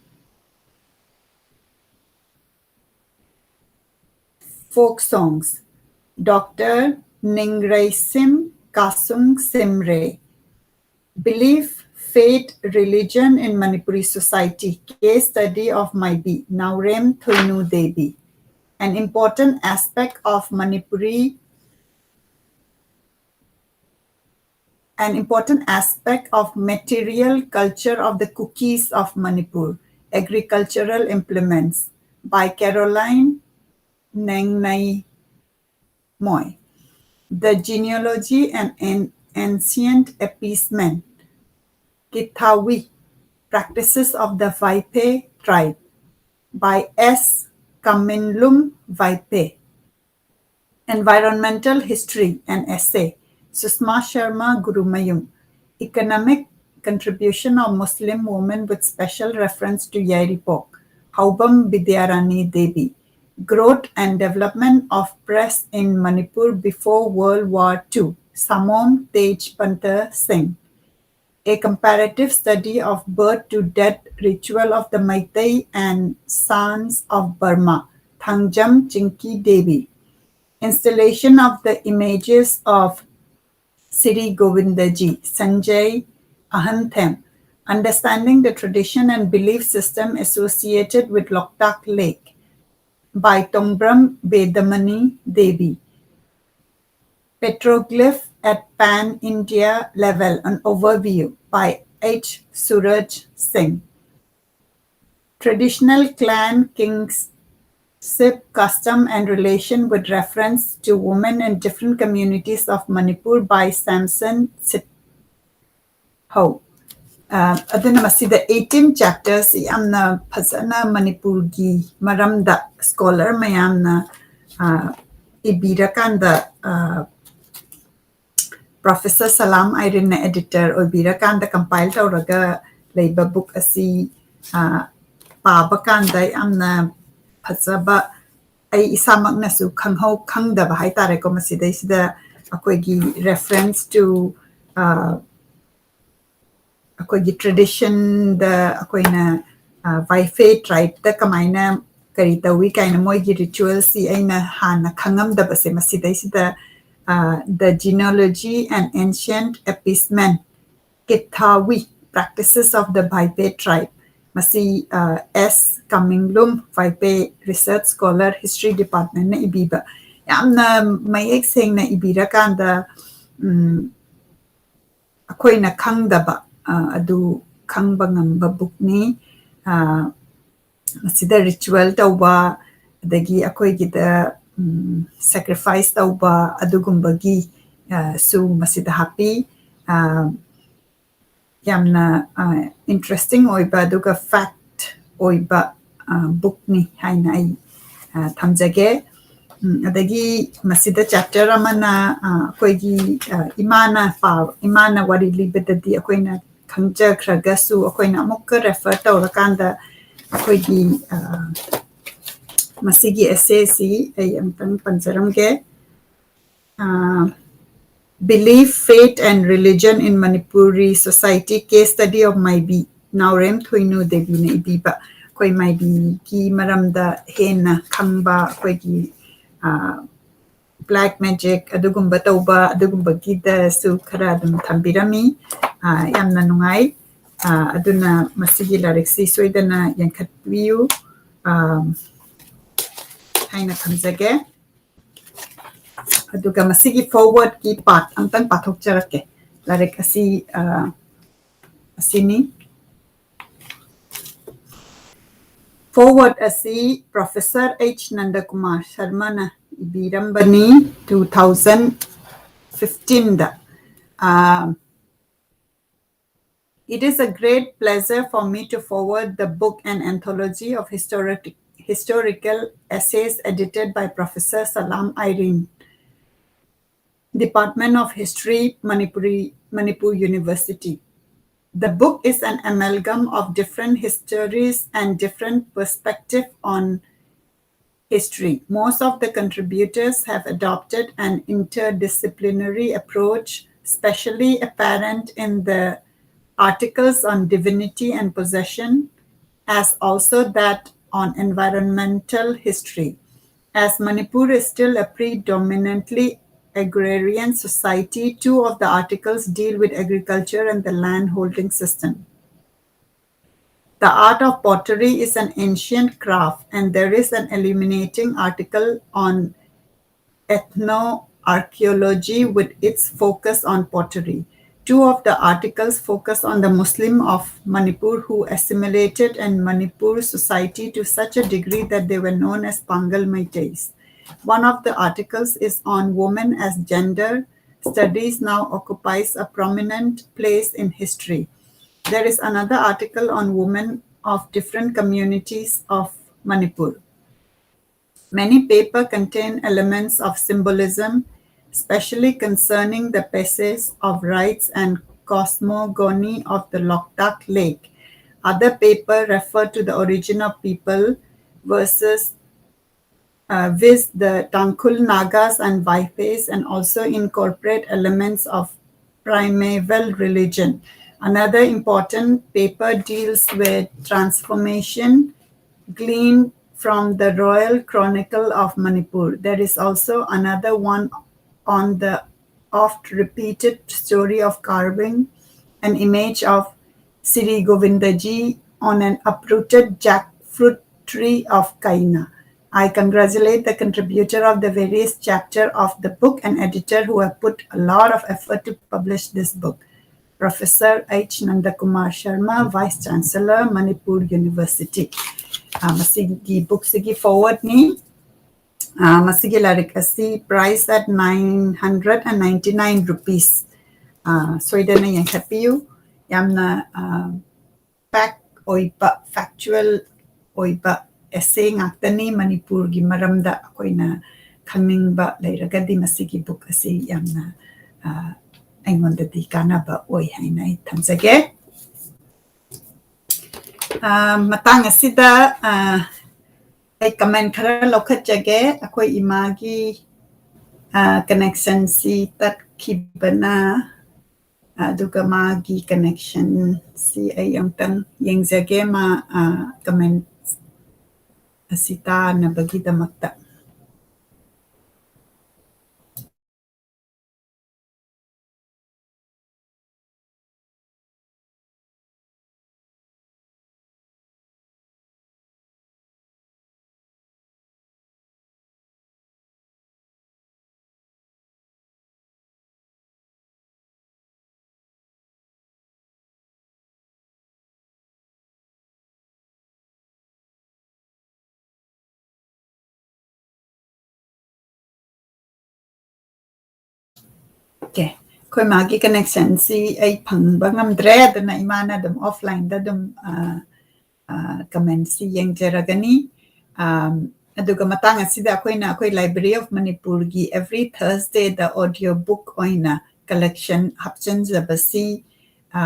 folk songs, Doctor Ningreisim Kasung Simre. Belief, Faith, Religion in Manipuri Society, case study of Maibi, Naorem Thoinu Devi. An important aspect of Manipuri an important aspect of material culture of the Kukis of Manipur, Agricultural Implements, by Caroline Nengnai Moy. The Genealogy and An- Ancient Appeasement, Kithawi, Practices of the Vaipe Tribe, by S Kaminlum Vaipe. Environmental History, an essay, Susma Sharma Gurumayung. Economic contribution of Muslim women with special reference to Yairipok, Haubam Bidyarani Devi. Growth and development of press in Manipur before World War Two, Samom Tej Panta Singh. A comparative study of birth to death ritual of the Meitei and Sants of Burma, Thangjam Chinki Devi. Installation of the images of Sri Govindaji, Sanjay Ahanthem. Understanding the tradition and belief system associated with Loktak Lake, by Tongbram Vedamani Devi. Petroglyph at Pan-India Level, an overview by H Suraj Singh. Traditional clan kingship custom and relation with reference to women in different communities of Manipur by Samson Sit. ꯍꯧ꯫ ꯑ, ꯑꯗꯨꯅ ꯃꯁꯤꯗ eighteen chapters ꯌꯥꯝꯅ ꯐꯖꯅ ꯃꯅꯤꯄꯨꯔꯒꯤ ꯃꯔꯝꯗ scholar ꯃꯌꯥꯝꯅ, ꯑ, ꯏꯕꯤꯔꯀꯥꯟꯗ, ꯑ, Professor ꯁꯂꯥꯝ ꯑꯥꯏꯔꯤꯟꯅ editor ꯑꯣꯏꯕꯤꯔꯀꯥꯟꯗ compile ꯇꯧꯔꯒ ꯂꯩꯕ book ꯑꯁꯤ, ꯑ, ꯄꯥꯕ ꯀꯥꯟꯗ ꯌꯥꯝꯅ ꯐꯖꯕ, ꯑꯩ ꯏꯁꯥꯃꯛꯅꯁꯨ ꯈꯪꯍꯧ-, ꯈꯪꯗꯕ ꯍꯥꯏꯇꯥꯔꯦꯀꯣ꯫ ꯃꯁꯤꯗꯩꯁꯤꯗ ꯑꯩꯈꯣꯏꯒꯤ reference to, ꯑ, ꯑꯩꯈꯣꯏꯒꯤ traditionꯗ ꯑꯩꯈꯣꯏꯅ, ꯑ, Vaiphei tribeꯇ ꯀꯃꯥꯏꯅ ꯀꯔꯤ ꯇꯧꯏ ꯀꯥꯏꯅ ꯃꯣꯏꯒꯤ ritualꯁꯤ ꯑꯩꯅ ꯍꯥꯟꯅ ꯈꯪꯉꯝꯗꯕꯁꯦ ꯃꯁꯤꯗꯩꯁꯤꯗ, ꯑ, The Genealogy and Ancient Appeasement, Kithawi, Practices of the Vaiphei Tribe, ꯃꯁꯤ, ꯑ, ꯑꯦꯁ ꯀꯥꯃꯤꯡꯂꯨꯝ, Vaiphei Research Scholar, History Departmentꯅ ꯏꯕꯤꯕ꯫ ꯌꯥꯝꯅ ꯃꯌꯦꯛ ꯁꯦꯡꯅ ꯏꯕꯤꯔꯀꯥꯟꯗ, ꯎꯝ, ꯑꯩꯈꯣꯏꯅ ꯈꯪꯗꯕ, ꯑ, ꯑꯗꯨ ꯈꯪꯕ ꯉꯝꯕ bookꯅꯤ꯫ ꯑ, ꯃꯁꯤꯗ ritual ꯇꯧꯕ, ꯑꯗꯒꯤ ꯑꯩꯈꯣꯏꯒꯤꯗ, ꯎꯝ, sacrifice ꯇꯧꯕ ꯑꯗꯨꯒꯨꯝꯕꯒꯤ, ꯑ, ꯁꯨ ꯃꯁꯤꯗ ꯍꯥꯞꯄꯤ꯫ ꯑ, ꯌꯥꯝꯅ, ꯑ, interesting ꯑꯣꯏꯕ ꯑꯗꯨꯒ fact ꯑꯣꯏꯕ, ꯑ, bookꯅꯤ ꯍꯥꯏꯅ ꯑꯩ, ꯑ, ꯊꯝꯖꯒꯦ꯫ ꯎꯝ, ꯑꯗꯒꯤ ꯃꯁꯤꯗ chapter ꯑꯃꯅ, ꯑ, ꯑꯩꯈꯣꯏꯒꯤ, ꯑ, ꯏꯃꯥꯅ ꯄꯥꯎ, ꯏꯃꯥꯅ ꯋꯥꯔꯤ ꯂꯤꯕꯗꯗꯤ ꯑꯩꯈꯣꯏꯅ ꯈꯪꯖꯈ꯭ꯔꯒꯁꯨ ꯑꯩꯈꯣꯏꯅ ꯑꯃꯨꯛꯀ refer ꯇꯧꯔꯀꯥꯟꯗ ꯑꯩꯈꯣꯏꯒꯤ, ꯑ, ꯃꯁꯤꯒꯤ essayꯁꯤ ꯑꯩ ꯑꯃꯨꯛꯇꯪ ꯄꯟꯖꯔꯝꯒꯦ꯫ ꯑ, Belief, Faith and Religion in Manipuri Society, Case Study of ꯃꯥꯏꯕꯤ, ꯅꯥꯎꯔꯦꯝ ꯊꯣꯏꯅꯨ ꯗꯦꯕꯤꯅ ꯏꯕꯤꯕ꯫ ꯑꯩꯈꯣꯏ ꯃꯥꯏꯕꯤꯒꯤ ꯃꯔꯝꯗ ꯍꯦꯟꯅ ꯈꯪꯕ, ꯑꯩꯈꯣꯏꯒꯤ, ꯑ, black magic ꯑꯗꯨꯒꯨꯝꯕ ꯇꯧꯕ, ꯑꯗꯨꯒꯨꯝꯕꯒꯤꯗꯁꯨ ꯈꯔ ꯑꯗꯨꯝ ꯊꯝꯕꯤꯔꯝꯃꯤ꯫ ꯑ, ꯌꯥꯝꯅ ꯅꯨꯡꯉꯥꯏ꯫ ꯑ, ꯑꯗꯨꯅ ꯃꯁꯤꯒꯤ ꯂꯥꯏꯔꯤꯛꯁꯤ ꯁꯣꯏꯗꯅ ꯌꯦꯡꯈꯠꯄꯤꯌꯨ꯫ ꯑ, ꯍꯥꯏꯅ ꯊꯝꯖꯒꯦ꯫ ꯑꯗꯨꯒ ꯃꯁꯤꯒꯤ forwardꯀꯤ part ꯑꯝꯇꯪ ꯄꯥꯊꯣꯛꯆꯔꯛꯀꯦ꯫ ꯂꯥꯏꯔꯤꯛ ꯑꯁꯤ ꯑ, ꯑꯁꯤꯅꯤ꯫ Forward ꯑꯁꯤ Professor H Nandakumar Sharmana ꯏꯕꯤꯔꯝꯕꯅꯤ, two thousand fifteenꯗ꯫ ꯑ, It is a great pleasure for me to forward the book, an anthology of historic, historical essays edited by Professor Salam Irene, Department of History, Manipuri, Manipur University. The book is an amalgam of different histories and different perspective on history. Most of the contributors have adopted an interdisciplinary approach, especially apparent in the articles on divinity and possession, as also that on environmental history. As Manipur is still a predominantly agrarian society, two of the articles deal with agriculture and the land holding system. The art of pottery is an ancient craft, and there is an illuminating article on ethno-archaeology with its focus on pottery. Two of the articles focus on the Muslim of Manipur who assimilated in Manipur society to such a degree that they were known as Pangal Meiteis. One of the articles is on women as gender studies now occupies a prominent place in history. There is another article on women of different communities of Manipur. Many paper contain elements of symbolism, especially concerning the passage of rites and cosmogony of the Loktak Lake. Other paper refer to the origin of people versus uh, viz. The Tangkhul Nagas and Vaiphei's, and also incorporate elements of primeval religion. Another important paper deals with transformation gleaned from the Royal Chronicle of Manipur. There is also another one on the oft repeated story of carving an image of Sri Govindaji on an uprooted jackfruit tree of Kaina. I congratulate the contributor of the various chapter of the book and editor who have put a lot of effort to publish this book, Professor H Nandakumar Sharma, Vice Chancellor, Manipur University. Uh, ꯃꯁꯤꯒꯤ book ꯁꯤꯒꯤ forward ꯅꯤ꯫ Uh, ꯃꯁꯤꯒꯤ ꯂꯥꯏꯔꯤꯛ ꯑꯁꯤ price at nine hundred and ninety-nine rupees꯫ Uh, ꯁꯣꯏꯗꯅ ꯌꯦꯡꯈꯠꯄꯤꯌꯨ꯫ ꯌꯥꯝꯅ uh, fact ꯑꯣꯏꯕ, factual ꯑꯣꯏꯕ essay ꯉꯥꯛꯇꯅꯤ꯫ ꯃꯅꯤꯄꯨꯔꯒꯤ ꯃꯔꯝꯗ ꯑꯩꯈꯣꯏꯅ ꯈꯪꯅꯤꯡꯕ ꯂꯩꯔꯒꯗꯤ ꯃꯁꯤꯒꯤ book ꯑꯁꯤ ꯌꯥꯝꯅ ꯑ, ꯑꯩꯉꯣꯟꯗꯗꯤ ꯀꯥꯟꯅꯕ ꯑꯣꯏ ꯍꯥꯏꯅ ꯑꯩ ꯊꯝꯖꯒꯦ꯫ ꯑ, ꯃꯇꯥꯡ ꯑꯁꯤꯗ ꯑ, ꯑꯩ comment ꯈꯔ ꯂꯧꯈꯠꯆꯒꯦ꯫ ꯑꯩꯈꯣꯏ ꯏꯃꯥꯒꯤ ꯑ, connection ꯁꯤ ꯇꯠꯈꯤꯕꯅ ꯑꯗꯨꯒ ꯃꯥꯒꯤ connection ꯁꯤ ꯑꯩ ꯑꯃꯨꯛꯇꯪ ꯌꯦꯡꯖꯒꯦ꯫ ꯃꯥ ꯑ, comment ꯑꯁꯤ ꯇꯥꯅꯕꯒꯤꯗꯃꯛꯇ꯫ Okay. ꯑꯩꯈꯣꯏ ꯃꯥꯒꯤ connection ꯁꯤ ꯑꯩ ꯐꯪꯕ ꯉꯝꯗ꯭ꯔꯦ, ꯑꯗꯨꯅ ꯏꯃꯥꯅ ꯑꯗꯨꯝ offline ꯗ ꯑꯗꯨꯝ ꯑ, ꯑ, comment ꯁꯤ ꯌꯦꯡꯖꯔꯒꯅꯤ꯫ ꯑꯝ, ꯑꯗꯨꯒ ꯃꯇꯥꯡ ꯑꯁꯤꯗ ꯑꯩꯈꯣꯏꯅ ꯑꯩꯈꯣꯏ Library of ꯃꯅꯤꯄꯨꯔꯒꯤ every Thursday ꯗ audio book ꯑꯣꯏꯅ collection ꯍꯥꯞꯆꯤꯟꯖꯕꯁꯤ ꯑ,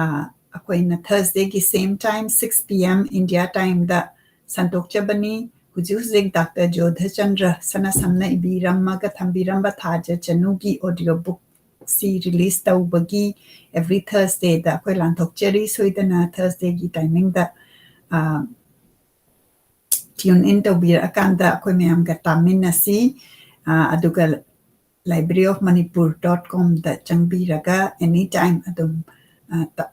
ꯑꯩꯈꯣꯏꯅ Thursday ꯒꯤ same time, six P M India time ꯗ ꯁꯟꯗꯣꯛꯆꯕꯅꯤ꯫ ꯍꯧꯖꯤꯛ ꯍꯧꯖꯤꯛ Doctor ꯖꯣꯙꯆꯟꯗ꯭ꯔ ꯁꯅꯥꯁꯝꯅ ꯏꯕꯤꯔꯝꯃꯒ ꯊꯝꯕꯤꯔꯝꯕ ꯊꯥꯖ ꯆꯅꯨꯒꯤ audio book ꯁꯤ release ꯇꯧꯕꯒꯤ every Thursday ꯗ ꯑꯩꯈꯣꯏ ꯂꯥꯟꯊꯣꯛꯆꯔꯤ꯫ ꯁꯣꯏꯗꯅ Thursday ꯒꯤ timing ꯗ ꯑ, tune in ꯇꯧꯕꯤꯔꯛꯑꯀꯥꯟꯗ ꯑꯩꯈꯣꯏ ꯃꯌꯥꯝꯒ ꯇꯥꯃꯤꯟꯅꯁꯤ꯫ ꯑ, ꯑꯗꯨꯒ library of manipur dot com ꯗ ꯆꯪꯕꯤꯔꯒ anytime ꯑꯗꯨꯝ ꯑ, ꯇ-,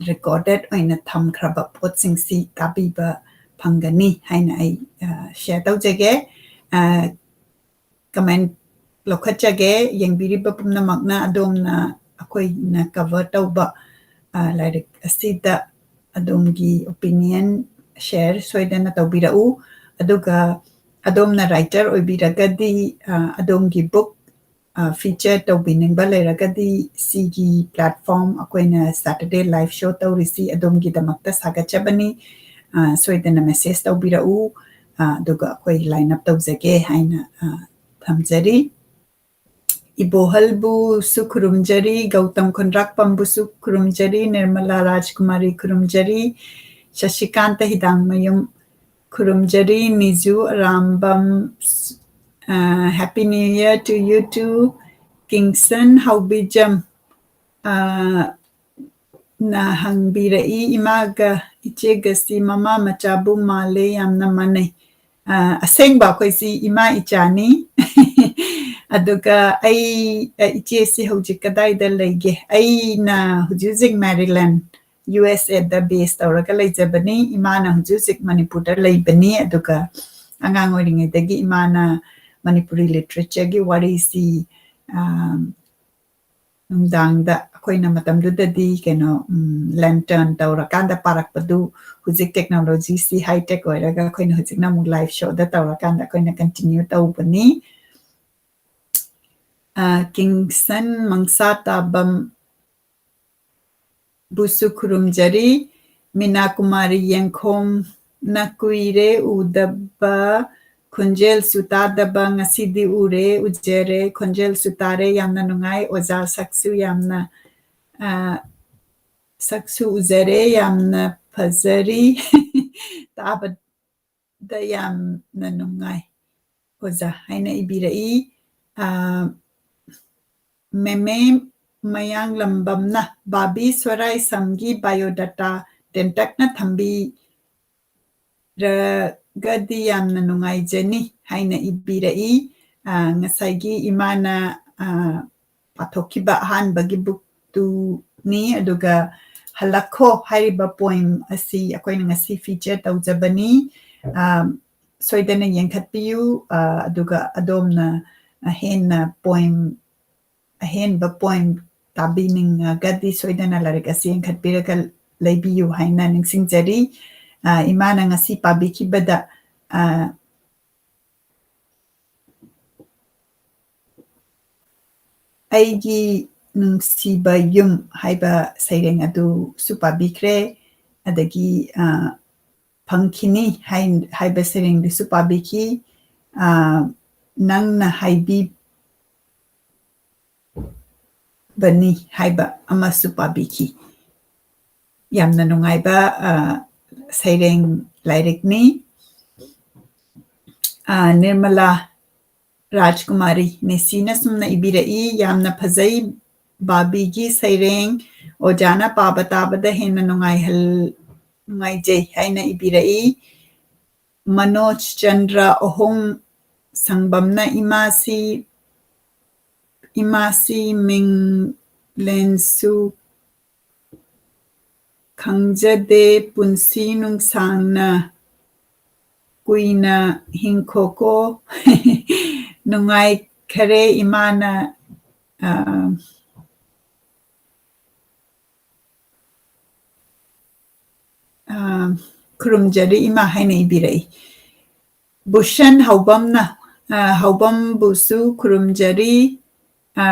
recorded ꯑꯣꯏꯅ ꯊꯝꯈ꯭ꯔꯕ ꯄꯣꯠꯁꯤꯡꯁꯤ ꯇꯥꯕꯤꯕ ꯐꯪꯒꯅꯤ ꯍꯥꯏꯅ ꯑꯩ, ꯑ, share ꯇꯧꯖꯒꯦ꯫ ꯑ, comment ꯂꯧꯈꯠꯆꯒꯦ꯫ ꯌꯦꯡꯕꯤꯔꯤꯕ ꯄꯨꯝꯅꯃꯛꯅ ꯑꯗꯣꯝꯅ ꯑꯩꯈꯣꯏꯅ cover ꯇꯧꯕ, ꯑ, ꯂꯥꯏꯔꯤꯛ ꯑꯁꯤꯗ ꯑꯗꯣꯝꯒꯤ opinion share ꯁꯣꯏꯗꯅ ꯇꯧꯕꯤꯔꯛꯎ꯫ ꯑꯗꯨꯒ ꯑꯗꯣꯝꯅ writer ꯑꯣꯏꯕꯤꯔꯒꯗꯤ, ꯑ, ꯑꯗꯣꯝꯒꯤ book, ꯑ, feature ꯇꯧꯕꯤꯅꯤꯡꯕ ꯂꯩꯔꯒꯗꯤ ꯁꯤꯒꯤ platform ꯑꯩꯈꯣꯏꯅ Saturday live show ꯇꯧꯔꯤꯁꯤ ꯑꯗꯣꯝꯒꯤꯗꯃꯛꯇ ꯁꯥꯒꯠꯆꯕꯅꯤ꯫ ꯑ, ꯁꯣꯏꯗꯅ message ꯇꯧꯕꯤꯔꯛꯎ꯫ ꯑ, ꯑꯗꯨꯒ ꯑꯩꯈꯣꯏ line up ꯇꯧꯖꯒꯦ ꯍꯥꯏꯅ, ꯑ, ꯊꯝꯖꯔꯤ꯫ ꯏꯕꯣꯍꯜꯕꯨꯁꯨ ꯈꯨꯔꯨꯝꯖꯔꯤ, ꯒꯧꯇꯝ ꯈꯣꯟꯗ꯭ꯔꯥꯛꯄꯝꯕꯨꯁꯨ ꯈꯨꯔꯨꯝꯖꯔꯤ, ꯅꯤꯔꯃꯂꯥ ꯔꯥꯖꯀꯨꯃꯥꯔꯤ ꯈꯨꯔꯨꯝꯖꯔꯤ, ꯁꯁꯤꯀꯥꯟꯇ ꯍꯤꯗꯥꯡꯃꯌꯨꯝ ꯈꯨꯔꯨꯝꯖꯔꯤ, ꯅꯤꯖꯨ ꯑꯔꯥꯝꯕꯝ, ꯑ, Happy New Year to you too, ꯀꯤꯡꯁꯟ ꯍꯥꯎꯕꯤꯖꯝ, ꯑ, ꯅ ꯍꯪꯕꯤꯔꯛꯏ, "ꯏꯃꯥꯒ ꯏꯆꯦꯒꯁꯤ ꯃꯃꯥ ꯃꯆꯥꯕꯨ ꯃꯥꯜꯂꯦ, ꯌꯥꯝꯅ ꯃꯥꯟꯅꯩ꯫" ꯑ, ꯑꯁꯦꯡꯕ ꯑꯩꯈꯣꯏꯁꯤ ꯏꯃꯥ ꯏꯆꯥꯅꯤ꯫ ꯑꯗꯨꯒ ꯑꯩ, ꯑ, ꯏꯆꯦꯁꯤ ꯍꯧꯖꯤꯛ ꯀꯗꯥꯏꯗ ꯂꯩꯒꯦ? ꯑꯩꯅ ꯍꯧꯖꯤꯛ ꯍꯧꯖꯤꯛ Maryland, U S A the base ꯇꯧꯔꯒ ꯂꯩꯖꯕꯅꯤ꯫ ꯏꯃꯥꯅ ꯍꯧꯖꯤꯛ ꯍꯧꯖꯤꯛ ꯃꯅꯤꯄꯨꯔꯗ ꯂꯩꯕꯅꯤ꯫ ꯑꯗꯨꯒ ꯑꯉꯥꯡ ꯑꯣꯏꯔꯤꯉꯩꯗꯒꯤ ꯏꯃꯥꯅ ꯃꯅꯤꯄꯨꯔꯤ literature ꯒꯤ ꯋꯥꯔꯤꯁꯤ, ꯑ, ꯅꯨꯡꯗꯥꯡꯗ ꯑꯩꯈꯣꯏꯅ ꯃꯇꯝꯗꯨꯗꯗꯤ ꯀꯩꯅꯣ, ꯎꯝ, lantern ꯇꯧꯔꯀꯥꯟꯗ ꯄꯥꯔꯛꯄꯗꯨ ꯍꯧꯖꯤꯛ technology ꯁꯤ high tech ꯑꯣꯏꯔꯒ ꯑꯩꯈꯣꯏꯅ ꯍꯧꯖꯤꯛꯅ ꯑꯃꯨꯛ live show ꯗ ꯇꯧꯔꯀꯥꯟꯗ ꯑꯩꯈꯣꯏꯅ continue ꯇꯧꯕꯅꯤ꯫ ꯑ, ꯀꯤꯡꯁꯟ ꯃꯪꯁꯥ ꯇꯥꯕꯝ ꯕꯨꯁꯨ ꯈꯨꯔꯨꯝꯖꯔꯤ꯫ ꯃꯤꯅꯥ ꯀꯨꯃꯥꯔꯤ ꯌꯦꯡꯈꯣꯝꯅ ꯀꯨꯏꯔꯦ ꯎꯗꯕ, ꯈꯣꯟꯖꯦꯜꯁꯨ ꯇꯥꯗꯕ, ꯉꯁꯤꯗꯤ ꯎꯔꯦ, ꯎꯖꯔꯦ, ꯈꯣꯟꯖꯦꯜꯁꯨ ꯇꯥꯔꯦ, ꯌꯥꯝꯅ ꯅꯨꯡꯉꯥꯏ꯫ ꯑꯣꯖꯥ ꯁꯛꯁꯨ ꯌꯥꯝꯅ, ꯑ, ꯁꯛꯁꯨ ꯎꯖꯔꯦ, ꯌꯥꯝꯅ ꯐꯖꯔꯤ꯫ ꯇꯥꯕꯗ ꯌꯥꯝꯅ ꯅꯨꯡꯉꯥꯏ, ꯑꯣꯖꯥ ꯍꯥꯏꯅ ꯏꯕꯤꯔꯛꯏ꯫ ꯑ, ꯃꯦꯃꯦ ꯃꯌꯥꯡꯂꯝꯕꯝꯅ ꯕꯥꯕꯤ ꯁꯣꯔꯥꯏꯁꯝꯒꯤ biodata ꯇꯦꯟꯇꯛꯅ ꯊꯝꯕꯤꯔꯒꯗꯤ ꯌꯥꯝꯅ ꯅꯨꯡꯉꯥꯏꯖꯅꯤ ꯍꯥꯏꯅ ꯏꯕꯤꯔꯛꯏ꯫ ꯑ, ꯉꯁꯥꯏꯒꯤ ꯏꯃꯥꯅ, ꯑ, ꯄꯥꯊꯣꯛꯈꯤꯕ ꯑꯍꯥꯟꯕꯒꯤ book ꯇꯨꯅꯤ꯫ ꯑꯗꯨꯒ ꯍꯜꯂꯛꯈꯣ ꯍꯥꯏꯔꯤꯕ poem ꯑꯁꯤ ꯑꯩꯈꯣꯏꯅ ꯉꯁꯤ feature ꯇꯧꯖꯕꯅꯤ꯫ ꯑ, ꯁꯣꯏꯗꯅ ꯌꯦꯡꯈꯠꯄꯤꯌꯨ, ꯑ, ꯑꯗꯨꯒ ꯑꯗꯣꯝꯅ ꯍꯦꯟꯅ poem, ꯑꯍꯦꯟꯕ poem ꯇꯥꯕꯤꯅꯤꯡꯉꯒꯗꯤ ꯁꯣꯏꯗꯅ ꯂꯥꯏꯔꯤꯛ ꯑꯁꯤ ꯌꯦꯡꯈꯠꯄꯤꯔꯒ ꯂꯩꯕꯤꯌꯨ ꯍꯥꯏꯅ ꯅꯤꯡꯁꯤꯡꯖꯔꯤ꯫ ꯑ, ꯏꯃꯥꯅ ꯉꯁꯤ ꯄꯥꯕꯤꯈꯤꯕꯗ, ꯑ, ꯑꯩꯒꯤ ꯅꯨꯡꯁꯤꯕ ꯌꯨꯝ ꯍꯥꯏꯕ ꯁꯩꯔꯦꯡ ꯑꯗꯨꯁꯨ ꯄꯥꯕꯤꯈ꯭ꯔꯦ꯫ ꯑꯗꯒꯤ, ꯑ, ꯐꯪꯈꯤꯅꯤ ꯍꯥꯏ-, ꯍꯥꯏꯕ ꯁꯩꯔꯦꯡꯗꯨꯁꯨ ꯄꯥꯕꯤꯈꯤ꯫ ꯑ, ꯅꯪꯅ ꯍꯥꯏꯕꯤꯕꯅꯤ ꯍꯥꯏꯕ ꯑꯃꯁꯨ ꯄꯥꯕꯤꯈꯤ꯫ ꯌꯥꯝꯅ ꯅꯨꯡꯉꯥꯏꯕ, ꯑ, ꯁꯩꯔꯦꯡ ꯂꯥꯏꯔꯤꯛꯅꯤ꯫ ꯑ, ꯅꯤꯔꯃꯂꯥ ꯔꯥꯖꯀꯨꯃꯥꯔꯤ ꯅꯦꯁꯤꯅ ꯁꯨꯝꯅ ꯏꯕꯤꯔꯛꯏ, "ꯌꯥꯝꯅ ꯐꯖꯩ ꯕꯥꯕꯤꯒꯤ ꯁꯩꯔꯦꯡ, ꯑꯣꯖꯥꯅ ꯄꯥꯕ ꯇꯥꯕꯗ ꯍꯦꯟꯅ ꯅꯨꯡꯉꯥꯏꯍꯜ-, ꯅꯨꯡꯉꯥꯏꯖꯩ" ꯍꯥꯏꯅ ꯏꯕꯤꯔꯛꯏ꯫ ꯃꯅꯣꯖ ꯆꯟꯗ꯭ꯔ ꯑꯍꯣꯡ ꯁꯪꯕꯝꯅ ꯏꯃꯥꯁꯤ, ꯏꯃꯥꯁꯤ ꯃꯤꯡꯂꯦꯟꯁꯨ ꯈꯪꯖꯗꯦ, ꯄꯨꯟꯁꯤ ꯅꯨꯡꯁꯥꯡꯅ ꯀꯨꯏꯅ ꯍꯤꯡꯈꯣꯀꯣ꯫ ꯅꯨꯡꯉꯥꯏꯈꯔꯦ ꯏꯃꯥꯅ, ꯑ, ꯑ, ꯈꯨꯔꯨꯝꯖꯔꯤ ꯏꯃꯥ ꯍꯥꯏꯅ ꯏꯕꯤꯔꯛꯏ꯫ ꯕꯨꯁꯟ ꯍꯧꯕꯝꯅ, ꯑ, ꯍꯧꯕꯝꯕꯨꯁꯨ ꯈꯨꯔꯨꯝꯖꯔꯤ꯫ ꯑ,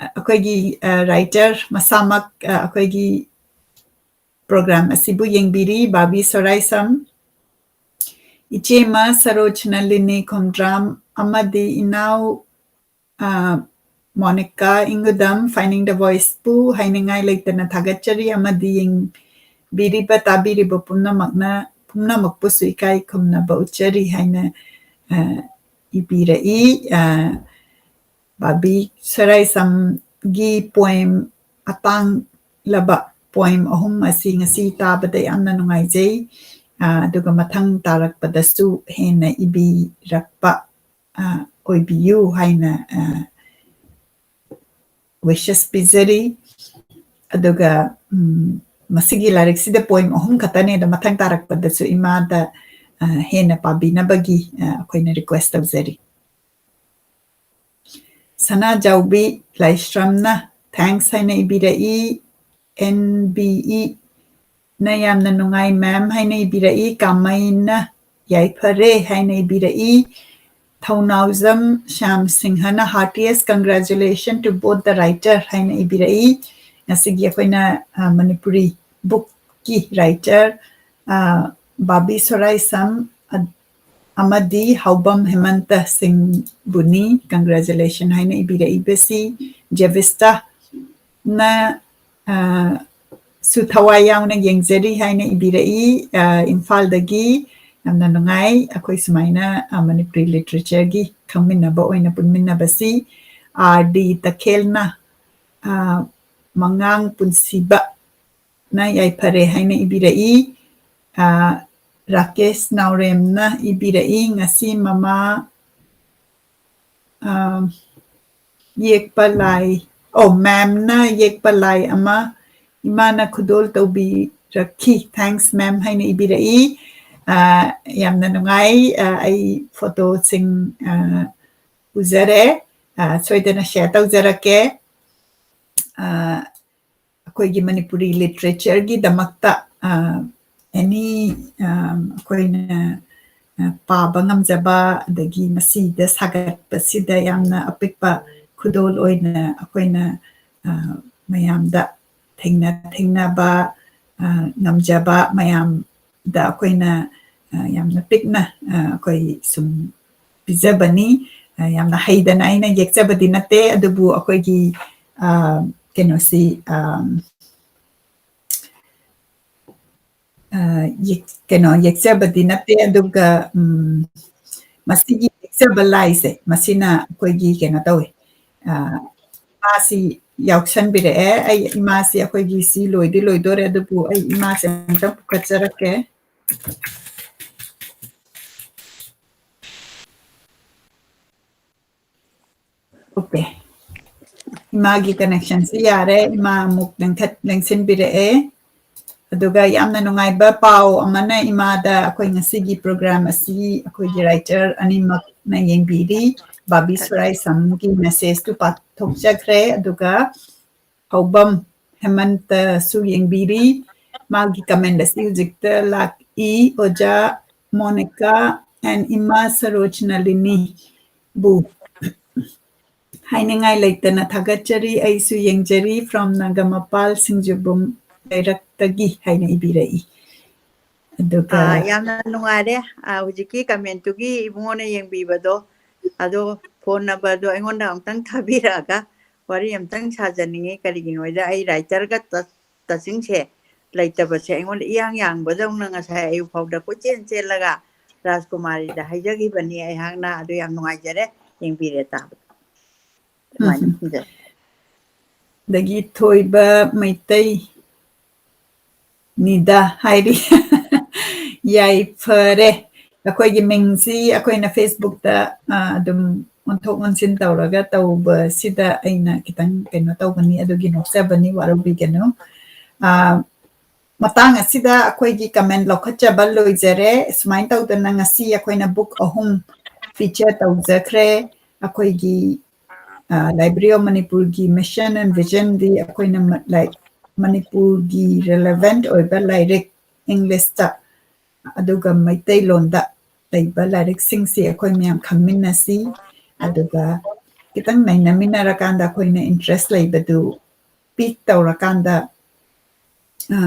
ꯑꯩꯈꯣꯏꯒꯤ, ꯑ, writer ꯃꯁꯥꯃꯛ, ꯑ, ꯑꯩꯈꯣꯏꯒꯤ program ꯑꯁꯤꯕꯨ ꯌꯦꯡꯕꯤꯔꯤ, ꯕꯥꯕꯤ ꯁꯣꯔꯥꯏꯁꯝ꯫ ꯏꯆꯦꯃ ꯁꯔꯣꯖ ꯅꯂꯤꯅꯤ ꯈꯣꯝꯗ꯭ꯔꯥꯝ ꯑꯃꯗꯤ ꯏꯅꯥꯎ, ꯑ, ꯃꯣꯅꯤꯀꯥ ꯏꯪꯒꯨꯗꯝ, Finding the Voiceꯄꯨ ꯍꯥꯏꯅꯤꯡꯉꯥꯏ ꯂꯩꯇꯅ ꯊꯥꯒꯠꯆꯔꯤ ꯑꯃꯗꯤ ꯌꯦꯡꯕꯤꯔꯤꯕ, ꯇꯥꯕꯤꯔꯤꯕ ꯄꯨꯝꯅꯃꯛꯅ, ꯄꯨꯝꯅꯃꯛꯄꯨꯁꯨ ꯏꯀꯥꯏ ꯈꯨꯝꯅꯕ ꯎꯠꯆꯔꯤ ꯍꯥꯏꯅ, ꯑ, ꯏꯕꯤꯔꯛꯏ꯫ ꯑ, ꯕꯥꯕꯤ ꯁꯔꯥꯏꯁꯝꯒꯤ poem ꯑꯇꯥꯡꯂꯕ poem ꯑꯍꯨꯝ ꯑꯁꯤ ꯉꯁꯤ ꯇꯥꯕꯗ ꯌꯥꯝꯅ ꯅꯨꯡꯉꯥꯏꯖꯩ꯫ ꯑ, ꯑꯗꯨꯒ ꯃꯊꯪ ꯇꯥꯔꯛꯄꯗꯁꯨ ꯍꯦꯟꯅ ꯏꯕꯤꯔꯛꯄ, ꯑ, ꯑꯣꯏꯕꯤꯌꯨ ꯍꯥꯏꯅ, ꯑ, wishes ꯄꯤꯖꯔꯤ꯫ ꯑꯗꯨꯒ, ꯎꯝ, ꯃꯁꯤꯒꯤ ꯂꯥꯏꯔꯤꯛꯁꯤꯗ poem ꯑꯍꯨꯝ ꯈꯛꯇꯅꯦ, ꯑꯗꯣ ꯃꯊꯪ ꯇꯥꯔꯛꯄꯗꯁꯨ ꯏꯃꯥꯗ, ꯑ, ꯍꯦꯟꯅ ꯄꯥꯕꯤꯅꯕꯒꯤ, ꯑ, ꯑꯩꯈꯣꯏꯅ request ꯇꯧꯖꯔꯤ꯫ ꯁꯅꯥꯖꯥꯎꯕꯤ ꯂꯥꯏꯁ꯭ꯔꯝꯅ thanks ꯍꯥꯏꯅ ꯏꯕꯤꯔꯛꯏ꯫ ꯑꯦꯟ ꯕꯤ ꯏ ꯅ ꯌꯥꯝꯅ ꯅꯨꯡꯉꯥꯏ ma'am ꯍꯥꯏꯅ ꯏꯕꯤꯔꯛꯏ꯫ ꯀꯥꯃꯩꯅ ꯌꯥꯏꯐꯔꯦ ꯍꯥꯏꯅ ꯏꯕꯤꯔꯛꯏ꯫ ꯊꯧꯅꯥꯎꯖꯝ ꯁ꯭ꯌꯥꯝ ꯁꯤꯡꯍꯅ heartiest congratulation to both the writer ꯍꯥꯏꯅ ꯏꯕꯤꯔꯛꯏ꯫ ꯉꯁꯤꯒꯤ ꯑꯩꯈꯣꯏꯅ, ꯑ, ꯃꯅꯤꯄꯨꯔꯤ bookꯀꯤ writer, ꯑ, ꯕꯥꯕꯤ ꯁꯣꯔꯥꯏꯁꯝ, ꯑ, ꯑꯃꯗꯤ ꯍꯥꯎꯕꯝ ꯍꯦꯃꯟꯇ ꯁꯤꯡꯕꯨꯅꯤ congratulation ꯍꯥꯏꯅ ꯏꯕꯤꯔꯛꯏꯕꯁꯤ꯫ ꯖꯦꯕꯤꯁꯇꯥꯅ, ꯑ, ꯁꯨ ꯊꯋꯥꯏ ꯌꯥꯎꯅ ꯌꯦꯡꯖꯔꯤ ꯍꯥꯏꯅ ꯏꯕꯤꯔꯛꯏ, ꯑ, ꯏꯝꯐꯥꯜꯗꯒꯤ꯫ ꯌꯥꯝꯅ ꯅꯨꯡꯉꯥꯏ ꯑꯩꯈꯣꯏ ꯁꯨꯃꯥꯏꯅ, ꯑ, ꯃꯅꯤꯄꯨꯔꯤ literatureꯒꯤ ꯈꯪꯃꯤꯟꯅꯕ ꯑꯣꯏꯅ ꯄꯨꯟꯃꯤꯟꯅꯕꯁꯤ꯫ ꯑꯥꯔ ꯗꯤ ꯇꯈꯦꯜꯅ, ꯑ, ꯃꯉꯥꯡ ꯄꯨꯟꯁꯤꯕ ꯅ ꯌꯥꯏꯐꯔꯦ ꯍꯥꯏꯅ ꯏꯕꯤꯔꯛꯏ꯫ ꯑ, ꯔꯥꯀꯦꯁ ꯅꯥꯎꯔꯦꯝꯅ ꯏꯕꯤꯔꯛꯏ, ꯉꯁꯤ ꯃꯃꯥ, ꯑ, ꯌꯦꯛꯄ ꯂꯥꯏ, ꯑꯣ, ma'amꯅ ꯌꯦꯛꯄ ꯂꯥꯏ ꯑꯃ ꯏꯃꯥꯅ ꯈꯨꯗꯣꯜ ꯇꯧꯕꯤꯔꯛꯈꯤ꯫ Thanks ma'am ꯍꯥꯏꯅ ꯏꯕꯤꯔꯛꯏ꯫ ꯑ, ꯌꯥꯝꯅ ꯅꯨꯡꯉꯥꯏ꯫ ꯑ, ꯑꯩ photoꯁꯤꯡ, ꯑ, ꯎꯖꯔꯦ꯫ ꯑ, ꯁꯣꯏꯗꯅ share ꯇꯧꯖꯔꯛꯀꯦ꯫ ꯑ, ꯑꯩꯈꯣꯏꯒꯤ ꯃꯅꯤꯄꯨꯔꯤ literatureꯒꯤꯗꯃꯛꯇ, ꯑ, any, ꯑ, ꯑꯩꯈꯣꯏꯅ, ꯑ, ꯄꯥꯕ ꯉꯝꯖꯕ, ꯑꯗꯒꯤ ꯃꯁꯤꯗ ꯁꯥꯒꯠꯄꯁꯤꯗ ꯌꯥꯝꯅ ꯑꯄꯤꯛꯄ ꯈꯨꯗꯣꯜ ꯑꯣꯏꯅ ꯑꯩꯈꯣꯏꯅ, ꯑ, ꯃꯌꯥꯝꯗ ꯊꯦꯡꯅ ꯊꯦꯡꯅꯕ, ꯑ, ꯉꯝꯖꯕ ꯃꯌꯥꯝꯗ ꯑꯩꯈꯣꯏꯅ, ꯑ, ꯌꯥꯝꯅ ꯄꯤꯛꯅ, ꯑ, ꯑꯩꯈꯣꯏ ꯁꯨꯝ ꯄꯤꯖꯕꯅꯤ꯫ ꯑ, ꯌꯥꯝꯅ ꯍꯩꯗꯅ ꯑꯩꯅ ꯌꯦꯛꯆꯕꯗꯤ ꯅꯠꯇꯦ, ꯑꯗꯨꯕꯨ ꯑꯩꯈꯣꯏꯒꯤ, ꯑ, ꯀꯩꯅꯣꯁꯤ, ꯑ, ꯑ, ꯌꯦꯛ-, ꯀꯩꯅꯣ, ꯌꯦꯛꯆꯕꯗꯤ ꯅꯠꯇꯦ, ꯑꯗꯨꯒ, ꯎꯝ, ꯃꯁꯤꯒꯤ ꯌꯦꯛꯆꯕ ꯂꯥꯏꯁꯦ, ꯃꯁꯤꯅ ꯑꯩꯈꯣꯏꯒꯤ ꯀꯩꯅꯣ ꯇꯧꯋꯦ, ꯑ, ꯏꯃꯥꯁꯤ ꯌꯥꯎꯁꯟꯕꯤꯔꯛꯑꯦ꯫ ꯑꯩ ꯏꯃꯥꯁꯤ ꯑꯩꯈꯣꯏꯒꯤ ꯁꯤ ꯂꯣꯏꯗꯤ ꯂꯣꯏꯗꯣꯔꯦ, ꯑꯗꯨꯕꯨ ꯑꯩ ꯏꯃꯥꯁꯦ ꯑꯝꯇꯪ ꯄꯨꯈꯠꯆꯔꯛꯀꯦ꯫ Okay. ꯏꯃꯥꯒꯤ connectionꯁꯤ ꯌꯥꯔꯦ꯫ ꯏꯃꯥ ꯑꯃꯨꯛ ꯂꯦꯡꯊꯠ-, ꯂꯦꯡꯁꯤꯟꯕꯤꯔꯛꯑꯦ꯫ ꯑꯗꯨꯒ ꯌꯥꯝꯅ ꯅꯨꯡꯉꯥꯏꯕ ꯄꯥꯎ ꯑꯃꯅ ꯏꯃꯥꯗ ꯑꯩꯈꯣꯏ ꯉꯁꯤꯒꯤ program ꯑꯁꯤ ꯑꯩꯈꯣꯏꯒꯤ writer ꯑꯅꯤꯃꯛꯅ ꯌꯦꯡꯕꯤꯔꯤ꯫ ꯕꯥꯕꯤ ꯁꯣꯔꯥꯏꯁꯝꯒꯤ message ꯇꯨ ꯄꯥꯊꯣꯛꯆꯈ꯭ꯔꯦ꯫ ꯑꯗꯨꯒ ꯍꯧꯕꯝ ꯍꯦꯃꯟꯇꯁꯨ ꯌꯦꯡꯕꯤꯔꯤ꯫ ꯃꯥꯒꯤ comment ꯑꯁꯤ ꯍꯧꯖꯤꯛꯇ ꯂꯥꯛꯏ꯫ ꯑꯣꯖꯥ ꯃꯣꯅꯤꯀꯥ and ꯏꯃꯥ ꯁꯔꯣꯖ ꯅꯂꯤꯅꯤꯕꯨ ꯍꯥꯏꯅꯤꯡꯉꯥꯏ ꯂꯩꯇꯅ ꯊꯥꯒꯠꯆꯔꯤ꯫ ꯑꯩꯁꯨ ꯌꯦꯡꯖꯔꯤ from ꯅꯥꯒꯥꯃꯄꯥꯜ ꯁꯤꯡꯖꯨꯕꯨꯝ ꯂꯩꯔꯛꯇꯒꯤ ꯍꯥꯏꯅ ꯏꯕꯤꯔꯛꯏ꯫ ꯑꯗꯨꯒ ꯑꯥ, ꯌꯥꯝꯅ ꯅꯨꯡꯉꯥꯏꯔꯦ꯫ ꯑꯥ, ꯍꯧꯖꯤꯛꯀꯤ comment ꯇꯨꯒꯤ ꯏꯕꯨꯡꯉꯣꯅ ꯌꯦꯡꯕꯤꯕꯗꯣ, ꯑꯗꯣ phone number ꯗꯣ ꯑꯩꯉꯣꯟꯗ ꯑꯃꯨꯛꯇꯪ ꯊꯥꯕꯤꯔꯛꯑꯒ ꯋꯥꯔꯤ ꯑꯃꯇꯪ ꯁꯥꯖꯅꯤꯡꯉꯤ꯫ ꯀꯔꯤꯒꯤꯅꯣꯗ ꯑꯩ writer ꯒ ꯇ-, touching ꯁꯦ ꯂꯩꯇꯕꯁꯦ ꯑꯩꯉꯣꯟꯗ ꯏꯌꯥꯡ ꯌꯥꯡꯕꯗꯧꯅ ꯉꯁꯥꯏ ꯑꯌꯨꯛ ꯐꯥꯎꯗ ꯀꯣꯏꯆꯦꯟ ꯆꯦꯜꯂꯒ ꯔꯥꯖꯀꯨꯃꯥꯔꯤꯗ ꯍꯥꯏꯖꯈꯤꯕꯅꯤ ꯑꯩꯍꯥꯛꯅ꯫ ꯑꯗꯨ ꯌꯥꯝ ꯅꯨꯡꯉꯥꯏꯖꯔꯦ ꯌꯦꯡꯕꯤꯔꯦ ꯇꯥꯕꯗ꯫ ꯑꯗꯨꯃꯥꯏꯅ ꯎꯝ꯫ ꯈꯨꯝꯖꯔꯤ꯫ ꯑꯗꯒꯤ ꯊꯣꯏꯕ ꯃꯩꯇꯩ ꯅꯤꯗ ꯍꯥꯏꯔꯤ꯫ ꯌꯥꯏꯐꯔꯦ꯫ ꯑꯩꯈꯣꯏꯒꯤ ꯃꯤꯡꯁꯤ ꯑꯩꯈꯣꯏꯅ Facebook ꯇ, ꯑ, ꯑꯗꯨꯝ ꯑꯣꯟꯊꯣꯛ ꯑꯣꯟꯁꯤꯟ ꯇꯧꯔꯒ ꯇꯧꯕꯁꯤꯗ ꯑꯩꯅ ꯈꯤꯇꯪ ꯀꯩꯅꯣ ꯇꯧꯒꯅꯤ, ꯑꯗꯨꯒꯤ ꯅꯣꯛꯆꯕꯅꯤ, ꯋꯥꯔꯧꯕꯤꯒꯅꯨ꯫ ꯑ, ꯃꯇꯥꯡ ꯑꯁꯤꯗ ꯑꯩꯈꯣꯏꯒꯤ comment ꯂꯧꯈꯠꯆꯕ ꯂꯣꯏꯖꯔꯦ꯫ ꯁꯨꯃꯥꯏꯅ ꯇꯧꯗꯅ ꯉꯁꯤ ꯑꯩꯈꯣꯏꯅ book ꯑꯍꯨꯝ feature ꯇꯧꯖꯈ꯭ꯔꯦ꯫ ꯑꯩꯈꯣꯏꯒꯤ, ꯑ, Library of ꯃꯅꯤꯄꯨꯔꯒꯤ mission and vision ꯗꯤ ꯑꯩꯈꯣꯏꯅ ꯃ-, like, ꯃꯅꯤꯄꯨꯔꯒꯤ relevant ꯑꯣꯏꯕ ꯂꯥꯏꯔꯤꯛ English ꯇ, ꯑꯗꯨꯒ ꯃꯩꯇꯩꯂꯣꯟꯗ ꯂꯩꯕ ꯂꯥꯏꯔꯤꯛꯁꯤꯡꯁꯤ ꯑꯩꯈꯣꯏ ꯃꯌꯥꯝ ꯈꯪꯃꯤꯟꯅꯁꯤ꯫ ꯑꯗꯨꯒ ꯈꯤꯇꯪ ꯅꯩꯅꯃꯤꯟꯅꯔꯀꯥꯟꯗ ꯑꯩꯈꯣꯏꯅ interest ꯂꯩꯕꯗꯨ pick ꯇꯧꯔꯀꯥꯟꯗ, ꯑ,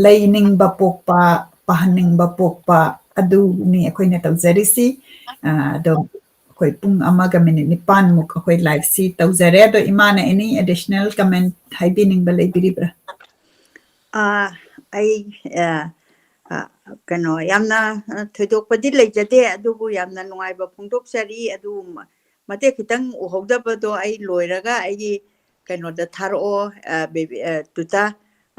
ꯂꯩꯅꯤꯡꯕ ꯄꯣꯛꯄ, ꯄꯥꯍꯟꯅꯤꯡꯕ ꯄꯣꯛꯄ, ꯑꯗꯨꯅꯤ ꯑꯩꯈꯣꯏꯅ ꯇꯧꯖꯔꯤꯁꯤ꯫ ꯑ, ꯑꯗꯣ ꯑꯩꯈꯣꯏ ꯄꯨꯡ ꯑꯃꯒ minute ꯅꯤꯄꯥꯟꯃꯨꯛ ꯑꯩꯈꯣꯏ live ꯁꯤ ꯇꯧꯖꯔꯦ꯫ ꯑꯗꯣ ꯏꯃꯥꯅ any additional comment ꯍꯥꯏꯕꯤꯅꯤꯡꯕ ꯂꯩꯕꯤꯔꯤꯕ꯭ꯔꯥ? ꯑꯥ, ꯑꯩ, ꯑ, ꯑ, ꯀꯩꯅꯣ, ꯌꯥꯝꯅ, ꯑ, ꯊꯣꯏꯗꯣꯛꯄꯗꯤ ꯂꯩꯖꯗꯦ, ꯑꯗꯨꯕꯨ ꯌꯥꯝꯅ ꯅꯨꯡꯉꯥꯏꯕ ꯐꯣꯡꯗꯣꯛꯆꯔꯤ꯫ ꯑꯗꯨ ꯃ-, ꯃꯇꯦꯛ ꯈꯤꯇꯪ ꯎꯍꯧꯗꯕꯗꯣ ꯑꯩ ꯂꯣꯏꯔꯒ ꯑꯩꯒꯤ ꯀꯩꯅꯣꯗ ꯊꯥꯔꯛꯑꯣ, ꯑ, ꯕꯦꯕꯤ, ꯑ, ꯇꯨꯇ꯫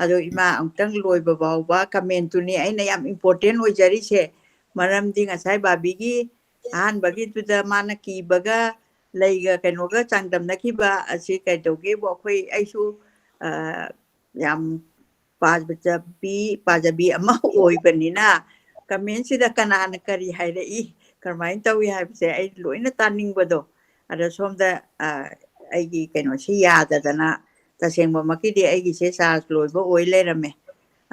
ꯑꯗꯣ ꯏꯃꯥ ꯑꯃꯨꯛꯇꯪ ꯂꯣꯏꯕ ꯐꯥꯎꯕ comment ꯇꯨꯅꯤ ꯑꯩꯅ ꯌꯥꯝ important ꯑꯣꯏꯖꯔꯤꯁꯦ꯫ ꯃꯔꯝꯗꯤ ꯉꯁꯥꯏ ꯕꯥꯕꯤꯒꯤ ꯑꯍꯥꯟꯕꯒꯤꯗꯨꯗ ꯃꯥꯅ ꯀꯤꯕꯒ ꯂꯩꯒ ꯀꯩꯅꯣꯒ ꯆꯥꯡꯗꯝꯅꯈꯤꯕ ꯑꯁꯤ ꯀꯩꯗꯧꯒꯦꯕꯨ ꯑꯩꯈꯣꯏ, ꯑꯩꯁꯨ, ꯑ, ꯌꯥꯝ ꯄꯥꯖꯕꯤ ꯄꯥꯖꯕꯤ ꯑꯃ ꯑꯣꯏꯕꯅꯤꯅ, ꯀꯃꯦꯟꯁꯤꯗ ꯀꯅꯥꯅ ꯀꯔꯤ ꯍꯥꯏꯔꯛꯏ, ꯀꯔꯝꯍꯥꯏꯅ ꯇꯧꯏ ꯍꯥꯏꯕꯁꯦ ꯑꯩ ꯂꯣꯏꯅ ꯇꯥꯅꯤꯡꯕꯗꯣ꯫ ꯑꯗ ꯁꯣꯝꯗ ꯑꯩꯒꯤ ꯀꯩꯅꯣꯁꯤ ꯌꯥꯗꯗꯅ, ꯇꯁꯦꯡꯕꯃꯛꯀꯤꯗꯤ ꯑꯩꯒꯤꯁꯦ ꯆꯥꯔꯖ ꯂꯣꯏꯕ ꯑꯣꯏ ꯂꯩꯔꯝꯃꯦ꯫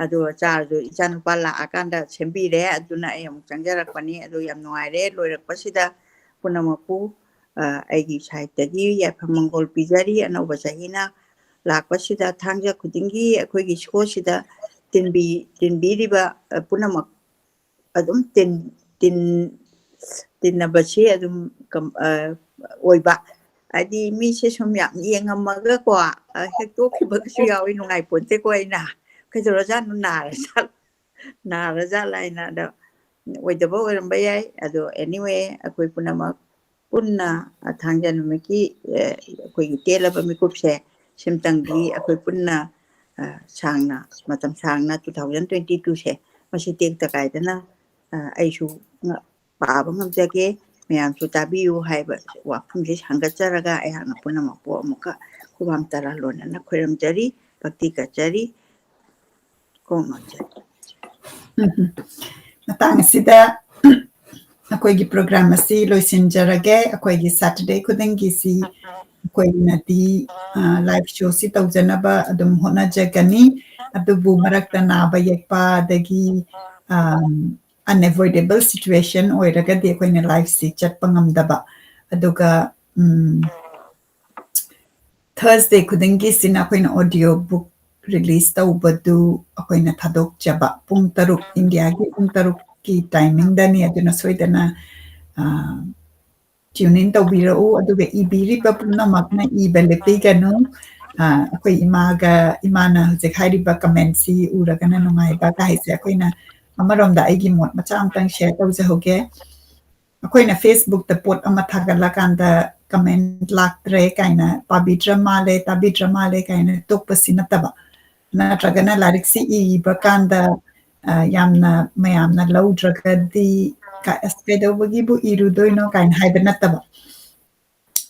ꯑꯗꯣ ꯆꯥꯔꯖꯗꯨ ꯏꯆꯥꯅꯨꯄꯥ ꯂꯥꯛꯑꯀꯥꯟꯗ ꯁꯦꯝꯕꯤꯔꯦ꯫ ꯑꯗꯨꯅ ꯑꯩ ꯑꯃꯨꯛ ꯆꯪꯖꯔꯛꯄꯅꯤ꯫ ꯑꯗꯨ ꯌꯥꯝ ꯅꯨꯡꯉꯥꯏꯔꯦ꯫ ꯂꯣꯏꯔꯛꯄꯁꯤꯗ ꯄꯨꯝꯅꯃꯛꯄꯨ ꯑꯩꯒꯤ ꯁꯥꯏꯠꯇꯒꯤ ꯌꯥꯏꯐ ꯃꯪꯒꯣꯜ ꯄꯤꯖꯔꯤ꯫ ꯑꯅꯧꯕ ꯆꯍꯤꯅ ꯂꯥꯛꯄꯁꯤꯗ ꯊꯥꯡꯖ ꯈꯨꯗꯤꯡꯒꯤ ꯑꯩꯈꯣꯏꯒꯤ ꯁꯣꯁꯤꯗ ꯇꯤꯟꯕꯤ-, ꯇꯤꯟꯕꯤꯔꯤꯕ ꯄꯨꯝꯅꯃꯛ ꯑꯗꯨꯝ ꯇꯤꯟ-, ꯇꯤꯟ-, ꯇꯤꯟꯅꯕꯁꯤ ꯑꯗꯨꯝ ꯀꯝ-, ꯑ, ꯑꯣꯏꯕ꯫ ꯍꯥꯏꯗꯤ ꯃꯤꯁꯦ ꯁꯨꯝ ꯌꯥꯝ ꯌꯦꯡꯉꯝꯃꯒꯀꯣ, ꯑ, ꯍꯦꯛ ꯇꯣꯛꯈꯤꯕꯒꯁꯨ ꯌꯥꯎꯏ, ꯅꯨꯡꯉꯥꯏꯄꯣꯟꯇꯦꯀꯣ꯫ ꯑꯩꯅ ꯀꯩꯗꯧꯔꯖꯥꯠꯅꯣ, ꯅꯥꯔꯖꯥꯠ-, ꯅꯥꯔꯖꯥꯠꯂ ꯍꯥꯏꯅ꯫ ꯑꯗꯣ ꯑꯣꯏꯗꯕ ꯑꯣꯏꯔꯝꯕ ꯌꯥꯏ꯫ ꯑꯗꯣ anyway, ꯑꯩꯈꯣꯏ ꯄꯨꯝꯅꯃꯛ ꯄꯨꯟꯅ, ꯑ, ꯊꯥꯡꯖ ꯅꯨꯃꯤꯠꯀꯤ, ꯑ, ꯑꯩꯈꯣꯏꯒꯤ ꯇꯦꯜꯂꯕ ꯃꯤꯀꯨꯞꯁꯦ ꯁꯤꯝꯇꯪꯗꯤ ꯑꯩꯈꯣꯏ ꯄꯨꯟꯅ, ꯑ, ꯁꯥꯡꯅ, ꯃꯇꯝ ꯁꯥꯡꯅ two thousand twenty twoꯁꯦ ꯃꯁꯤ ꯇꯦꯛꯇ ꯀꯥꯏꯗꯅ, ꯑ, ꯑꯩꯁꯨ ꯉ-, ꯄꯥꯕ ꯉꯝꯖꯒꯦ, ꯃꯌꯥꯝꯁꯨ ꯇꯥꯕꯤꯌꯨ ꯍꯥꯏꯕ ꯋꯥꯐꯝꯁꯤ ꯁꯥꯡꯒꯠꯆꯔꯒ ꯑꯩꯍꯥꯛꯅ ꯄꯨꯝꯅꯃꯛꯄꯨ ꯑꯃꯨꯛꯀ ꯈꯨꯕꯥꯝ ꯇꯔꯥ ꯂꯣꯟꯅꯅ ꯈꯣꯏꯔꯝꯖꯔꯤ, ꯚꯛꯇꯤ ꯀꯠꯆꯔꯤ꯫ ꯀꯣꯛ ꯉꯥꯎꯖꯩ꯫ ꯎꯝ꯫ ꯃꯇꯥꯡ ꯑꯁꯤꯗ ꯑꯩꯈꯣꯏꯒꯤ program ꯑꯁꯤ ꯂꯣꯏꯁꯤꯟꯖꯔꯒꯦ꯫ ꯑꯩꯈꯣꯏꯒꯤ Saturday ꯈꯨꯗꯤꯡꯒꯤ ꯁꯤ ꯑꯩꯈꯣꯏꯅꯗꯤ, ꯑ, live showꯁꯤ ꯇꯧꯖꯅꯕ ꯑꯗꯨꯝ ꯍꯣꯠꯅꯖꯒꯅꯤ꯫ ꯑꯗꯨꯕꯨ ꯃꯔꯛꯇ ꯅꯥꯕ ꯌꯦꯛꯄ ꯑꯗꯒꯤ, ꯑꯝ, unavoidable situation ꯑꯣꯏꯔꯒꯗꯤ ꯑꯩꯈꯣꯏꯅ liveꯁꯤ ꯆꯠꯄ ꯉꯝꯗꯕ꯫ ꯑꯗꯨꯒ, ꯎꯝ, Thursday ꯈꯨꯗꯤꯡꯒꯤꯁꯤꯅ ꯑꯩꯈꯣꯏꯅ audio book release ꯇꯧꯕꯗꯨ ꯑꯩꯈꯣꯏꯅ ꯊꯥꯗꯣꯛꯆꯕ ꯄꯨꯡ ꯇꯔꯨꯛ, ꯏꯟꯗꯤꯌꯥꯒꯤ ꯄꯨꯡ ꯇꯔꯨꯛꯀꯤ timingꯗꯅꯤ꯫ ꯑꯗꯨꯅ ꯁꯣꯏꯗꯅ, ꯑ, tune in ꯇꯧꯕꯤꯔꯛꯎ꯫ ꯑꯗꯨꯒ ꯏꯕꯤꯔꯤꯕ ꯄꯨꯝꯅꯃꯛꯅ ꯏꯕ ꯂꯦꯞꯄꯤꯒꯅꯨ꯫ ꯑ, ꯑꯩꯈꯣꯏ ꯏꯃꯥꯒ, ꯏꯃꯥꯅ ꯍꯧꯖꯤꯛ ꯍꯥꯏꯔꯤꯕ commentꯁꯤ ꯎꯔꯒꯅ ꯅꯨꯡꯉꯥꯏꯕ ꯀꯥꯏꯁꯦ ꯑꯩꯈꯣꯏꯅ ꯑꯃꯔꯣꯝꯗ ꯑꯩꯒꯤ ꯃꯣꯠ ꯃꯆꯥ ꯑꯃꯇꯪ share ꯇꯧꯖꯍꯧꯒꯦ꯫ ꯑꯩꯈꯣꯏꯅ Facebookꯇ ꯄꯣꯠ ꯑꯃ ꯊꯥꯒꯠꯂꯀꯥꯟꯗ comment ꯂꯥꯛꯇ꯭ꯔꯦ ꯀꯥꯏꯅ, ꯄꯥꯕꯤꯗ꯭ꯔ ꯃꯥꯜꯂꯦ, ꯇꯥꯕꯤꯗ꯭ꯔ ꯃꯥꯜꯂꯦ ꯀꯥꯏꯅ ꯇꯣꯛꯄꯁꯤ ꯅꯠꯇꯕ, ꯅꯠꯇ꯭ꯔꯒꯅ ꯂꯥꯏꯔꯤꯛꯁꯤ ꯏꯕ ꯀꯥꯟꯗ, ꯑ, ꯌꯥꯝꯅ ꯃꯌꯥꯝꯅ ꯂꯧꯗ꯭ꯔꯒꯗꯤ ꯀ-, ꯑꯁ, ꯀꯩꯗꯧꯕꯒꯤꯕꯨ ꯏꯔꯨꯗꯣꯏꯅꯣ ꯀꯥꯏꯅ ꯍꯥꯏꯕ ꯅꯠꯇꯕ,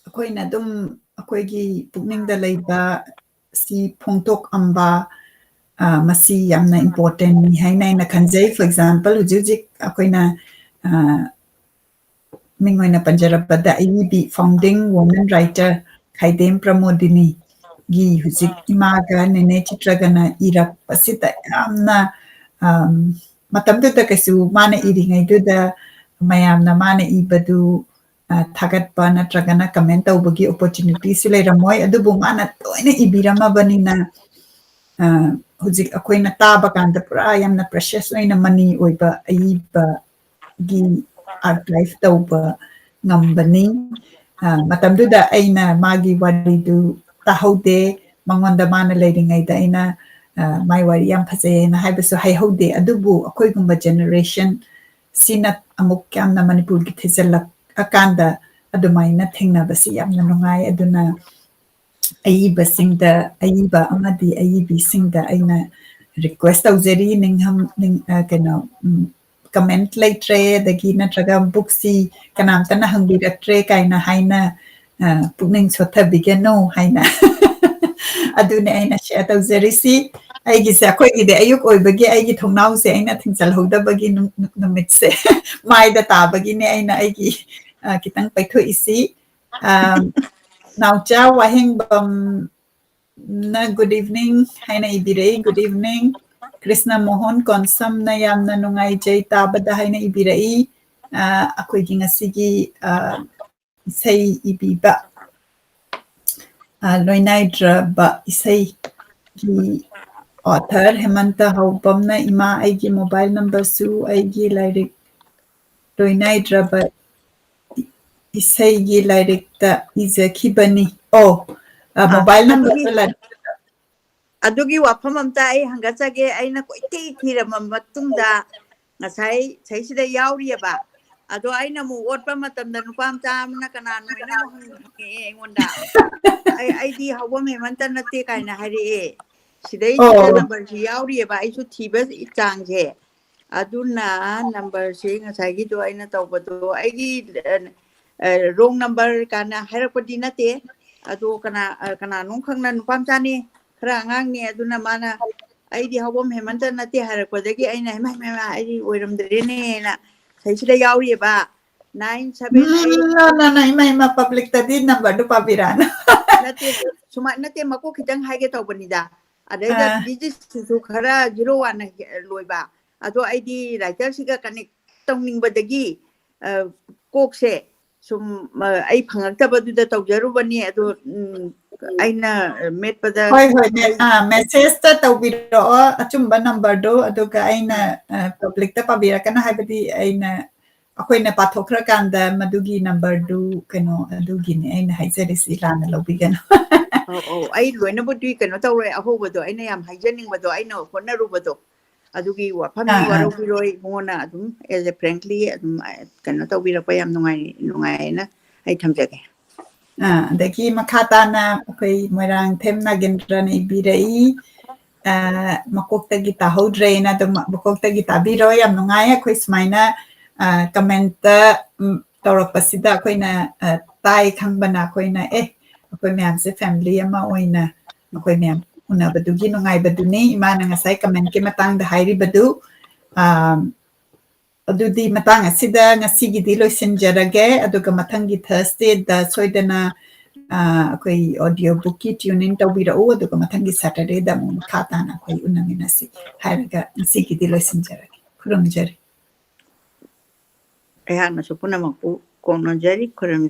ꯑꯩꯈꯣꯏꯅ ꯑꯗꯨꯝ ꯑꯩꯈꯣꯏꯒꯤ ꯄꯨꯛꯅꯤꯡꯗ ꯂꯩꯕ ꯁꯤ ꯐꯣꯡꯗꯣꯛꯑꯝꯕ, ꯑ, ꯃꯁꯤ ꯌꯥꯝꯅ important ꯅꯤ ꯍꯥꯏꯅ ꯑꯩꯅ ꯈꯟꯖꯩ꯫ For example, ꯍꯧꯖꯤꯛ ꯍꯧꯖꯤꯛ ꯑꯩꯈꯣꯏꯅ, ꯑ, ꯃꯤꯡ ꯑꯣꯏꯅ ꯄꯟꯖꯔꯕꯗ, ꯑꯏꯕꯤ, founding woman writer ꯈꯥꯏꯗꯦꯝ ꯄ꯭ꯔꯃꯣꯗꯤꯅꯤꯒꯤ ꯍꯧꯖꯤꯛ ꯏꯃꯥꯒ ꯅꯦꯅꯦ ꯆꯤꯇ꯭ꯔꯒꯅ ꯏꯔꯛꯄꯁꯤꯗ ꯌꯥꯝꯅ, ꯑꯝ, ꯃꯇꯝꯗꯨꯗ ꯀꯩꯁꯨ ꯃꯥꯅ ꯏꯔꯤꯉꯩꯗꯨꯗ ꯃꯌꯥꯝꯅ ꯃꯥꯅ ꯏꯕꯗꯨ, ꯑ, ꯊꯥꯒꯠꯄ ꯅꯠꯇ꯭ꯔꯒꯅ comment ꯇꯧꯕꯒꯤ opportunity ꯁꯨ ꯂꯩꯔꯝꯃꯣꯏ꯫ ꯑꯗꯨꯕꯨ ꯃꯥꯅ ꯂꯣꯏꯅ ꯏꯕꯤꯔꯝꯃꯕꯅꯤꯅ, ꯑ, ꯍꯧꯖꯤꯛ ꯑꯩꯈꯣꯏꯅ ꯇꯥꯕ ꯀꯥꯟꯗ ꯄꯨꯔꯥ ꯌꯥꯝꯅ precious ꯑꯣꯏꯅ ꯃꯅꯤ ꯑꯣꯏꯕ ꯑꯏꯕꯒꯤ archive ꯇꯧꯕ ꯉꯝꯕꯅꯤ꯫ ꯑ, ꯃꯇꯝꯗꯨꯗ ꯑꯩꯅ ꯃꯥꯒꯤ ꯋꯥꯔꯤꯗꯨ ꯇꯥꯍꯧꯗꯦ꯫ ꯃꯉꯣꯟꯗ ꯃꯥꯅ ꯂꯩꯔꯤꯉꯩꯗ ꯑꯩꯅ, ꯑ, "ꯃꯥꯏ ꯋꯥꯔꯤ ꯌꯥꯝ ꯐꯖꯩ" ꯍꯥꯏꯅ ꯍꯥꯏꯕꯁꯨ ꯍꯥꯏꯍꯧꯗꯦ꯫ ꯑꯗꯨꯕꯨ ꯑꯩꯈꯣꯏꯒꯨꯝꯕ generation ꯁꯤꯅ ꯑꯃꯨꯛ ꯌꯥꯝꯅ ꯃꯅꯤꯄꯨꯔꯒꯤ ꯊꯤꯖꯤꯜꯂꯛꯑꯀꯥꯟꯗ ꯑꯗꯨꯃꯥꯏꯅ ꯊꯦꯡꯅꯕꯁꯤ ꯌꯥꯝꯅ ꯅꯨꯡꯉꯥꯏ꯫ ꯑꯗꯨꯅ ꯑꯏꯕꯁꯤꯡꯗ, ꯑꯏꯕ ꯑꯃꯗꯤ ꯑꯏꯕꯤꯁꯤꯡꯗ ꯑꯩꯅ request ꯇꯧꯖꯔꯤ, ꯅꯤꯡꯍꯝ-, ꯅꯤꯡ-, ꯑ, ꯀꯩꯅꯣ, ꯎꯝ, comment ꯂꯩꯇ꯭ꯔꯦ, ꯑꯗꯒꯤ ꯅꯠꯇ꯭ꯔꯒ book ꯁꯤ ꯀꯅꯥꯝꯇꯅ ꯍꯪꯕꯤꯔꯛꯇ꯭ꯔꯦ ꯀꯥꯏꯅ ꯍꯥꯏꯅ, ꯑ, ꯄꯨꯛꯅꯤꯡ ꯁꯣꯠꯊꯕꯤꯒꯅꯨ ꯍꯥꯏꯅ꯫ ꯑꯗꯨꯅꯦ ꯑꯩꯅ share ꯇꯧꯖꯔꯤꯁꯤ꯫ ꯑꯩꯒꯤꯁꯦ, ꯑꯩꯈꯣꯏꯒꯤꯗꯤ ꯑꯌꯨꯛ ꯑꯣꯏꯕꯒꯤ ꯑꯩꯒꯤ ꯊꯣꯡꯅꯥꯎꯁꯦ ꯑꯩꯅ ꯊꯤꯡꯖꯤꯜꯍꯧꯗꯕꯒꯤ ꯅꯨ-, ꯅꯨ-, ꯅꯨꯃꯤꯠꯁꯦ ꯃꯥꯏꯗ ꯇꯥꯕꯒꯤꯅꯦ ꯑꯩꯅ ꯑꯩꯒꯤ, ꯑ, ꯈꯤꯇꯪ ꯄꯩꯊꯣꯛꯏꯁꯤ꯫ ꯑ, ꯅꯥꯎꯆꯥ ꯋꯥꯍꯦꯡꯕꯝꯅ good evening ꯍꯥꯏꯅ ꯏꯕꯤꯔꯛꯏ꯫ Good evening꯫ ꯀ꯭ꯔꯤꯁꯅ ꯃꯣꯍꯟ ꯀꯣꯟꯁꯝꯅ ꯌꯥꯝꯅ ꯅꯨꯡꯉꯥꯏꯖꯩ ꯇꯥꯕꯗ ꯍꯥꯏꯅ ꯏꯕꯤꯔꯛꯏ꯫ ꯑ, ꯑꯩꯈꯣꯏꯒꯤ ꯉꯁꯤꯒꯤ, ꯑ, ꯏꯁꯩ ꯏꯕꯤꯕ, ꯑ, ꯂꯣꯏꯅꯥꯏꯗ꯭ꯔꯕ ꯏꯁꯩꯒꯤ author ꯍꯦꯃꯟꯇ ꯍꯥꯎꯕꯝꯅ, "ꯏꯃꯥ, ꯑꯩꯒꯤ mobile number ꯁꯨ ꯑꯩꯒꯤ ꯂꯥꯏꯔꯤꯛ ꯂꯣꯏꯅꯥꯏꯗ꯭ꯔꯕ ꯏ-, ꯏꯁꯩꯒꯤ ꯂꯥꯏꯔꯤꯛꯇ ꯏꯖꯈꯤꯕꯅꯤ"꯫ ꯑꯣ, ꯑ, ꯑ, mobile number ꯑꯗꯨꯒꯤ ꯗꯣ ꯂꯥꯏꯔꯤꯛ ꯑꯗꯨꯒꯤ ꯋꯥꯐꯝ ꯑꯝꯇ ꯑꯩ ꯍꯪꯒꯠꯆꯒꯦ꯫ ꯑꯩꯅ ꯀꯣꯏꯊꯤ ꯊꯤꯔꯕ ꯃꯇꯨꯡꯗ ꯉꯁꯥꯏ ꯁꯩꯁꯤꯗ ꯌꯥꯎꯔꯤꯑꯕ꯫ ꯑꯗꯣ ꯑꯩꯅ ꯑꯃꯨꯛ ꯑꯣꯠꯄ ꯃꯇꯝꯗ ꯅꯨꯄꯥ ꯃꯆꯥ ꯑꯃꯅ ꯀꯅꯥꯅꯣ ꯍꯥꯏꯅ ꯑꯃꯨꯛ ꯍꯪ-, ꯍꯪꯉꯛꯑꯦ ꯑꯩꯉꯣꯟꯗ꯫ ꯑꯩ, "ꯑꯩꯗꯤ ꯍꯧꯕꯝ ꯍꯦꯃꯟꯇ ꯅꯠꯇꯦ" ꯀꯥꯏꯅ ꯍꯥꯏꯔꯛꯑꯦ꯫ ꯁꯤꯗꯩꯁꯤꯗ ꯑꯣ꯫ Number ꯁꯤ ꯌꯥꯎꯔꯤꯑꯕ, ꯑꯩꯁꯨ ꯊꯤꯕ ꯆꯥꯡꯁꯦ꯫ ꯑꯗꯨꯅ number ꯁꯦ ꯉꯁꯥꯏꯒꯤꯗꯣ ꯑꯩꯅ ꯇꯧꯕꯗꯣ ꯑꯩꯒꯤ, ꯑ, ꯑ, wrong number ꯀꯥꯏꯅ ꯍꯥꯏꯔꯛꯄꯗꯤ ꯅꯠꯇꯦ꯫ ꯑꯗꯣ ꯀꯅꯥ, ꯑ, ꯀꯅꯥꯅꯣꯝ ꯈꯪꯅ ꯅꯨꯄꯥ ꯃꯆꯥꯅꯤ, ꯈꯔ ꯑꯉꯥꯡꯅꯤ, ꯑꯗꯨꯅ ꯃꯥꯅ, ꯑꯩꯗꯤ ꯍꯧꯕꯝ ꯍꯦꯃꯟꯇ ꯅꯠꯇꯦ ꯍꯥꯏꯔꯛꯄꯗꯒꯤ ꯑꯩꯅ, "ꯍꯩꯃꯥ, ꯍꯩꯃꯥ, ꯍꯩꯃꯥ, ꯑꯩꯗꯤ ꯑꯣꯏꯔꯝꯗ꯭ꯔꯦꯅꯦꯅ" ꯁꯤꯗꯩꯁꯤꯗ ꯌꯥꯎꯔꯤꯑꯕ꯫ Nine seven eight. No, no, no, ꯏꯃꯥ, ꯏꯃꯥ, publicꯇꯗꯤ numberꯗꯨ ꯄꯥꯕꯤꯔꯛꯑꯅꯨ꯫ ꯅꯠꯇꯦ, ꯁꯨꯃꯥꯏ ꯅꯠꯇꯦ, ꯃꯀꯣꯛ ꯈꯤꯇꯪ ꯍꯥꯏꯒꯦ ꯇꯧꯕꯅꯤꯗ꯫ ꯑꯗꯩꯗ ꯑꯥ꯫ Digitsꯁꯤꯁꯨ ꯈꯔ zero one ꯂꯣꯏꯕ꯫ ꯑꯗꯣ ꯑꯩꯗꯤ writerꯁꯤꯒ connect ꯇꯧꯅꯤꯡꯕꯗꯒꯤ, ꯑ, ꯀꯣꯛꯁꯦ ꯁꯨꯝ, ꯑ, ꯑꯩ ꯐꯪꯉꯛꯇꯕꯗꯨꯗ ꯇꯧꯖꯔꯨꯕꯅꯤ꯫ ꯑꯗꯣ, ꯎꯝ, ꯑꯩꯅ ꯃꯦꯠꯄꯗ ꯍꯣꯏ, ꯍꯣꯏ, ꯃꯦ-, ꯑꯩ ꯑꯥ, messageꯇ ꯇꯧꯕꯤꯔꯛꯑꯣ ꯑꯆꯨꯝꯕ numberꯗꯨ, ꯑꯗꯨꯒ ꯑꯩꯅ, ꯑꯥ꯫ ꯑ, publicꯇ ꯄꯥꯕꯤꯔꯛꯀꯅꯨ ꯍꯥꯏꯕꯗꯤ ꯑꯩꯅ, ꯑꯩꯈꯣꯏꯅ ꯄꯥꯊꯣꯛꯈ꯭ꯔꯀꯥꯟꯗ ꯃꯗꯨꯒꯤ numberꯗꯨ ꯀꯩꯅꯣ, ꯑꯗꯨꯒꯤꯅꯤ ꯑꯩꯅ ꯍꯥꯏꯖꯔꯤꯁꯤ, ꯂꯥꯟꯅ ꯂꯧꯕꯤꯒꯅꯨ꯫ ꯑꯧ, ꯑꯧ, ꯑꯩ ꯂꯣꯏꯅꯕꯨꯗꯤ ꯀꯩꯅꯣ ꯇꯧꯔꯣꯏ, ꯑꯍꯧꯕꯗꯣ ꯑꯩꯅ ꯌꯥꯝ ꯍꯥꯏꯖꯅꯤꯡꯕꯗꯣ, ꯑꯩꯅ ꯍꯣꯠꯅꯔꯨꯕꯗꯣ, ꯑꯗꯨꯒꯤ ꯋꯥꯐꯝꯗꯤ ꯑꯥ, ꯑꯥ꯫ ꯋꯥꯔꯧꯕꯤꯔꯣꯏ, ꯏꯕꯨꯡꯉꯣꯅ ꯑꯗꯨꯝ as a frankly ꯑꯗꯨꯝ, ꯑ, ꯀꯩꯅꯣ ꯇꯧꯕꯤꯔꯛꯄ ꯌꯥꯝ ꯅꯨꯡꯉꯥꯏ, ꯅꯨꯡꯉꯥꯏꯅ ꯑꯩ ꯊꯝꯖꯒꯦ꯫ ꯑꯥ, ꯑꯗꯒꯤ ꯃꯈꯥ ꯇꯥꯅ ꯑꯩꯈꯣꯏ ꯃꯣꯏꯔꯥꯡꯊꯦꯝ ꯅꯥꯒꯦꯟꯗ꯭ꯔꯅ ꯏꯕꯤꯔꯛꯏ, ꯑ, "ꯃꯀꯣꯛꯇꯒꯤ ꯇꯥꯍꯧꯗ꯭ꯔꯦꯅ", ꯑꯗꯨꯝ ꯃꯀꯣꯛꯇꯒꯤ ꯇꯥꯕꯤꯔꯣ꯫ ꯌꯥꯝ ꯅꯨꯡꯉꯥꯏ ꯑꯩꯈꯣꯏ ꯁꯨꯃꯥꯏꯅ, ꯑ, commentꯇ, ꯎꯝ, ꯇꯧꯔꯛꯄꯁꯤꯗ ꯑꯩꯈꯣꯏꯅ, ꯑ, ꯇꯥꯏ ꯈꯪꯕꯅ ꯑꯩꯈꯣꯏꯅ, ꯑꯦ, ꯑꯩꯈꯣꯏ ꯃꯌꯥꯝꯁꯦ family ꯑꯃ ꯑꯣꯏꯅ ꯑꯩꯈꯣꯏ ꯃꯌꯥꯝ ꯎꯅꯕꯗꯨꯒꯤ ꯅꯨꯡꯉꯥꯏꯕꯗꯨꯅꯤ꯫ ꯏꯃꯥꯅ ꯉꯁꯥꯏ commentꯀꯤ ꯃꯇꯥꯡꯗ ꯍꯥꯏꯔꯤꯕꯗꯨ, ꯑ, ꯑꯗꯨꯗꯤ ꯃꯇꯥꯡ ꯑꯁꯤꯗ ꯉꯁꯤꯒꯤꯗꯤ ꯂꯣꯏꯁꯤꯟꯖꯔꯒꯦ, ꯑꯗꯨꯒ ꯃꯊꯪꯒꯤ Thursdayꯗ ꯁꯣꯏꯗꯅ, ꯑ, ꯑꯩꯈꯣꯏ audiobookꯀꯤ tune in ꯇꯧꯕꯤꯔꯛꯎ, ꯑꯗꯨꯒ ꯃꯊꯪꯒꯤ Saturdayꯗ ꯑꯃꯨꯛ ꯃꯈꯥ ꯇꯥꯅ ꯑꯩꯈꯣꯏ ꯎꯅꯃꯤꯟꯅꯁꯤ ꯍꯥꯏꯔꯒ ꯉꯁꯤꯒꯤꯗꯤ ꯂꯣꯏꯁꯤꯟꯖꯔꯒꯦ꯫ ꯈꯨꯔꯨꯝꯖꯔꯤ꯫ ꯑꯩꯍꯥꯛꯅꯁꯨ ꯄꯨꯝꯅꯃꯛꯄꯨ ꯀꯣꯡꯅꯖꯔꯤ, ꯈꯨꯔꯨꯝꯖꯔꯤ꯫